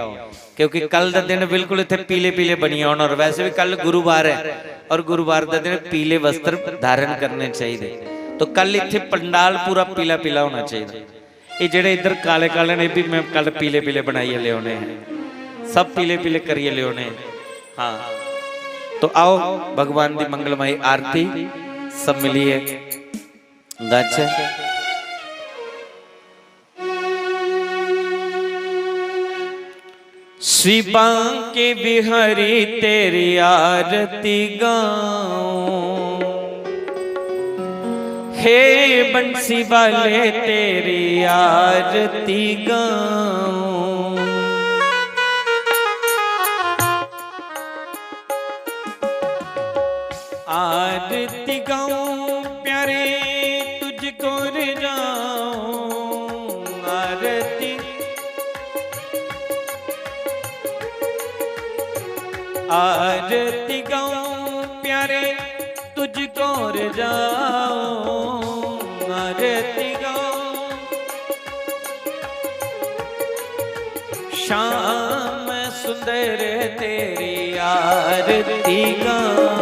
क्योंकि कल दा दिन बिल्कुल इत्थै पीले पीले बनियै औना। और वैसे भी कल गुरुवार ऐ और गुरुवार दा दिन पीले वस्त्र धारण करने चाहिए। तो कल इत्थै पंडाल पूरा पीला पीला होना चाहिए। ये जेह्ड़े इद्धर काले काले ने, ये भी मैं कल पीले पीले बनाइयै लेओने हैं, सब पीले पीले करियै लेओने हैं। हाँ, तो आओ, भगवान दी मंगलमयी आरती सब मिलियै गाचै। श्री बांके बिहारी तेरी आरती गाऊं, हे बंसी वाले तेरी आरती गाऊं। आरती गाऊं प्यारे तुझको रे जाऊं, आरती, आरती गाऊं प्यारे तुझको रे जाऊं, आरती गाऊं। श्याम सुंदर तेरी आरती गाऊं,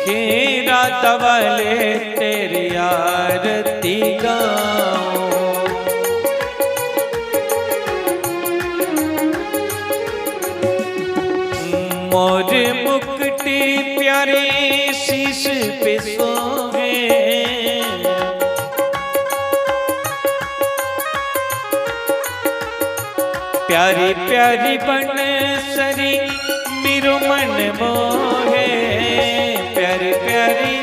हे राधा वाले तेरी आरती गाऊं। मोर मुकुटी प्यारे शीश पे सोहे, प्यारी प्यारी बन सरी मेरो मन मोहे, प्यारी प्यारी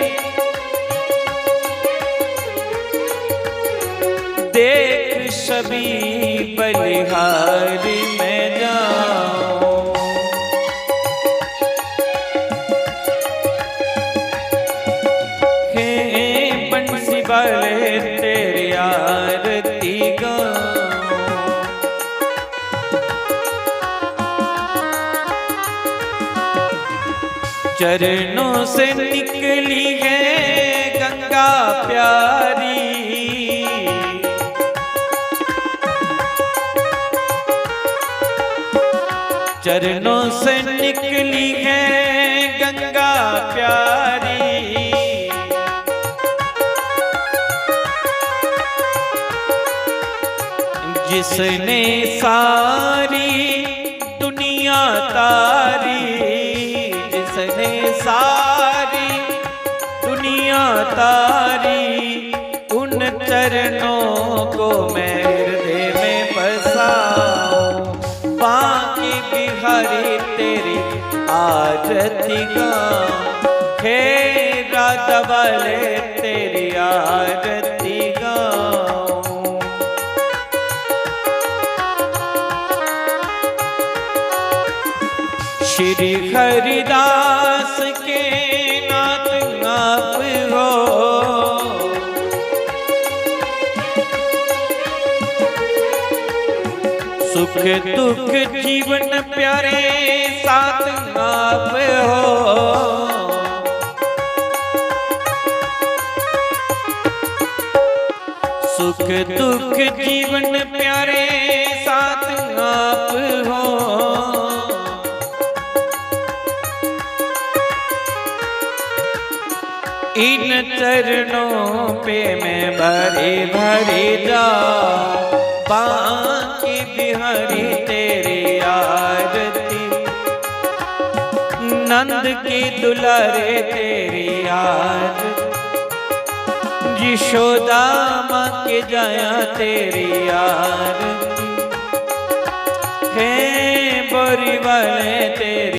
देख सभी बलिहारी में जाऊं। हे बंसी वाले तेरी आरती गाऊं। चरणों से निकली है गंगा प्यारी, चरणों से निकली है गंगा प्यारी। जिसने सारी दुनिया तारी, जिसने सारी दुनिया तारी, उन चरणों को मैं हृदय में बसाऊं। बांके बिहारी तेरी आरती गाऊं, हे राधा वाले तेरी आरती गाऊं। श्री हरिदास के नाथ आप हो, सुख दुख जीवन प्यारे साथ आप हो। सुख दुख जीवन प्यारे साथ आप हो। इन चरणों पे मैं भरी भरी जाऊं, बांके बिहारी तेरी आरती, नंद के दुलारे तेरी आरती, यशोदा मां के जाया तेरी आरती, हे बोरी वाले तेरी